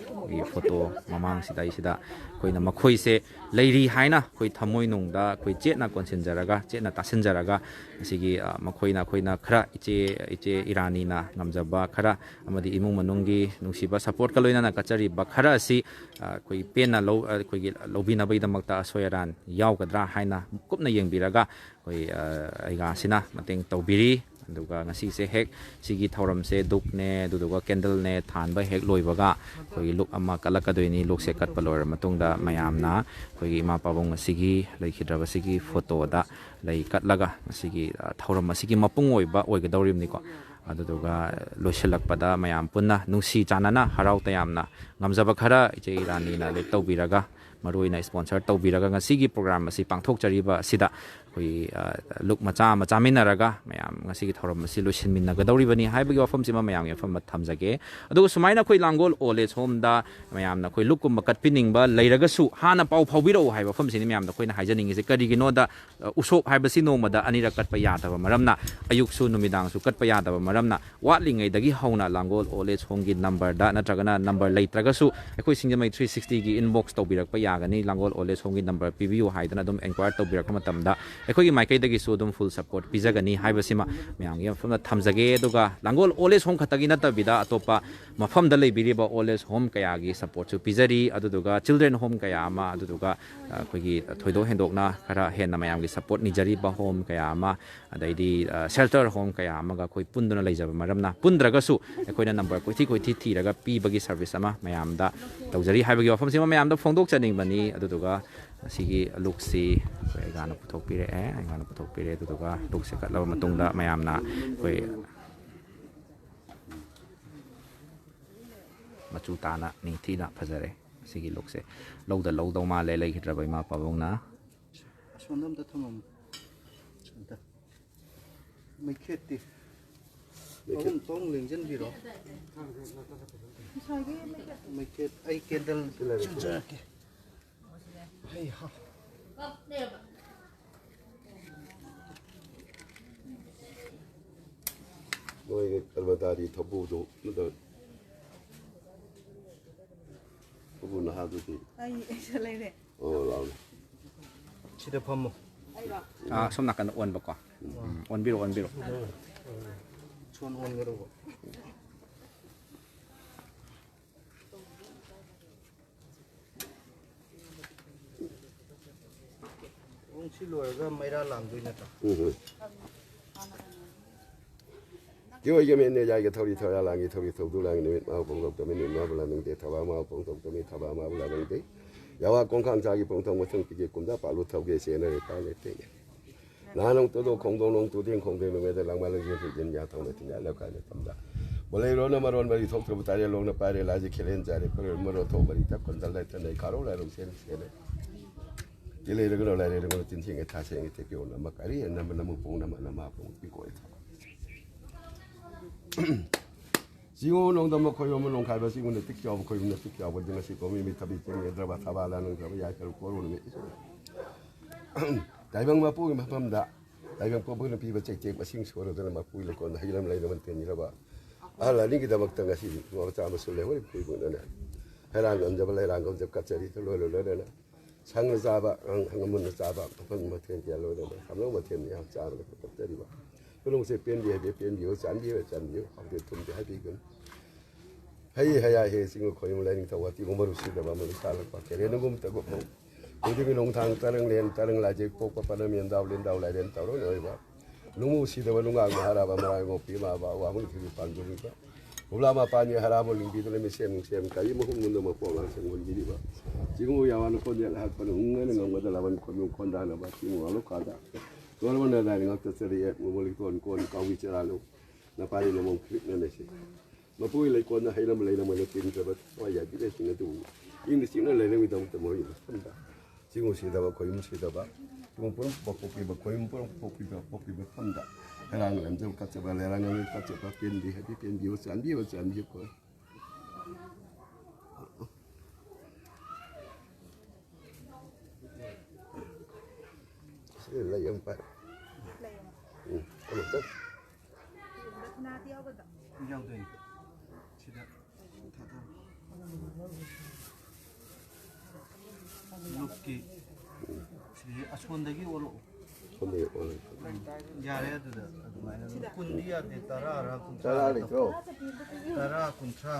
ꯒꯤ ꯐꯣꯇꯣ ꯃꯃꯥꯡꯁꯤꯗ ꯑꯩꯁꯤꯗ ꯑꯩꯈꯣꯏꯅ ꯃꯈꯣꯏꯁꯦ ꯂꯩꯔꯤ ꯍꯥꯏꯅ ꯑꯩꯈꯣꯏ ꯊꯃꯣꯏꯅꯨꯡꯗ ꯑꯩꯈꯣꯏ ꯆꯦꯠꯅ ꯀꯣꯟꯁꯤꯟꯖꯔꯒ, ꯆꯦꯠꯅ ꯇꯥꯁꯤꯟꯖꯔꯒ, ꯉꯁꯤꯒꯤ, ꯑ, ꯃꯈꯣꯏꯅ, ꯑꯩꯈꯣꯏꯅ ꯈꯔ ꯏꯆꯦ, ꯏꯆꯦ ꯏꯔꯥꯅꯤꯅ ꯉꯝꯖꯕ ꯈꯔ ꯑꯃꯗꯤ ꯏꯃꯨꯡ ꯃꯅꯨꯡꯒꯤ ꯅꯨꯡꯁꯤꯕ supportꯀ ꯂꯣꯏꯅꯅ ꯀꯠꯆꯔꯤꯕ ꯈꯔ ꯑꯁꯤ, ꯑ, ꯑꯩꯈꯣꯏ ꯄꯦꯟꯅ ꯂꯧ-, ꯑ, ꯑꯩꯈꯣꯏꯒꯤ ꯂꯧꯕꯤꯅꯕꯒꯤꯗꯃꯛꯇ ꯑꯁꯣꯏ ꯑꯔꯥꯟ ꯌꯥꯎꯒꯗ꯭ꯔꯥ ꯍꯥꯏꯅ ꯀꯨꯞꯅ ꯌꯦꯡꯕꯤꯔꯒ ꯑꯩꯈꯣꯏ, ꯑ, ꯑꯩꯒꯥꯁꯤꯅ ꯃꯇꯦꯡ ꯇꯧꯕꯤꯔꯤ꯫ ꯑꯗꯨꯒ ꯉꯁꯤꯁꯦ ꯍꯦꯛ ꯁꯤꯒꯤ ꯊꯧꯔꯝꯁꯦ ꯗꯨꯛꯅꯦ, ꯑꯗꯨꯗꯨꯒ candleꯅꯦ ꯊꯥꯟꯕ ꯍꯦꯛ ꯂꯣꯏꯕꯒ ꯑꯩꯈꯣꯏꯒꯤ ꯂꯨꯛ ꯑꯃ ꯀꯠꯂꯛꯀꯗꯣꯏꯅꯤ꯫ ꯂꯨꯛꯁꯦ ꯀꯠꯄ ꯂꯣꯏꯔ ꯃꯇꯨꯡꯗ ꯃꯌꯥꯝꯅ ꯑꯩꯈꯣꯏꯒꯤ ꯏꯃꯥ ꯄꯥꯕꯨꯡ ꯑꯁꯤꯒꯤ ꯂꯩꯈꯤꯗ꯭ꯔꯕꯁꯤꯒꯤ ꯐꯣꯇꯣꯗ ꯂꯩ ꯀꯠꯂꯒ ꯉꯁꯤꯒꯤ, ꯑ, ꯊꯧꯔꯝ ꯑꯁꯤꯒꯤ ꯃꯄꯨꯡ ꯑꯣꯏꯕ ꯑꯣꯏꯒꯗꯧꯔꯤꯕꯅꯤꯀꯣ꯫ ꯑꯗꯨꯗꯨꯒ ꯂꯣꯏꯁꯤꯜꯂꯛꯄꯗ ꯃꯌꯥꯝ ꯄꯨꯟꯅ ꯅꯨꯡꯁꯤ ꯆꯥꯟꯅꯅ ꯍꯔꯥꯎ ꯇꯌꯥꯝꯅ ꯉꯝꯖꯕ ꯈꯔ ꯏꯆꯦ ꯏꯔꯥꯅꯤꯅ lead ꯇꯧꯕꯤꯔꯒ, ꯃꯔꯨꯑꯣꯏꯅ sponsor ꯇꯧꯕꯤꯔꯒ ꯉꯁꯤꯒꯤ program ꯑꯁꯤ ꯄꯥꯡꯊꯣꯛꯆꯔꯤꯕ ꯑꯁꯤꯗ ꯑꯩꯈꯣꯏ, ꯑ, ꯂꯨꯛ ꯃꯆꯥ ꯑꯃ ꯆꯥꯃꯤꯟꯅꯔꯒ ꯃꯌꯥꯝ ꯉꯁꯤꯒꯤ ꯊꯧꯔꯝ ꯑꯁꯤ ꯂꯣꯏꯁꯤꯟꯃꯤꯟꯅꯒꯗꯧꯔꯤꯕꯅꯤ ꯍꯥꯏꯕꯒꯤ ꯋꯥꯐꯝꯁꯤꯃ ꯃꯌꯥꯝꯒꯤ ꯃꯐꯝꯗ ꯊꯝꯖꯒꯦ꯫ ꯑꯗꯨꯒ ꯁꯨꯃꯥꯏꯅ ꯑꯩꯈꯣꯏ ꯂꯥꯡꯒꯣꯜ old age homeꯗ ꯃꯌꯥꯝꯅ ꯑꯩꯈꯣꯏ ꯂꯨꯛꯀꯨꯝꯕ ꯀꯠꯄꯤꯅꯤꯡꯕ ꯂꯩꯔꯒꯁꯨ ꯍꯥꯟꯅ ꯄꯥꯎ ꯐꯥꯎꯕꯤꯔꯛꯎ ꯍꯥꯏꯕ ꯋꯥꯐꯝꯁꯤꯅꯤ ꯃꯌꯥꯝꯗ ꯑꯩꯈꯣꯏꯅ ꯍꯥꯏꯖꯅꯤꯡꯉꯤꯁꯦ꯫ ꯀꯔꯤꯒꯤꯅꯣꯗ, ꯑ, ꯎꯁꯣꯞ ꯍꯥꯏꯕꯁꯤ ꯅꯣꯡꯃꯗ ꯑꯅꯤꯔꯛ ꯀꯠꯄ ꯌꯥꯗꯕ ꯃꯔꯝꯅ, ꯑꯌꯨꯛꯁꯨ ꯅꯨꯃꯤꯗꯥꯡꯁꯨ ꯀꯠꯄ ꯌꯥꯗꯕ ꯃꯔꯝꯅ, ꯋꯥꯠꯂꯤꯉꯩꯗꯒꯤ ꯍꯧꯅ ꯂꯥꯡꯒꯣꯜ old age homeꯒꯤ numberꯗ ꯅꯠꯇ꯭ꯔꯒꯅ number ꯂꯩꯇ꯭ꯔꯒꯁꯨ ꯑꯩꯈꯣꯏ ꯁꯤꯡꯖꯃꯩ three sixtyꯒꯤ inbox ꯇꯧꯕꯤꯔꯛꯄ ꯌꯥꯒꯅꯤ꯫ ꯂꯥꯡꯒꯣꯜ old age homeꯒꯤ number ꯄꯤꯕꯤꯌꯨ ꯍꯥꯏꯗꯅ ꯑꯗꯨꯝ enquire ꯇꯧꯕꯤꯔꯛꯄ ꯃꯇꯝꯗ ꯑꯩꯈꯣꯏꯒꯤ ꯃꯥꯏꯀꯩꯗꯒꯤꯁꯨ ꯑꯗꯨꯝ full support ꯄꯤꯖꯒꯅꯤ ꯍꯥꯏꯕꯁꯤꯃ ꯃꯌꯥꯝꯒꯤ ꯃꯐꯝꯗ ꯊꯝꯖꯒꯦ꯫ ꯑꯗꯨꯒ ꯂꯥꯡꯒꯣꯜ old age home ꯈꯛꯇꯒꯤ ꯅꯠꯇꯕꯤꯗ ꯑꯇꯣꯞꯄ ꯃꯐꯝꯗ ꯂꯩꯕꯤꯔꯤꯕ old age home ꯀꯌꯥꯒꯤ supportꯁꯨ ꯄꯤꯖꯔꯤ꯫ ꯑꯗꯨꯗꯨꯒ children home ꯀꯌꯥ ꯑꯃ, ꯑꯗꯨꯗꯨꯒ ꯑꯩꯈꯣꯏꯒꯤ ꯊꯣꯏꯗꯣꯛ ꯍꯦꯟꯗꯣꯛꯅ ꯈꯔ ꯍꯦꯟꯅ ꯃꯌꯥꯝꯒꯤ support ꯅꯤꯖꯔꯤꯕ home ꯀꯌꯥ ꯑꯃ, ꯑꯗꯩꯗꯤ, ꯑ, shelter home ꯀꯌꯥ ꯑꯃꯒ ꯑꯩꯈꯣꯏ ꯄꯨꯟꯗꯨꯅ ꯂꯩꯖꯕ ꯃꯔꯝꯅ, ꯄꯨꯟꯗ꯭ꯔꯒꯁꯨ ꯑꯩꯈꯣꯏꯅ number ꯀꯣꯏꯊꯤ ꯀꯣꯏꯊꯤ ꯊꯤꯔꯒ ꯄꯤꯕꯒꯤ service ꯑꯃ ꯃꯌꯥꯝꯗ ꯇꯧꯖꯔꯤ ꯍꯥꯏꯕꯒꯤ ꯋꯥꯐꯝꯁꯤꯃ ꯃꯌꯥꯝꯗ ꯐꯣꯡꯗꯣꯛꯆꯅꯤꯡꯕꯅꯤ꯫ ꯑꯗꯨꯗꯨꯒ ꯉꯁꯤꯒꯤ ꯂꯨꯛꯁꯤ ꯑꯩꯈꯣꯏ ꯑꯩꯒꯥꯅ ꯄꯨꯊꯣꯛꯄꯤꯔꯛꯑꯦ, ꯑꯩꯒꯥꯅ ꯄꯨꯊꯣꯛꯄꯤꯔꯦ꯫ ꯑꯗꯨꯗꯨꯒ ꯂꯨꯛꯁꯦ ꯀꯠꯂꯕ ꯃꯇꯨꯡꯗ ꯃꯌꯥꯝꯅ ꯑꯩꯈꯣꯏ ꯃꯆꯨ ꯇꯥꯅ ꯅꯤꯡꯊꯤꯅ ꯐꯖꯔꯦ꯫ ꯁꯤꯒꯤ ꯂꯨꯛꯁꯦ ꯂꯧꯗ ꯂꯧꯗꯧ ꯃꯥꯜꯂꯦ ꯂꯩꯈꯤꯗ꯭ꯔꯕ ꯏꯃꯥ ꯄꯥꯕꯨꯡꯅ꯫ ꯑꯁꯣꯝꯗ ꯑꯝꯇ ꯊꯝꯃꯝꯃꯨ꯫ ꯑꯝꯇ꯫ ꯃꯩꯈꯦꯠꯇꯤ꯫ ꯑꯍꯨꯝ ꯊꯣꯛ ꯂꯦꯡꯁꯤꯟꯕꯤꯔꯣ꯫ ꯉꯁꯥꯏꯒꯤ ꯃꯩꯈꯦꯠ꯫ ꯃꯩꯈꯦꯠ, ꯑꯩ ꯀꯦꯟꯗꯜ ꯂꯩꯔꯦ꯫ ꯆꯤꯡꯖꯔꯛꯀꯦ꯫ ꯍꯩ ꯍꯥ꯫ ꯅꯣꯏꯒꯤ ꯀꯔꯃꯇꯥꯔꯤ ꯊꯧꯕꯨꯗꯣ ꯑꯃꯇ, ꯊꯧꯕꯨ ꯅꯍꯥꯗꯨꯗꯤ꯫ ꯑꯩ, ꯑꯩꯁꯨ ꯂꯩꯔꯦ꯫ ꯑꯣ, ꯂꯥꯛꯑꯣꯅꯦ꯫ ꯁꯤꯗ ꯐꯝꯃꯣ꯫ ꯑꯥ, ꯁꯣꯝ ꯅꯥꯀꯟꯗ ꯑꯣꯟꯕꯀꯣ꯫ ꯎꯝ, ꯑꯣꯟꯕꯤꯔꯣ, ꯑꯣꯟꯕꯤꯔꯣ꯫ ꯁꯣꯟ ꯑꯣꯟꯒꯗꯧꯕ꯫ ꯄꯨꯡ ꯁꯤ ꯂꯣꯏꯔꯒ ꯃꯩꯔꯥ ꯂꯥꯝꯗꯣꯏ ꯅꯠꯇ꯭ꯔꯣ? ꯎꯝ, ꯎꯝ꯫ ꯀꯤꯑꯣꯏꯒꯤ ꯃꯤꯠꯅꯦ ꯌꯥꯏꯒꯤ ꯊꯧꯔꯤ ꯊꯧꯌꯥ ꯂꯥꯡꯒꯤ ꯊꯧꯔꯤ ꯊꯧꯗꯨ ꯂꯥꯡꯒꯤ ꯅꯨꯃꯤꯠ ꯃꯥ ꯐꯣꯡꯗꯣꯛꯇ ꯃꯤꯠ ꯃꯥꯕꯨ ꯂꯥꯡꯅꯤꯡꯗꯦ ꯊꯕꯥ ꯃꯥ ꯐꯣꯡꯗꯣꯛꯇ ꯃꯤꯠ ꯊꯕꯥ ꯃꯥꯕꯨ ꯂꯥꯡꯅꯤꯡꯗꯦ꯫ ꯌꯥꯋꯥ ꯀꯣꯡꯈꯥꯡ ꯆꯥꯒꯤ ꯄꯣꯡꯊꯣꯡ ꯃꯊꯪ ꯄꯤꯒꯦ ꯀꯨꯝꯗ ꯄꯥꯜꯂꯨ ꯊꯧꯒꯦ ꯆꯦꯟꯅꯔꯦ ꯄꯥꯏ ꯂꯩꯇꯦ꯫ ꯅꯍꯥꯟ ꯅꯣꯡꯇꯗꯣ ꯈꯣꯡꯗꯣꯡ ꯅꯣꯡ ꯇꯨꯗꯦꯡ ꯈꯣꯡꯗꯦꯡ ꯅꯨꯃꯤꯠꯇ ꯂꯥꯡꯃꯥꯏ ꯂꯩꯁꯦ ꯍꯨꯏꯖꯤꯟ ꯌꯥ ꯊꯧꯅ ꯊꯤꯟꯌꯥ ꯂꯧꯈꯥꯏ ꯂꯩꯐꯝꯗ꯫ ꯕꯣꯂꯩꯔꯣꯅ ꯃꯔꯣꯟ ꯃꯔꯤ ꯊꯣꯛꯇ꯭ꯔꯕ ꯇꯥꯔꯦ ꯂꯣꯡꯅ ꯄꯥꯏꯔꯦ ꯂꯥꯏꯁꯦ ꯈꯦꯂꯦꯟ ꯆꯥꯔꯦ ꯄꯔꯦꯜ ꯃꯔꯣꯟ ꯊꯣꯛ ꯃꯔꯤ ꯊꯛ ꯀꯣꯟꯖꯜ ꯂꯩꯇ ꯅꯩ ꯈꯥꯔꯧ ꯂꯥꯏꯔꯧ ꯁꯦꯟ ꯁꯦꯜꯂꯦ꯫ ꯇꯤ ꯂꯩꯔꯒꯅꯣ ꯂꯥꯏꯔꯦ ꯂꯩꯉꯣꯟ ꯇꯤꯟꯁꯤꯡꯉꯦ ꯊꯥ ꯁꯦꯡꯉꯦ ꯇꯦꯛꯀꯦ ꯑꯣꯟ ꯑꯃ ꯀꯔꯤ ꯅꯝꯕ ꯅꯃꯨ ꯄꯣꯡ ꯅꯃ ꯅꯃꯥ ꯄꯣꯡ ꯄꯤꯀꯣꯏ ꯊꯥ꯫ ꯆꯤꯡꯉꯨ ꯅꯣꯡꯗꯝꯕ ꯈꯣꯏꯕꯝ ꯅꯣꯡꯈꯥꯏꯕ ꯆꯤꯡꯉꯨꯅ ꯇꯤꯛ ꯆꯥꯎꯕ ꯈꯣꯏꯕꯝꯅ ꯇꯤꯛ ꯆꯥꯎꯕ ꯉꯁꯤ ꯀꯣꯃꯤ ꯃꯤ ꯊꯕꯤ ꯆꯤꯡꯉꯦ ꯗ꯭ꯔꯕ ꯊꯕꯥ ꯂꯥ ꯅꯪꯗ꯭ꯔꯕ ꯌꯥꯏ ꯀꯔꯨ ꯀꯣꯔꯣ ꯅꯨꯃꯤꯠ꯫ ꯇꯥꯏꯕꯪ ꯃꯄꯨꯒꯤ ꯃꯐꯝꯗ ꯇꯥꯏꯕꯪ ꯄꯣꯛꯄꯅ ꯄꯤꯕ ꯆꯩꯇꯦꯛ ꯃꯁꯤꯡ ꯁꯨꯔꯗꯨꯅ ꯃꯄꯨꯒꯤ ꯂꯩꯀꯣꯜꯗ ꯍꯩꯂꯝ ꯂꯩꯅ ꯃꯟꯇꯦꯟ ꯅꯤꯔꯕ ꯑꯍꯜ ꯑꯅꯤꯒꯤꯗꯃꯛꯇ ꯉꯁꯤ ꯃꯆꯥ ꯃꯁꯨ ꯂꯩꯍꯧꯔꯤꯕ ꯀꯨꯏꯕꯨꯅꯅꯦ ꯍꯩꯔꯥꯡ ꯉꯝꯖꯕ ꯂꯩꯔꯥꯡ ꯉꯝꯖꯕ ꯀꯠꯆꯔꯤ ꯂꯣꯏꯅ ꯂꯣꯏꯅꯅ ꯁꯪꯅ ꯆꯥꯕ ꯍꯪꯒꯝ ꯃꯨꯟꯅ ꯆꯥꯕ ꯃꯈꯜ ꯃꯊꯦꯜ ꯀꯌꯥ ꯂꯣꯏꯅꯅ ꯍꯥꯞꯅꯕ ꯃꯊꯦꯜ ꯃꯌꯥꯝ ꯆꯥꯔꯒ ꯀꯠꯆꯔꯤꯕ ꯄꯨꯝꯅꯃꯛꯁꯦ ꯄꯦꯟꯕꯤ ꯍꯥꯏꯕꯤ ꯄꯦꯟꯕꯤꯌꯨ ꯆꯥꯟꯕꯤꯌꯨ ꯆꯥꯟꯕꯤꯌꯨ ꯍꯥꯎꯇꯦ ꯊꯨꯝꯗꯦ ꯍꯥꯏꯕꯤꯒꯅꯨ꯫ ꯍꯩ ꯍꯌꯥ ꯍꯦ ꯆꯤꯡꯕ ꯈꯣꯏꯕꯨꯝ ꯂꯥꯏꯅꯤꯡꯊꯧ ꯋꯥꯇꯤꯕꯨ ꯃꯔꯨ ꯁꯤꯗꯕ ꯃꯔꯨ ꯁꯥꯠꯂꯛꯄ ꯀꯦꯔꯦꯟꯒꯨꯝ ꯇꯒꯨꯞ ꯍꯧ ꯎꯗꯤꯒꯤ ꯅꯣꯡꯊꯥꯡ ꯇꯔꯪ ꯂꯦꯟ ꯇꯔꯪ ꯂꯥꯏꯖꯦꯛ ꯄꯣꯛꯄ ꯄꯅꯝ ꯌꯦꯟꯗꯥꯎ ꯂꯦꯟꯗꯥꯎ ꯂꯥꯏꯔꯦꯟ ꯇꯧꯔꯣꯏ ꯑꯣꯏꯕ ꯅꯨꯡꯃꯨ ꯁꯤꯗꯕ ꯅꯨꯡꯉꯥꯛ ꯃꯍꯥꯔꯥꯕ ꯃꯔꯥꯏ ꯉꯣꯛꯄꯤ ꯃꯥꯕ ꯋꯥꯍꯨꯝ ꯊꯤꯕꯤ ꯄꯥꯟꯖꯔꯤꯕ ꯍꯨꯂꯥ ꯃꯄꯥꯟꯒꯤ ꯍꯔꯥꯕ ꯂꯤꯡꯕꯤꯗꯨꯅ ꯃꯤꯁꯦꯝ ꯅꯨꯡꯁꯦꯝ ꯀꯔꯤ ꯃꯍꯨꯝ ꯃꯨꯟꯗ ꯃꯄꯣꯛ ꯂꯥꯡꯁꯦꯡ ꯍꯨꯟꯕꯤꯔꯤꯕ ꯆꯤꯡꯉꯨ ꯌꯥꯋꯥꯅ ꯈꯣꯟꯖꯦꯜ ꯍꯛꯄꯅ ꯍꯨꯡꯅꯅ ꯉꯝꯒꯗ ꯂꯥꯕꯟ ꯈꯣꯏꯕꯨ ꯈꯣꯟꯗꯥꯅꯕ ꯆꯤꯡꯉꯨ ꯋꯥꯂꯨ ꯀꯥꯗ ꯇꯣꯔꯕꯅ ꯂꯥꯏꯔ ꯉꯥꯛꯇ ꯆꯔꯤ ꯃꯨꯃꯨꯂꯤ ꯀꯣꯟ ꯀꯣꯟ ꯀꯥꯎꯏ ꯆꯔꯥꯂꯨ ꯅꯄꯥꯔꯤ ꯂꯃꯣꯡ ꯈꯤꯔꯤꯛꯅ ꯂꯩꯁꯤ꯫ ꯃꯄꯨꯒꯤ ꯂꯩꯀꯣꯜꯗ ꯍꯩꯔꯝꯕ ꯂꯩꯔꯝꯕꯅ ꯇꯤꯟꯈ꯭ꯔꯕ ꯊꯋꯥꯏ ꯌꯥꯕꯤ ꯂꯩꯁꯤꯡ ꯑꯗꯨꯕꯨ ꯏꯪꯅ ꯆꯤꯛꯅ ꯂꯩꯅꯕꯒꯤꯗꯃꯛꯇ ꯃꯣꯏꯒꯤ ꯃꯐꯝꯗ ꯆꯤꯡꯉꯨ ꯁꯤꯗꯕ ꯈꯣꯏꯌꯨꯝ ꯁꯤꯗꯕ ꯆꯤꯡꯉꯨ ꯄꯨꯔꯝ ꯄꯣꯛꯄꯤꯕ ꯈꯣꯏꯌꯨꯝ ꯄꯨꯔꯝ ꯄꯣꯛꯄꯤꯕ ꯄꯣꯛꯄꯤꯕ ꯃꯐꯝꯗ ꯂꯩꯔꯥꯡ ꯂꯝꯖꯝ ꯀꯠꯆꯕ, ꯂꯩꯔꯥꯡ ꯂꯝꯖꯝ ꯀꯠꯆꯕ ꯄꯦꯟꯕꯤ ꯍꯥꯏꯕꯤ ꯄꯦꯟꯕꯤꯌꯨ, ꯆꯥꯟꯕꯤꯌꯨ, ꯆꯥꯟꯕꯤꯌꯨꯀꯣ꯫ ꯁꯤ ꯂꯩ ꯑꯃ ꯄꯥꯏ꯫ ꯎꯝ, ꯑꯃꯨꯛꯇꯪ꯫ ꯌꯥꯎꯗꯣꯏꯅꯤ꯫ ꯁꯤꯗ ꯊꯥꯗꯔꯣ꯫ ꯂꯨꯞꯀꯤ꯫ ꯁꯤꯗꯤ ꯑꯁꯣꯟꯗꯒꯤ ꯑꯣꯜꯂꯛꯑꯣ꯫ ꯁꯣꯝꯗꯒꯤ ꯑꯣꯜꯂꯛꯑꯣ꯫ ꯌꯥꯔꯦ ꯑꯗꯨꯗ ꯑꯗꯨꯃꯥꯏꯅ ꯑꯗꯨꯝ꯫ ꯀꯨꯟꯗꯤ ꯌꯥꯗꯦ, ꯇꯔꯥꯔ ꯀꯨꯟꯊ꯭ꯔꯥ ꯇꯔꯥ ꯂꯩꯇ꯭ꯔꯣ? ꯇꯔꯥ, ꯀꯨꯟꯊ꯭ꯔꯥ꯫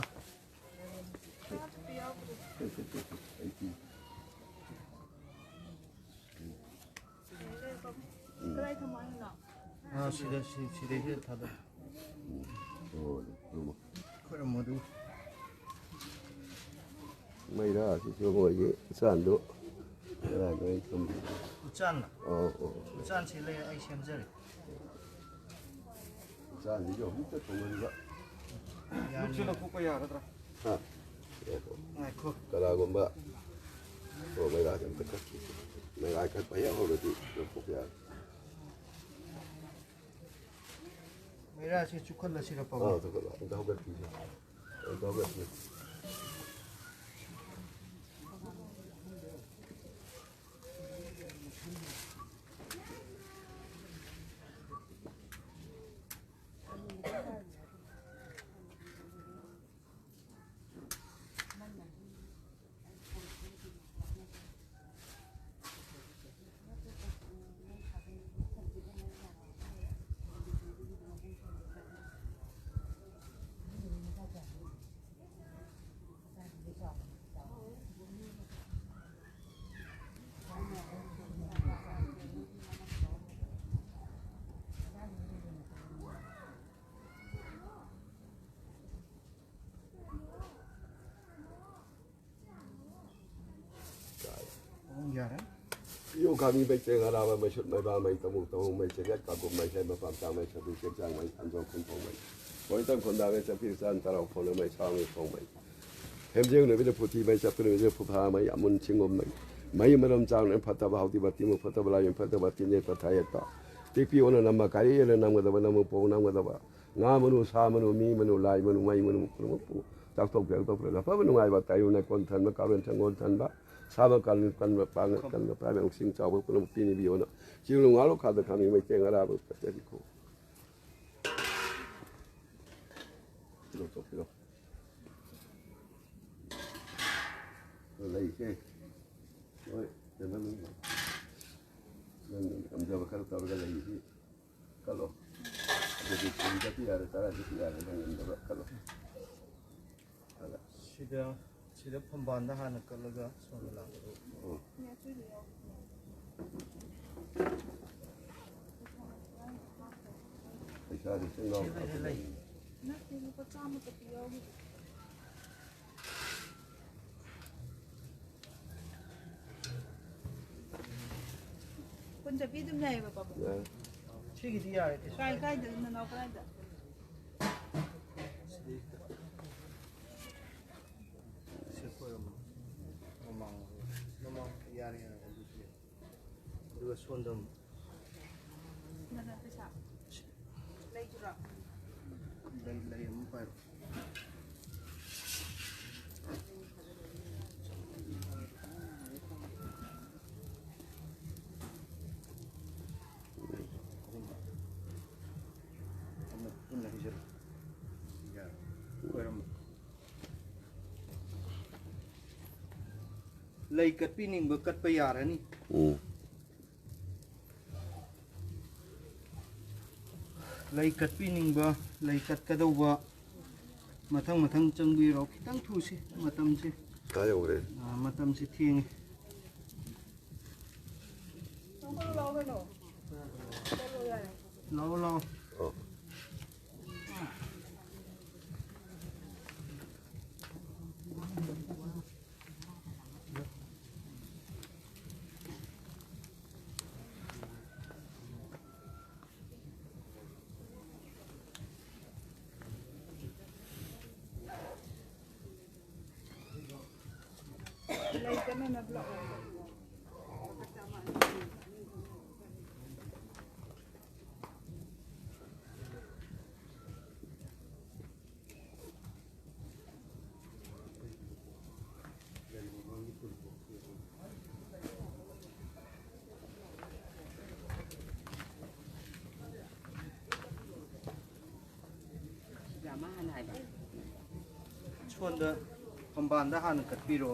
ꯀꯗꯥꯏ ꯊꯝꯃꯣ ꯍꯥꯏꯅꯣ? ꯑꯥ, ꯁꯤꯗ, ꯁꯤ-, ꯁꯤꯗꯩꯁꯤꯗ ꯊꯥꯗꯧ꯫ ꯎꯝ, ꯍꯣꯏ, ꯍꯣꯏ, ꯍꯣꯏ꯫ ꯈꯣꯏꯔꯝꯃꯣ ꯑꯗꯨ꯫ ꯃꯩꯔꯥꯁꯤꯁꯨ ꯃꯣꯏꯒꯤ ꯎꯆꯥꯟꯗꯣ ꯀꯗꯥꯏꯗ ꯑꯩ ꯊꯝꯕꯤꯕꯅꯣ? ꯎꯆꯥꯟꯂ? ꯑꯣ, ꯑꯣ, ꯑꯣ꯫ ꯎꯆꯥꯟꯁꯤ ꯂꯩ, ꯑꯩ ꯁꯦꯝꯖꯔꯦ꯫ ꯎꯆꯥꯟꯁꯤꯁꯨ ꯑꯃꯨꯛꯇ ꯊꯣꯡꯍꯟꯕ꯫ ꯌꯥꯅꯤ꯫ ꯂꯨꯞꯁꯤ ꯂꯧꯊꯣꯛꯄ ꯌꯥꯒꯗ꯭ꯔꯥ? ꯍꯥ? ꯉꯥꯏꯈꯣ꯫ ꯉꯥꯏꯈꯣ꯫ ꯀꯅꯥꯒꯨꯝꯕ, ꯑꯣ, ꯃꯩꯔꯥꯁꯦ ꯑꯝꯇ ꯀꯠꯈꯤꯁꯦ꯫ ꯃꯩꯔꯥ ꯀꯠꯄ ꯍꯦꯛ ꯍꯧꯔꯗꯤ ꯂꯧꯊꯣꯛꯄ ꯌꯥꯔꯦ꯫ ꯃꯩꯔꯥꯁꯦ ꯆꯨꯞꯈꯠꯂꯁꯤꯔ, ꯄꯥꯕꯨꯡ? ꯑꯥ, ꯆꯨꯞꯈꯠꯂꯣ꯫ ꯑꯝꯇ ꯍꯧꯒꯠꯄꯤꯁꯦ꯫ ꯑꯝꯇ ꯍꯧꯒꯠꯄꯤꯌꯨ꯫ ꯎꯝ, ꯌꯥꯔꯦ꯫ ꯌꯨꯝꯈꯥꯃꯤ ꯃꯩ, ꯆꯦꯡ ꯑꯔꯥꯕ ꯃꯩ, ꯁꯨꯠ ꯃꯩ, ꯕꯥ ꯃꯩ, ꯇꯃꯨ ꯇꯃꯨ ꯃꯩ, ꯆꯦꯒꯠ ꯀꯥꯒꯨꯝ ꯃꯩ, ꯁꯦꯝꯕ ꯄꯥꯝꯆꯥ ꯃꯩ, ꯁꯕꯤ ꯆꯦꯛꯆꯥꯡ ꯃꯩ, ꯑꯟꯖꯣ ꯈꯨꯟꯊꯣꯡ ꯃꯩ, ꯀꯣꯏꯇꯪ ꯈꯣꯟꯗꯥ ꯃꯩ, ꯆꯐꯤ ꯆꯥꯟ ꯇꯔꯥꯎ ꯐꯣꯟ ꯃꯩ, ꯁꯥꯡꯃꯤ ꯊꯣꯡ ꯃꯩ, ꯍꯦꯝꯖꯦꯡ ꯅꯨꯃꯤꯠꯇ ꯄꯨꯊꯤ ꯃꯩ, ꯆꯞꯄ ꯅꯨꯃꯤꯠꯇ ꯐꯨꯐꯥ ꯃꯩ, ꯑꯃꯨꯟ ꯁꯤꯡꯒꯣꯝ ꯃꯩ, ꯃꯩ ꯃꯔꯝ ꯆꯥꯡꯅ ꯐꯠꯇꯕ ꯍꯥꯎꯗꯤ ꯕꯇꯤ ꯃꯨ ꯐꯠꯇꯕ ꯂꯥꯏꯌꯣꯟ ꯐꯠꯇꯕ ꯇꯤꯟꯖꯩ ꯄꯊꯥ ꯌꯦꯛꯄ, ꯇꯦꯛꯄꯤ ꯑꯣꯟꯅ ꯅꯝꯕ, ꯀꯥꯔꯤ ꯑꯣꯟꯅ ꯅꯝꯒꯗꯕ, ꯅꯝꯕ ꯄꯣꯛ ꯅꯝꯒꯗꯕ, ꯉꯥ ꯃꯅꯨ, ꯁꯥ ꯃꯅꯨ, ꯃꯤ ꯃꯅꯨ, ꯂꯥꯏ ꯃꯅꯨ, ꯃꯩ ꯃꯅꯨ ꯄꯨꯝꯅꯃꯛꯄꯨ ꯆꯥꯛꯊꯣꯛꯄꯤ ꯆꯥꯛꯊꯣꯛꯄꯤꯔꯒ ꯑꯐꯕ ꯅꯨꯡꯉꯥꯏꯕ ꯇꯥꯏꯕꯪ ꯂꯩꯀꯣꯜ ꯊꯟꯕ, ꯀꯥꯔꯣꯟ ꯁꯪꯒꯣꯜ ꯊꯟꯕ, ꯁꯥꯕ ꯀꯟꯕ, ꯀꯟꯕ, ꯄꯥꯡꯒꯜ ꯀꯟꯕ, ꯄꯥꯏꯕ ꯅꯨꯡꯁꯤꯡ ꯆꯥꯎꯕ ꯄꯨꯝꯅꯃꯛ ꯄꯤꯅꯕꯤꯌꯣꯅ ꯆꯤꯡꯂꯨ ꯉꯥꯂꯨ ꯈꯥꯗ ꯈꯥꯃꯤ ꯃꯩꯇꯩ ꯑꯔꯥꯕ ꯀꯠꯆꯔꯤꯀꯣ꯫ ꯂꯧꯊꯣꯛꯄꯤꯔꯣ꯫ ꯂꯩꯁꯦ꯫ ꯍꯣꯏ, ꯀꯩꯅꯣ, ꯅꯪ ꯉꯝꯖꯕ ꯈꯔ ꯇꯧꯔꯒ ꯂꯩꯁꯤ ꯀꯠꯂꯣ꯫ ꯑꯗꯨꯗꯤ ꯀꯨꯟ ꯆꯠꯄ ꯌꯥꯔꯦ, ꯇꯔꯥ ꯆꯠꯄ ꯌꯥꯔꯦ, ꯅꯪ ꯉꯝꯖꯕ ꯀꯠꯂꯣ꯫ ꯑꯗ ꯁꯤꯗ, ꯁꯤꯗ ꯐꯝꯕꯥꯜꯗ ꯍꯥꯟꯅ ꯀꯠꯂꯒ ꯁꯣꯝꯗ ꯂꯥꯛꯄꯗꯣ꯫ ꯎꯝ꯫ ꯄꯩꯁꯥꯗꯤ ꯁꯨꯝ ꯌꯥꯎ ꯁꯤ ꯂꯩ, ꯂꯩ꯫ ꯅꯠꯇꯦ, ꯂꯨꯄꯥ ꯆꯥꯝꯃ ꯈꯛꯇ ꯌꯥꯎꯔꯤ꯫ ꯀꯨꯟ ꯆꯠꯄꯤ ꯑꯗꯨꯝ ꯌꯥꯏꯌꯦꯕ, ꯄꯥꯕꯨꯡ? ꯌꯥꯏ꯫ ꯁꯤꯒꯤꯗꯤ ꯌꯥꯔꯦ, ꯀꯩꯁꯨ ꯀꯥꯏ, ꯀꯥꯏꯗꯦ꯫ ꯀꯥꯏꯗ, ꯅꯅꯥꯎ ꯀꯗꯥꯏꯗ? ꯁꯤꯗꯩ ꯈꯤꯇꯪ꯫ ꯁꯤ ꯑꯩꯈꯣꯏꯔꯣꯝ ꯃꯃꯥꯡ, ꯃꯃꯥꯡ ꯌꯥꯔꯦ, ꯌꯥꯔꯦ, ꯑꯗꯨꯁꯨ ꯌꯥꯏ꯫ ꯑꯗꯨꯒ ꯁꯣꯟꯗ ꯑꯃꯨꯛ꯫ ꯅꯪꯅ ꯄꯩꯁꯥ ꯂꯩꯇ꯭ꯔꯣ? ꯂꯩ, ꯂꯩ, ꯑꯃꯨꯛ ꯄꯥꯏꯔꯣ꯫ ꯑꯃꯨꯛ ꯄꯨꯟꯅ ꯍꯩꯖꯤꯜꯂꯣ꯫ ꯌꯥꯔꯦ꯫ ꯈꯣꯏꯔꯝꯃꯣ꯫ ꯂꯩ ꯀꯠꯄꯤꯅꯤꯡꯕ ꯀꯠꯄ ꯌꯥꯔꯅꯤ꯫ ꯎꯝ꯫ ꯂꯩ ꯀꯠꯄꯤꯅꯤꯡꯕ, ꯂꯩ ꯀꯠꯀꯗꯧꯕ ꯃꯊꯪ ꯃꯊꯪ ꯆꯪꯕꯤꯔꯣ꯫ ꯈꯤꯇꯪ ꯊꯨꯁꯤ, ꯃꯇꯝꯁꯤ꯫ ꯀꯥꯏ ꯌꯧꯔꯦ? ꯑꯥ, ꯃꯇꯝꯁꯤ ꯊꯦꯡꯉꯦ꯫ ꯂꯥꯛꯑꯣ, ꯂꯥꯛꯑꯣ꯫ ꯑꯣ꯫ ꯃꯥ ꯍꯥꯟꯅ ꯍꯥꯏꯕ꯫ ꯁꯣꯟꯗ ꯐꯝꯕꯥꯜꯗ ꯍꯥꯟꯅ ꯀꯠꯄꯤꯔꯣ꯫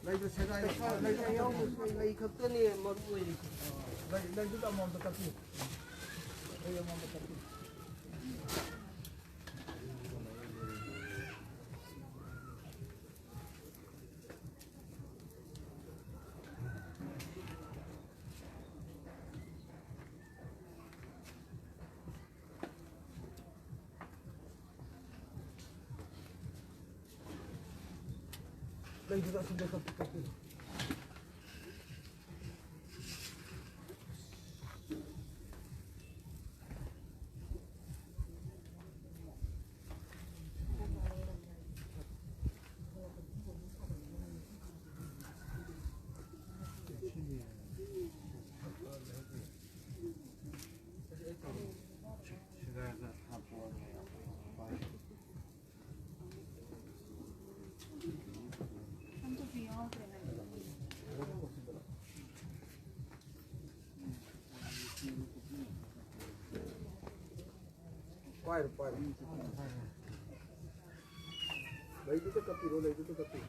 ꯂꯩꯗꯨ ꯁꯦꯒꯥꯏ-, ꯂꯩ, ꯂꯩ ꯈꯛꯇꯅꯦ ꯃꯔꯨ ꯑꯣꯏꯔꯤꯁꯦ꯫ ꯂꯩ, ꯂꯩꯗꯨꯗ ꯑꯃꯃꯝꯗ ꯀꯛꯄꯤꯌꯨ꯫ ꯂꯩ ꯑꯃꯃꯝꯗ ꯀꯛꯄꯤꯌꯨ꯫ ꯂꯩꯗꯨꯗ ꯑꯁꯣꯝꯗ ꯀꯛꯄꯤ-, ꯀꯛꯄꯤꯔꯣ꯫ ꯄꯥꯏꯔꯣ, ꯄꯥꯏꯔꯣ꯫ ꯂꯩꯗꯨꯗ ꯀꯠꯄꯤꯔꯣ, ꯂꯩꯗꯨꯗ ꯀꯠꯄꯤꯔꯣ꯫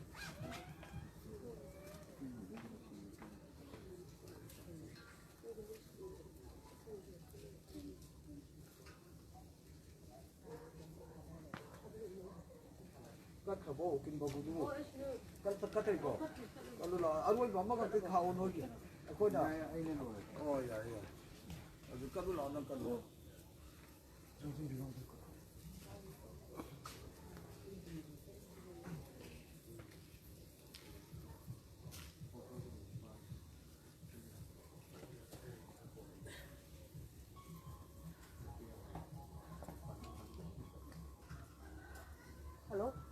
ꯀꯠꯈ꯭ꯔꯕꯣ ꯎꯀꯤꯜ ꯕꯥꯕꯨꯗꯨꯕꯨ? ꯀꯠ-, ꯀꯠꯇ꯭ꯔꯤꯀꯣ? ꯀꯠꯂꯨ ꯂꯥꯛꯑꯣ꯫ ꯑꯔꯣꯏꯕ ꯑꯃꯈꯛꯇꯤ ꯈꯥꯛꯑꯣ ꯅꯣꯏꯒꯤ꯫ ꯑꯩꯈꯣꯏꯅ꯫ ꯌꯥꯏ, ꯑꯩꯅ ꯂꯣꯏꯔꯦ꯫ ꯑꯣ, ꯌꯥꯏ, ꯌꯥꯏ꯫ ꯑꯗꯨ ꯀꯠꯂꯨ ꯂꯥꯛꯑꯣ, ꯅꯪ ꯀꯠꯂꯨ꯫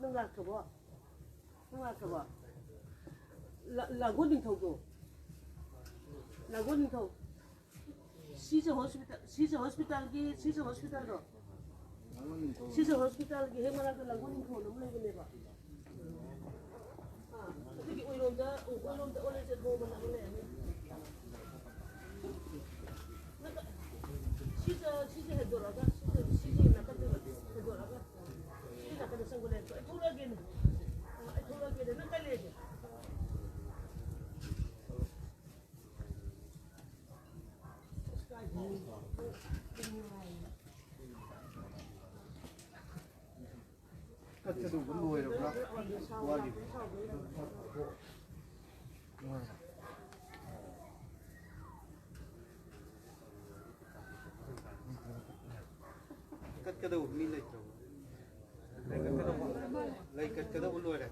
ꯅꯪ ꯂꯥꯛꯈ꯭ꯔꯕꯣ? ꯅꯪ ꯂꯥꯛꯈ꯭ꯔꯕꯣ? ꯂꯥ-, ꯂꯥꯡꯒꯣꯜ ꯅꯤꯡꯊꯧꯗꯣ꯫ ꯂꯥꯡꯒꯣꯜ ꯅꯤꯡꯊꯧ꯫ ꯁꯤꯖ ꯍꯣꯁꯄꯤꯇꯥꯜ, ꯁꯤꯖ ꯍꯣꯁꯄꯤꯇꯥꯜꯒꯤ, ꯁꯤꯖ ꯍꯣꯁꯄꯤꯇꯥꯜꯗꯣ꯫ ꯁꯤꯖ ꯍꯣꯁꯄꯤꯇꯥꯜꯒꯤ ꯍꯦꯛ ꯃꯅꯥꯛꯇ ꯂꯥꯡꯒꯣꯜ ꯅꯤꯡꯊꯧ ꯑꯃ ꯂꯩꯕꯅꯦꯕ꯫ ꯑꯥ, ꯑꯗꯨꯒꯤ ꯑꯣꯏꯔꯣꯝꯗ, ꯑꯣꯏꯔꯣꯝꯗ ꯑꯣꯜꯂꯁꯦ, ꯅꯣꯡꯃ ꯅꯥꯀꯟ ꯂꯩꯔꯅꯤ꯫ ꯅꯠꯇ-, ꯁꯤꯗ, ꯁꯤꯗ ꯍꯦꯟꯗꯣꯔꯛꯑꯒ, ꯁꯤꯗ, ꯁꯤꯒꯤ ꯅꯥꯀꯟꯗ ꯍꯦꯟꯗꯣꯔꯛꯑꯒ, ꯁꯤ ꯅꯥꯀꯟꯗ ꯆꯪꯕ ꯂꯩꯔꯦ꯫ ꯑꯩ ꯊꯣꯛꯂꯛꯑꯒꯦꯅꯦ꯫ ꯑꯥ, ꯑꯩ ꯊꯣꯛꯂꯛꯑꯒꯦꯅꯦ꯫ ꯅꯪ ꯀꯥꯏ ꯂꯩꯔꯒꯦ? ꯀꯠꯀꯗꯧꯕ ꯂꯣꯏꯔꯕ꯭ꯔꯥ? ꯋꯥꯠꯂꯤꯕ꯭ꯔꯥ? ꯀꯠꯀꯗꯧꯕ ꯃꯤ ꯂꯩꯇ꯭ꯔꯕꯣ? ꯂꯩ ꯀꯠꯀꯗꯧꯕ ꯂꯣꯏꯔꯦ꯫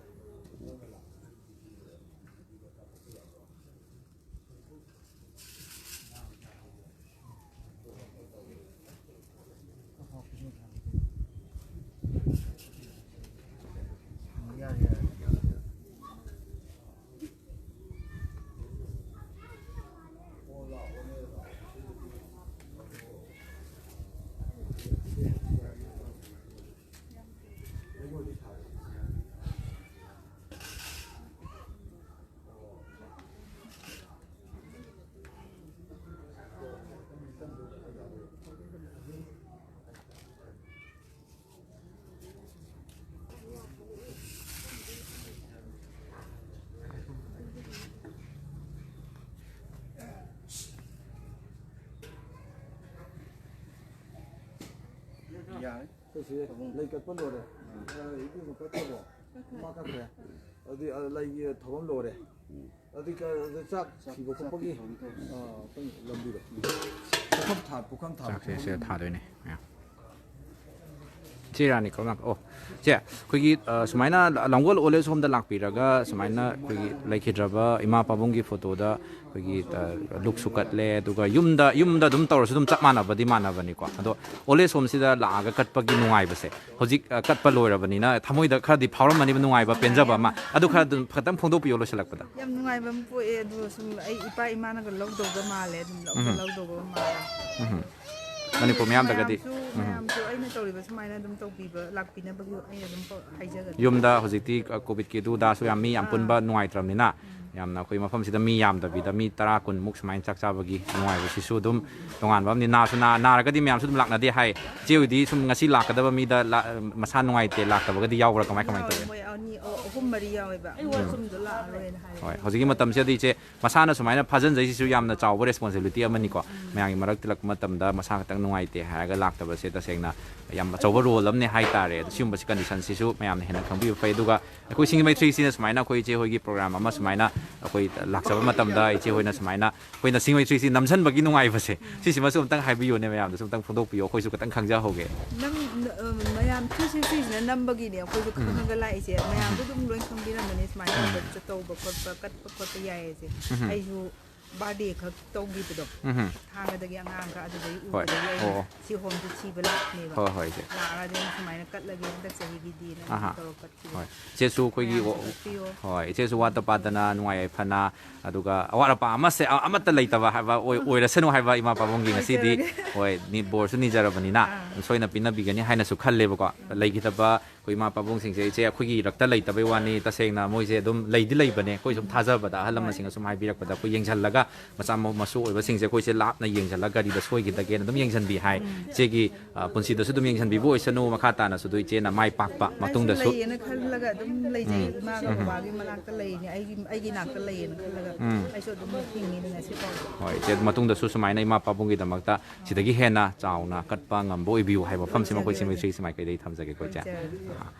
ꯌꯥꯔꯦ꯫ ꯑꯩꯈꯣꯏꯁꯦ ꯂꯩ ꯀꯠꯄ ꯂꯣꯏꯔꯦ꯫ ꯑ, ꯏꯕꯦꯝꯃ ꯀꯠꯈ꯭ꯔꯕꯣ? ꯃꯥ ꯀꯠꯈ꯭ꯔꯦ꯫ ꯑꯗꯨꯗꯤ, ꯑ, ꯂꯩꯒꯤ ꯊꯧꯔꯝ ꯂꯣꯏꯔꯦ꯫ ꯑꯗꯨꯗꯤ ꯀ-, ꯑꯗꯨ ꯆꯥꯛ ꯊꯤꯕ ꯈꯣꯠꯄꯒꯤ, ꯑ, ꯑꯩꯈꯣꯏ ꯂꯝꯕꯤꯗꯣ꯫ ꯄꯨꯈꯝ ꯊꯥ-, ꯄꯨꯈꯝ ꯊꯥꯕ꯫ ꯆꯥꯛꯁꯦ ꯁꯤꯗ ꯊꯥꯗꯣꯏꯅꯦ ꯃꯌꯥꯝ꯫ ꯁꯤ ꯔꯥꯅꯤ ꯀꯣ, ꯑꯣ, ꯁꯦ ꯑꯩꯈꯣꯏꯒꯤ, ꯑ, ꯁꯨꯃꯥꯏꯅ ꯂꯥꯡꯒꯣꯜ ꯑꯣꯜ ꯑꯦꯖ ꯍꯣꯝꯗ ꯂꯥꯛꯄꯤꯔꯒ ꯁꯨꯃꯥꯏꯅ ꯑꯩꯈꯣꯏꯒꯤ ꯂꯩꯈꯤꯗ꯭ꯔꯕ ꯏꯃꯥ ꯄꯥꯕꯨꯡꯒꯤ ꯐꯣꯇꯣꯗ ꯑꯩꯈꯣꯏꯒꯤ, ꯑ, ꯂꯨꯛꯁꯨ ꯀꯠꯂꯦ, ꯑꯗꯨꯒ ꯌꯨꯝꯗ, ꯌꯨꯝꯗ ꯑꯗꯨꯝ ꯇꯧꯔꯁꯨ ꯑꯗꯨꯝ ꯆꯞ ꯃꯥꯟꯅꯕꯗꯤ ꯃꯥꯟꯅꯕꯅꯤꯀꯣ꯫ ꯑꯗꯣ ꯑꯣꯜ ꯑꯦꯖ ꯍꯣꯝꯁꯤꯗ ꯂꯥꯛꯑꯒ ꯀꯠꯄꯒꯤ ꯅꯨꯡꯉꯥꯏꯕꯁꯦ, ꯍꯧꯖꯤꯛ, ꯑ, ꯀꯠꯄ ꯂꯣꯏꯔꯕꯅꯤꯅ ꯊꯃꯣꯏꯗ ꯈꯔꯗꯤ ꯐꯥꯎꯔꯝꯃꯅꯤꯕ, ꯅꯨꯡꯉꯥꯏꯕ, ꯄꯦꯟꯖꯕ ꯑꯃ, ꯑꯗꯨ ꯈꯔ ꯑꯗꯨꯝ ꯈꯤꯇꯪ ꯐꯣꯡꯗꯣꯛꯄꯤꯌꯣ ꯂꯣꯏꯁꯤꯜꯂꯛꯄꯗ꯫ ꯌꯥꯝ ꯅꯨꯡꯉꯥꯏꯕ ꯑꯃ ꯄꯣꯛꯑꯦ꯫ ꯑꯗꯨ ꯁꯨꯝ ꯑꯩ ꯏꯄꯥ ꯏꯃꯥꯅꯒ ꯂꯧꯗꯧꯕ ꯃꯥꯜꯂꯦ, ꯑꯗꯨꯝ ꯂꯧ-, ꯎꯝ꯫ ꯂꯧꯗꯧꯕ ꯃꯥꯜꯂꯦ꯫ ꯎꯝ꯫ ꯃꯅꯤꯄꯨꯔ ꯃꯤꯌꯥꯝꯗꯒꯗꯤ꯫ ꯃꯌꯥꯝꯁꯨ, ꯎꯝ꯫ ꯃꯌꯥꯝꯁꯨ ꯑꯩꯅ ꯇꯧꯔꯤꯕ ꯁꯨꯃꯥꯏꯅ ꯑꯗꯨꯝ ꯇꯧꯕꯤꯕ, ꯂꯥꯛꯄꯤꯅꯕꯒꯤ ꯑꯩ ꯑꯗꯨꯝ ꯀꯧ-, ꯍꯥꯏꯖꯒꯅꯤ꯫ ꯌꯨꯝꯗ ꯍꯧꯖꯤꯛꯇꯤ, ꯑ, ꯀꯣꯚꯤꯗꯀꯤ ꯑꯗꯨ ꯑꯗꯥꯁꯨ ꯌꯥꯝ ꯃꯤ ꯌꯥꯝ ꯑꯥ꯫ ꯄꯨꯟꯕ ꯅꯨꯡꯉꯥꯏꯇ꯭ꯔꯕꯅꯤꯅ, ꯎꯝ꯫ ꯌꯥꯝꯅ ꯑꯩꯈꯣꯏ ꯃꯐꯝꯁꯤꯗ ꯃꯤ ꯌꯥꯝꯗꯕꯤꯗ ꯃꯤ ꯇꯔꯥ ꯀꯨꯟꯃꯨꯛ ꯁꯨꯃꯥꯏꯅ ꯆꯥꯛ ꯆꯥꯕꯒꯤ ꯅꯨꯡꯉꯥꯏꯕꯁꯤꯁꯨ ꯑꯗꯨꯝ ꯇꯣꯉꯥꯟꯕ ꯑꯃꯅꯤ꯫ ꯅꯥꯁꯨ ꯅꯥ-, ꯅꯥꯔꯒꯗꯤ ꯃꯌꯥꯝꯁꯨ ꯑꯗꯨꯝ ꯂꯥꯛꯅꯗꯦ ꯍꯥꯏ꯫ ꯏꯆꯦ ꯍꯣꯏꯗꯤ ꯁꯨꯝ ꯉꯁꯤ ꯂꯥꯛꯀꯗꯕ ꯃꯤꯗ ꯂꯥ-, ꯃꯁꯥ ꯅꯨꯡꯉꯥꯏꯇꯦ ꯂꯥꯛꯇꯕꯒꯗꯤ ꯌꯥꯎꯕ꯭ꯔꯥ? ꯀꯃꯥꯏ, ꯀꯃꯥꯏ ꯌꯥꯎꯋꯦ, ꯇꯧꯋꯦ? ꯃꯣꯏ ꯑꯅꯤ, ꯑ-, ꯑꯍꯨꯝ ꯃꯔꯤ ꯌꯥꯎꯋꯦꯕ꯫ ꯑꯩ ꯋꯥꯁꯔꯨꯝꯗ ꯂꯥꯛꯑꯔꯣꯏꯅ ꯍꯥꯏꯔꯦ꯫ ꯍꯣꯏ, ꯍꯧꯖꯤꯛꯀꯤ ꯃꯇꯝꯁꯤꯗꯗꯤ ꯏꯆꯦ ꯃꯁꯥꯅ ꯁꯨꯃꯥꯏꯅ ꯐꯥꯖꯤꯟꯖꯩꯁꯤꯁꯨ ꯌꯥꯝꯅ ꯆꯥꯎꯕ ꯔꯦꯁꯄꯣꯟꯁꯤꯕꯤꯂꯤꯇꯤ ꯑꯃꯅꯤꯀꯣ꯫ ꯎꯝ꯫ ꯃꯌꯥꯝꯒꯤ ꯃꯔꯛ ꯇꯤꯜꯂꯛꯄ ꯃꯇꯝꯗ ꯃꯁꯥ ꯈꯛꯇꯪ ꯅꯨꯡꯉꯥꯏꯇꯦ ꯍꯥꯏꯔꯒ ꯂꯥꯛꯇꯕꯁꯦ ꯇꯁꯦꯡꯅ ꯌꯥꯝ ꯑꯆꯧꯕ ꯔꯣꯜ ꯑꯃꯅꯦ ꯍꯥꯏꯇꯥꯔꯦ꯫ ꯑꯗꯣ ꯁꯤꯒꯨꯝꯕꯁꯤ ꯀꯟꯗꯤꯁꯟꯁꯤꯁꯨ ꯃꯌꯥꯝꯅ ꯍꯦꯟꯅ ꯈꯪꯕꯤꯕ ꯐꯩ꯫ ꯑꯗꯨꯒ ꯑꯩꯈꯣꯏ ꯁꯤꯡꯖꯃꯩ ꯊ꯭ꯔꯤ ꯁꯤꯛꯁꯇꯤꯅ ꯁꯨꯃꯥꯏꯅ ꯑꯩꯈꯣꯏ ꯏꯆꯦ ꯍꯣꯏꯒꯤ ꯄ꯭ꯔꯣꯒ꯭ꯔꯥꯝ ꯑꯃ ꯁꯨꯃꯥꯏꯅ ꯑꯩꯈꯣꯏ ꯂꯥꯛꯆꯕ ꯃꯇꯝꯗ ꯏꯆꯦ ꯍꯣꯏꯅ ꯁꯨꯃꯥꯏꯅ ꯑꯩꯈꯣꯏꯅ ꯁꯤꯡꯖꯃꯩ ꯊ꯭ꯔꯤ ꯁꯤꯛꯁꯇꯤ ꯅꯝꯁꯤꯟꯕꯒꯤ ꯅꯨꯡꯉꯥꯏꯕꯁꯦ, ꯎꯝ꯫ ꯁꯤꯁꯤꯃꯁꯨ ꯑꯝꯇꯪ ꯍꯥꯏꯕꯤꯌꯨꯅꯦ, ꯃꯌꯥꯝꯗꯁꯨ ꯑꯝꯇꯪ ꯐꯣꯡꯗꯣꯛꯄꯤꯌꯨ, ꯑꯩꯈꯣꯏꯁꯨ ꯈꯤꯇꯪ ꯈꯪꯖꯍꯧꯒꯦ꯫ ꯅꯝ-, ꯅ-, ꯑ, ꯃꯌꯥꯝ ꯊ꯭ꯔꯤ ꯁꯤꯛꯁꯇꯤꯁꯤꯅ ꯅꯝꯕꯒꯤꯅꯦ ꯑꯩꯈꯣꯏꯁꯨ ꯎꯝ꯫ ꯈꯪꯉꯒ ꯂꯥꯛꯏꯁꯦ꯫ ꯃꯌꯥꯝꯁꯨ ꯎꯝ꯫ ꯑꯗꯨꯝ ꯂꯣꯏ ꯈꯪꯕꯤꯔꯝꯒꯅꯤ ꯁꯨꯃꯥꯏꯅ ꯎꯝ꯫ ꯇꯧꯕ ꯈꯣꯠꯄ, ꯀꯠꯄ ꯈꯣꯠꯄ ꯌꯥꯏꯌꯦꯁꯦ꯫ ꯎꯝ꯫ ꯑꯩꯁꯨ ꯕꯥꯔꯗꯦ ꯈꯛ ꯇꯧꯈꯤꯕꯗꯣ ꯎꯝ꯫ ꯊꯥꯡꯒꯗꯒꯤ ꯑꯉꯥꯡꯒ ꯑꯗꯨꯗꯒꯤ ꯍꯣꯏ꯫ ꯎꯕꯗꯒꯤ ꯑꯣ, ꯑꯩꯅ ꯑꯣ꯫ ꯁꯤ ꯍꯣꯝꯁꯦ ꯊꯤꯕ ꯂꯥꯛꯄꯅꯦꯕ꯫ ꯍꯣꯏ, ꯍꯣꯏ, ꯏꯆꯦ꯫ ꯂꯥꯛꯑꯒꯗꯤ ꯑꯩꯅ ꯁꯨꯃꯥꯏꯅ ꯀꯠꯂꯒꯦ ꯍꯟꯗꯛ ꯆꯍꯤꯒꯤꯗꯤꯅ ꯑꯍꯥ꯫ ꯇꯧꯔ ꯀꯠꯈꯤꯕ꯫ ꯍꯣꯏ꯫ ꯏꯆꯦꯁꯨ ꯑꯩꯈꯣꯏꯒꯤ ꯃꯌꯥꯝꯁꯨ ꯋꯥ-, ꯀꯠꯄꯤꯌꯣ꯫ ꯍꯣꯏ, ꯏꯆꯦꯁꯨ ꯋꯥꯠꯇ ꯄꯥꯗꯅ ꯅꯨꯡꯉꯥꯏ ꯌꯥꯏꯐꯅ, ꯑꯗꯨꯒ ꯑꯋꯥꯠ ꯑꯄꯥ ꯑꯃꯁꯦ, ꯑ-, ꯑꯃꯠꯇ ꯂꯩꯇꯕ ꯍꯥꯏꯕ ꯑꯣꯏ-, ꯑꯣꯏꯔꯁꯅꯨ ꯍꯥꯏꯕ ꯏꯃꯥ ꯄꯥꯕꯨꯡꯒꯤ ꯉꯁꯤꯗꯤ, ꯑꯣꯏꯖꯔꯒꯦ꯫ ꯍꯣꯏ, ꯅꯤ-, ꯕꯣꯔꯁꯨ ꯅꯤꯖꯔꯕꯅꯤꯅ ꯑꯥ꯫ ꯑꯗꯨꯝ ꯁꯣꯏꯅ ꯄꯤꯅꯕꯤꯒꯅꯤ ꯍꯥꯏꯅꯁꯨ ꯈꯜꯂꯦꯕꯀꯣ꯫ ꯎꯝ꯫ ꯂꯩꯈꯤꯗꯕ ꯑꯩꯈꯣꯏ ꯏꯃꯥ ꯄꯥꯕꯨꯡꯁꯤꯡꯁꯦ ꯏꯆꯦ ꯑꯩꯈꯣꯏꯒꯤ ꯏꯔꯛꯇ ꯂꯩꯇꯕꯩ ꯋꯥꯅꯤ, ꯇꯁꯦꯡꯅ ꯃꯣꯏꯁꯦ ꯑꯗꯨꯝ ꯂꯩꯗꯤ ꯂꯩꯕꯅꯦ꯫ ꯑꯩꯈꯣꯏ ꯁꯨꯝ ꯎꯝ꯫ ꯊꯥꯖꯕꯗ ꯑꯍꯜ ꯍꯣꯏ꯫ ꯂꯃꯟꯁꯤꯡꯅ ꯁꯨꯝ ꯍꯥꯏꯕꯤꯔꯛꯄꯗ ꯑꯩꯈꯣꯏ ꯌꯦꯡꯁꯤꯜꯂꯒ ꯃꯆꯥ ꯃ-, ꯃꯁꯨ ꯑꯣꯏꯕꯁꯤꯡꯁꯦ ꯑꯩꯈꯣꯏꯁꯦ ꯂꯥꯞꯅ ꯌꯦꯡꯁꯤꯜꯂꯒ ꯒꯥꯔꯤꯗ ꯁꯣꯏꯈꯤꯗꯒꯦꯅ ꯑꯗꯨꯝ ꯌꯦꯡꯁꯤꯟꯕꯤ ꯍꯥꯏ꯫ ꯎꯝ꯫ ꯏꯆꯦꯒꯤ, ꯑ, ꯄꯨꯟꯁꯤꯗꯁꯨ ꯑꯗꯨꯝ ꯌꯦꯡꯁꯤꯟꯕꯤꯕ ꯑꯣꯏꯁꯅꯨ, ꯃꯈꯥ ꯇꯥꯅꯁꯨ ꯑꯗꯨ ꯏꯆꯦꯅ ꯃꯥꯏ ꯄꯥꯛꯄ ꯑꯩꯁꯨ ꯃꯇꯨꯡꯗꯁꯨ꯫ ꯂꯩꯌꯦꯅ ꯈꯜꯂꯒ ꯑꯗꯨꯝ ꯂꯩꯖꯩ꯫ ꯎꯝ꯫ ꯏꯃꯥꯒ ꯎꯝ꯫ ꯕꯕꯥꯒꯤ ꯃꯅꯥꯛꯇ ꯂꯩꯔꯤꯅꯦ, ꯑꯩꯒꯤ, ꯑꯩꯒꯤ ꯅꯥꯛꯇ ꯂꯩꯌꯦꯅ ꯈꯜꯂꯒ ꯎꯝ꯫ ꯑꯩꯁꯨ ꯑꯗꯨꯝ ꯍꯤꯡꯉꯤꯅꯦ ꯉꯁꯤ ꯐꯥꯎꯕ꯫ ꯍꯣꯏ, ꯏꯆꯦ, ꯃꯇꯨꯡꯗꯁꯨ ꯁꯨꯃꯥꯏꯅ ꯏꯃꯥ ꯄꯥꯕꯨꯡꯒꯤꯗꯃꯛꯇ ꯁꯤꯗꯒꯤ ꯍꯦꯟꯅ ꯆꯥꯎꯅ ꯀꯠꯄ ꯉꯝꯕ ꯑꯣꯏꯕꯤꯌꯨ ꯍꯥꯏꯕ ꯋꯥꯐꯝꯁꯤꯃ ꯑꯩꯈꯣꯏ ꯑꯣꯏꯖꯔꯒꯦ꯫ ꯁꯤꯡꯖꯃꯩ ꯊ꯭ꯔꯤ ꯁꯤꯛꯁꯇꯤ ꯁꯨꯃꯥꯏꯅ ꯀꯩꯗꯩ ꯊꯝꯖꯒꯦꯀꯣ, ꯏꯆꯦ꯫ ꯑꯣꯏꯖꯔꯒꯦ꯫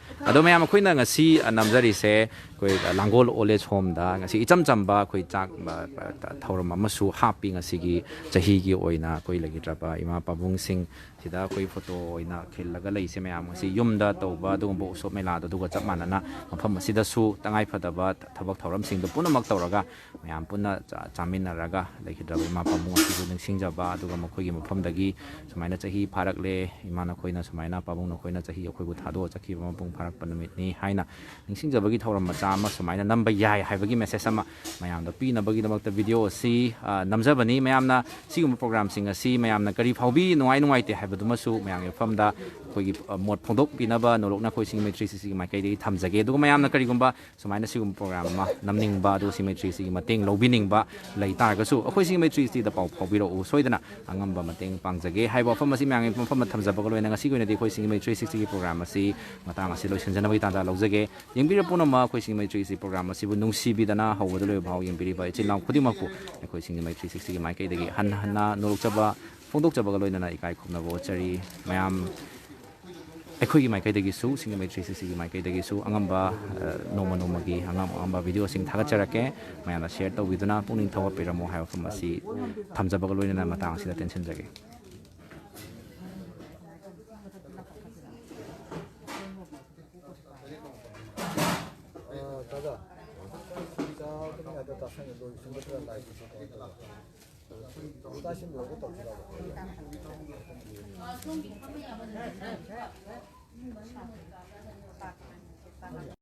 ꯑꯗꯣ ꯃꯌꯥꯝ, ꯑꯩꯈꯣꯏꯅ ꯉꯁꯤ, ꯑ, ꯅꯝꯖꯔꯤꯁꯦ ꯑꯩꯈꯣꯏ, ꯑ, ꯂꯥꯡꯒꯣꯜ Old Age Homeꯗ ꯉꯁꯤ ꯏꯆꯝ ꯆꯝꯕ ꯑꯩꯈꯣꯏ ꯆꯥꯛ, ꯑ, ꯑ, ꯊꯧꯔꯝ ꯑꯃꯁꯨ ꯍꯥꯞꯄꯤ꯫ ꯉꯁꯤꯒꯤ ꯆꯍꯤꯒꯤ ꯑꯣꯏꯅ ꯑꯩꯈꯣꯏ ꯂꯩꯈꯤꯗ꯭ꯔꯕ ꯏꯃꯥ ꯄꯥꯕꯨꯡꯁꯤꯡ ꯁꯤꯗ ꯑꯩꯈꯣꯏ ꯐꯣꯇꯣ ꯑꯣꯏꯅ ꯈꯤꯜꯂꯒ ꯂꯩꯁꯦ ꯃꯌꯥꯝ꯫ ꯉꯁꯤ ꯌꯨꯝꯗ ꯇꯧꯕ ꯑꯗꯨꯒꯨꯝꯕ ꯎꯁꯣꯞ ꯃꯦꯂꯥꯗꯣ ꯑꯗꯨꯒ ꯆꯞ ꯃꯥꯟꯅꯅ ꯃꯐꯝ ꯑꯁꯤꯗꯁꯨ ꯇꯉꯥꯏ ꯐꯗꯕ ꯊꯕꯛ ꯊꯧꯔꯝꯁꯤꯡꯗꯣ ꯄꯨꯝꯅꯃꯛ ꯇꯧꯔꯒ ꯃꯌꯥꯝ ꯄꯨꯟꯅ ꯆꯥ-, ꯆꯥꯃꯤꯟꯅꯔꯒ ꯂꯩꯈꯤꯗ꯭ꯔꯕ ꯏꯃꯥ ꯄꯥꯕꯨꯡ ꯑꯁꯤꯕꯨ ꯅꯤꯡꯁꯤꯡꯖꯕ, ꯑꯗꯨꯒ ꯃꯈꯣꯏꯒꯤ ꯃꯐꯝꯗꯒꯤ ꯁꯨꯃꯥꯏꯅ ꯆꯍꯤ ꯐꯥꯔꯛꯂꯦ, ꯏꯃꯥ ꯅꯈꯣꯏꯅ ꯁꯨꯃꯥꯏꯅ, ꯄꯥꯕꯨꯡ ꯅꯈꯣꯏꯅ ꯆꯍꯤ ꯑꯩꯈꯣꯏꯕꯨ ꯊꯥꯗꯣꯛꯑ ꯆꯠꯈꯤꯕ ꯃꯄꯨꯡ ꯐꯥꯔꯛꯄ ꯅꯨꯃꯤꯠꯅꯤ ꯍꯥꯏꯅ ꯅꯤꯡꯁꯤꯡꯖꯕꯒꯤ ꯊꯧꯔꯝ ꯃꯆꯥ ꯑꯃ ꯁꯨꯃꯥꯏꯅ ꯅꯝꯕ ꯌꯥꯏ ꯍꯥꯏꯕꯒꯤ message ꯑꯃ ꯃꯌꯥꯝꯗ ꯄꯤꯅꯕꯒꯤꯗꯃꯛꯇ video ꯑꯁꯤ, ꯑ, ꯅꯝꯖꯕꯅꯤ꯫ ꯃꯌꯥꯝꯅ ꯁꯤꯒꯨꯝꯕ programꯁꯤꯡ ꯑꯁꯤ ꯃꯌꯥꯝꯅ ꯀꯔꯤ ꯐꯥꯎꯕꯤ, ꯅꯨꯡꯉꯥꯏ ꯅꯨꯡꯉꯥꯏꯇꯦ ꯍꯥꯏꯕꯗꯨꯃꯁꯨ ꯃꯌꯥꯝꯒꯤ ꯃꯐꯝꯗ ꯑꯩꯈꯣꯏꯒꯤ, ꯑ, ꯃꯣꯠ ꯐꯣꯡꯗꯣꯛꯄꯤꯅꯕ ꯅꯣꯂꯣꯛꯅ ꯑꯩꯈꯣꯏ ꯁꯤꯡꯒꯤ ꯃꯩ three sixtyꯒꯤ ꯃꯥꯏꯀꯩꯗꯒꯤ ꯊꯝꯖꯒꯦ꯫ ꯑꯗꯨꯒ ꯃꯌꯥꯝꯅ ꯀꯔꯤꯒꯨꯝꯕ ꯁꯨꯃꯥꯏꯅ ꯁꯤꯒꯨꯝꯕ program ꯑꯃ ꯅꯝꯅꯤꯡꯕ, ꯑꯗꯨꯒ ꯁꯤꯡꯒꯤ ꯃꯩ three sixtyꯒꯤ ꯃꯇꯦꯡ ꯂꯧꯕꯤꯅꯤꯡꯕ ꯂꯩ ꯇꯥꯔꯒꯁꯨ, ꯑꯩꯈꯣꯏ ꯁꯤꯡꯒꯤ ꯃꯩ three sixtyꯗ ꯄꯥꯎ ꯐꯥꯎꯕꯤꯔꯛꯎ꯫ ꯁꯣꯏꯗꯅ ꯑꯉꯝꯕ ꯃꯇꯦꯡ ꯄꯥꯡꯖꯒꯦ ꯍꯥꯏꯕ ꯋꯥꯐꯝ ꯑꯁꯤ ꯃꯌꯥꯝꯒꯤ ꯃꯐꯝꯗ ꯊꯝꯖꯕꯒ ꯂꯣꯏꯅꯅ ꯉꯁꯤꯒꯤ ꯑꯣꯏꯅꯗꯤ ꯑꯩꯈꯣꯏ ꯁꯤꯡꯒꯤ ꯃꯩ three sixtyꯒꯤ program ꯑꯁꯤ ꯃꯇꯥꯡ ꯑꯁꯤ ꯂꯣꯏꯁꯤꯟꯖꯅꯕꯒꯤ ꯇꯥꯟꯖꯥ ꯂꯧꯖꯒꯦ꯫ ꯌꯦꯡꯕꯤꯔꯤꯕ ꯄꯨꯝꯅꯃꯛ, ꯑꯩꯈꯣꯏ ꯁꯤꯡꯒꯤ ꯃꯩ three sixty program ꯑꯁꯤꯕꯨ ꯅꯨꯡꯁꯤꯕꯤꯗꯅ ꯍꯧꯕꯗ ꯂꯣꯏꯕ ꯐꯥꯎ ꯌꯦꯡꯕꯤꯔꯤꯕ ꯏꯆꯤꯜ ꯏꯅꯥꯎ ꯈꯨꯗꯤꯡꯃꯛꯄꯨ ꯑꯩꯈꯣꯏ ꯁꯤꯡꯒꯤ ꯃꯩ three sixtyꯒꯤ ꯃꯥꯏꯀꯩꯗꯒꯤ ꯍꯟꯅ ꯍꯟꯅ ꯅꯣꯂꯣꯛꯆꯕ ꯐꯣꯡꯗꯣꯛꯆꯕꯒ ꯂꯣꯏꯅꯅ ꯏꯀꯥꯏ ꯈꯨꯝꯅꯕ ꯎꯠꯆꯔꯤ꯫ ꯃꯌꯥꯝ ꯑꯩꯈꯣꯏꯒꯤ ꯃꯥꯏꯀꯩꯗꯒꯤꯁꯨ, ꯁꯤꯡꯒꯤ ꯃꯩ three sixtyꯒꯤ ꯃꯥꯏꯀꯩꯗꯒꯤꯁꯨ ꯑꯉꯝꯕ, ꯑ, ꯅꯣꯡꯃ ꯅꯣꯡꯃꯒꯤ ꯑꯉꯝ ꯑꯉꯝꯕ videoꯁꯤꯡ ꯊꯥꯒꯠꯆꯔꯛꯀꯦ꯫ ꯃꯌꯥꯝꯅ share ꯇꯧꯕꯤꯗꯨꯅ ꯄꯨꯛꯅꯤꯡ ꯊꯧꯒꯠꯄꯤꯔꯝꯃꯣ ꯍꯥꯏꯕ ꯋꯥꯐꯝ ꯑꯁꯤ ꯊꯝꯖꯕꯒ ꯂꯣꯏꯅꯅ ꯃꯇꯥꯡ ꯑꯁꯤꯗ ꯇꯦꯟꯁꯤꯟꯖꯒꯦ꯫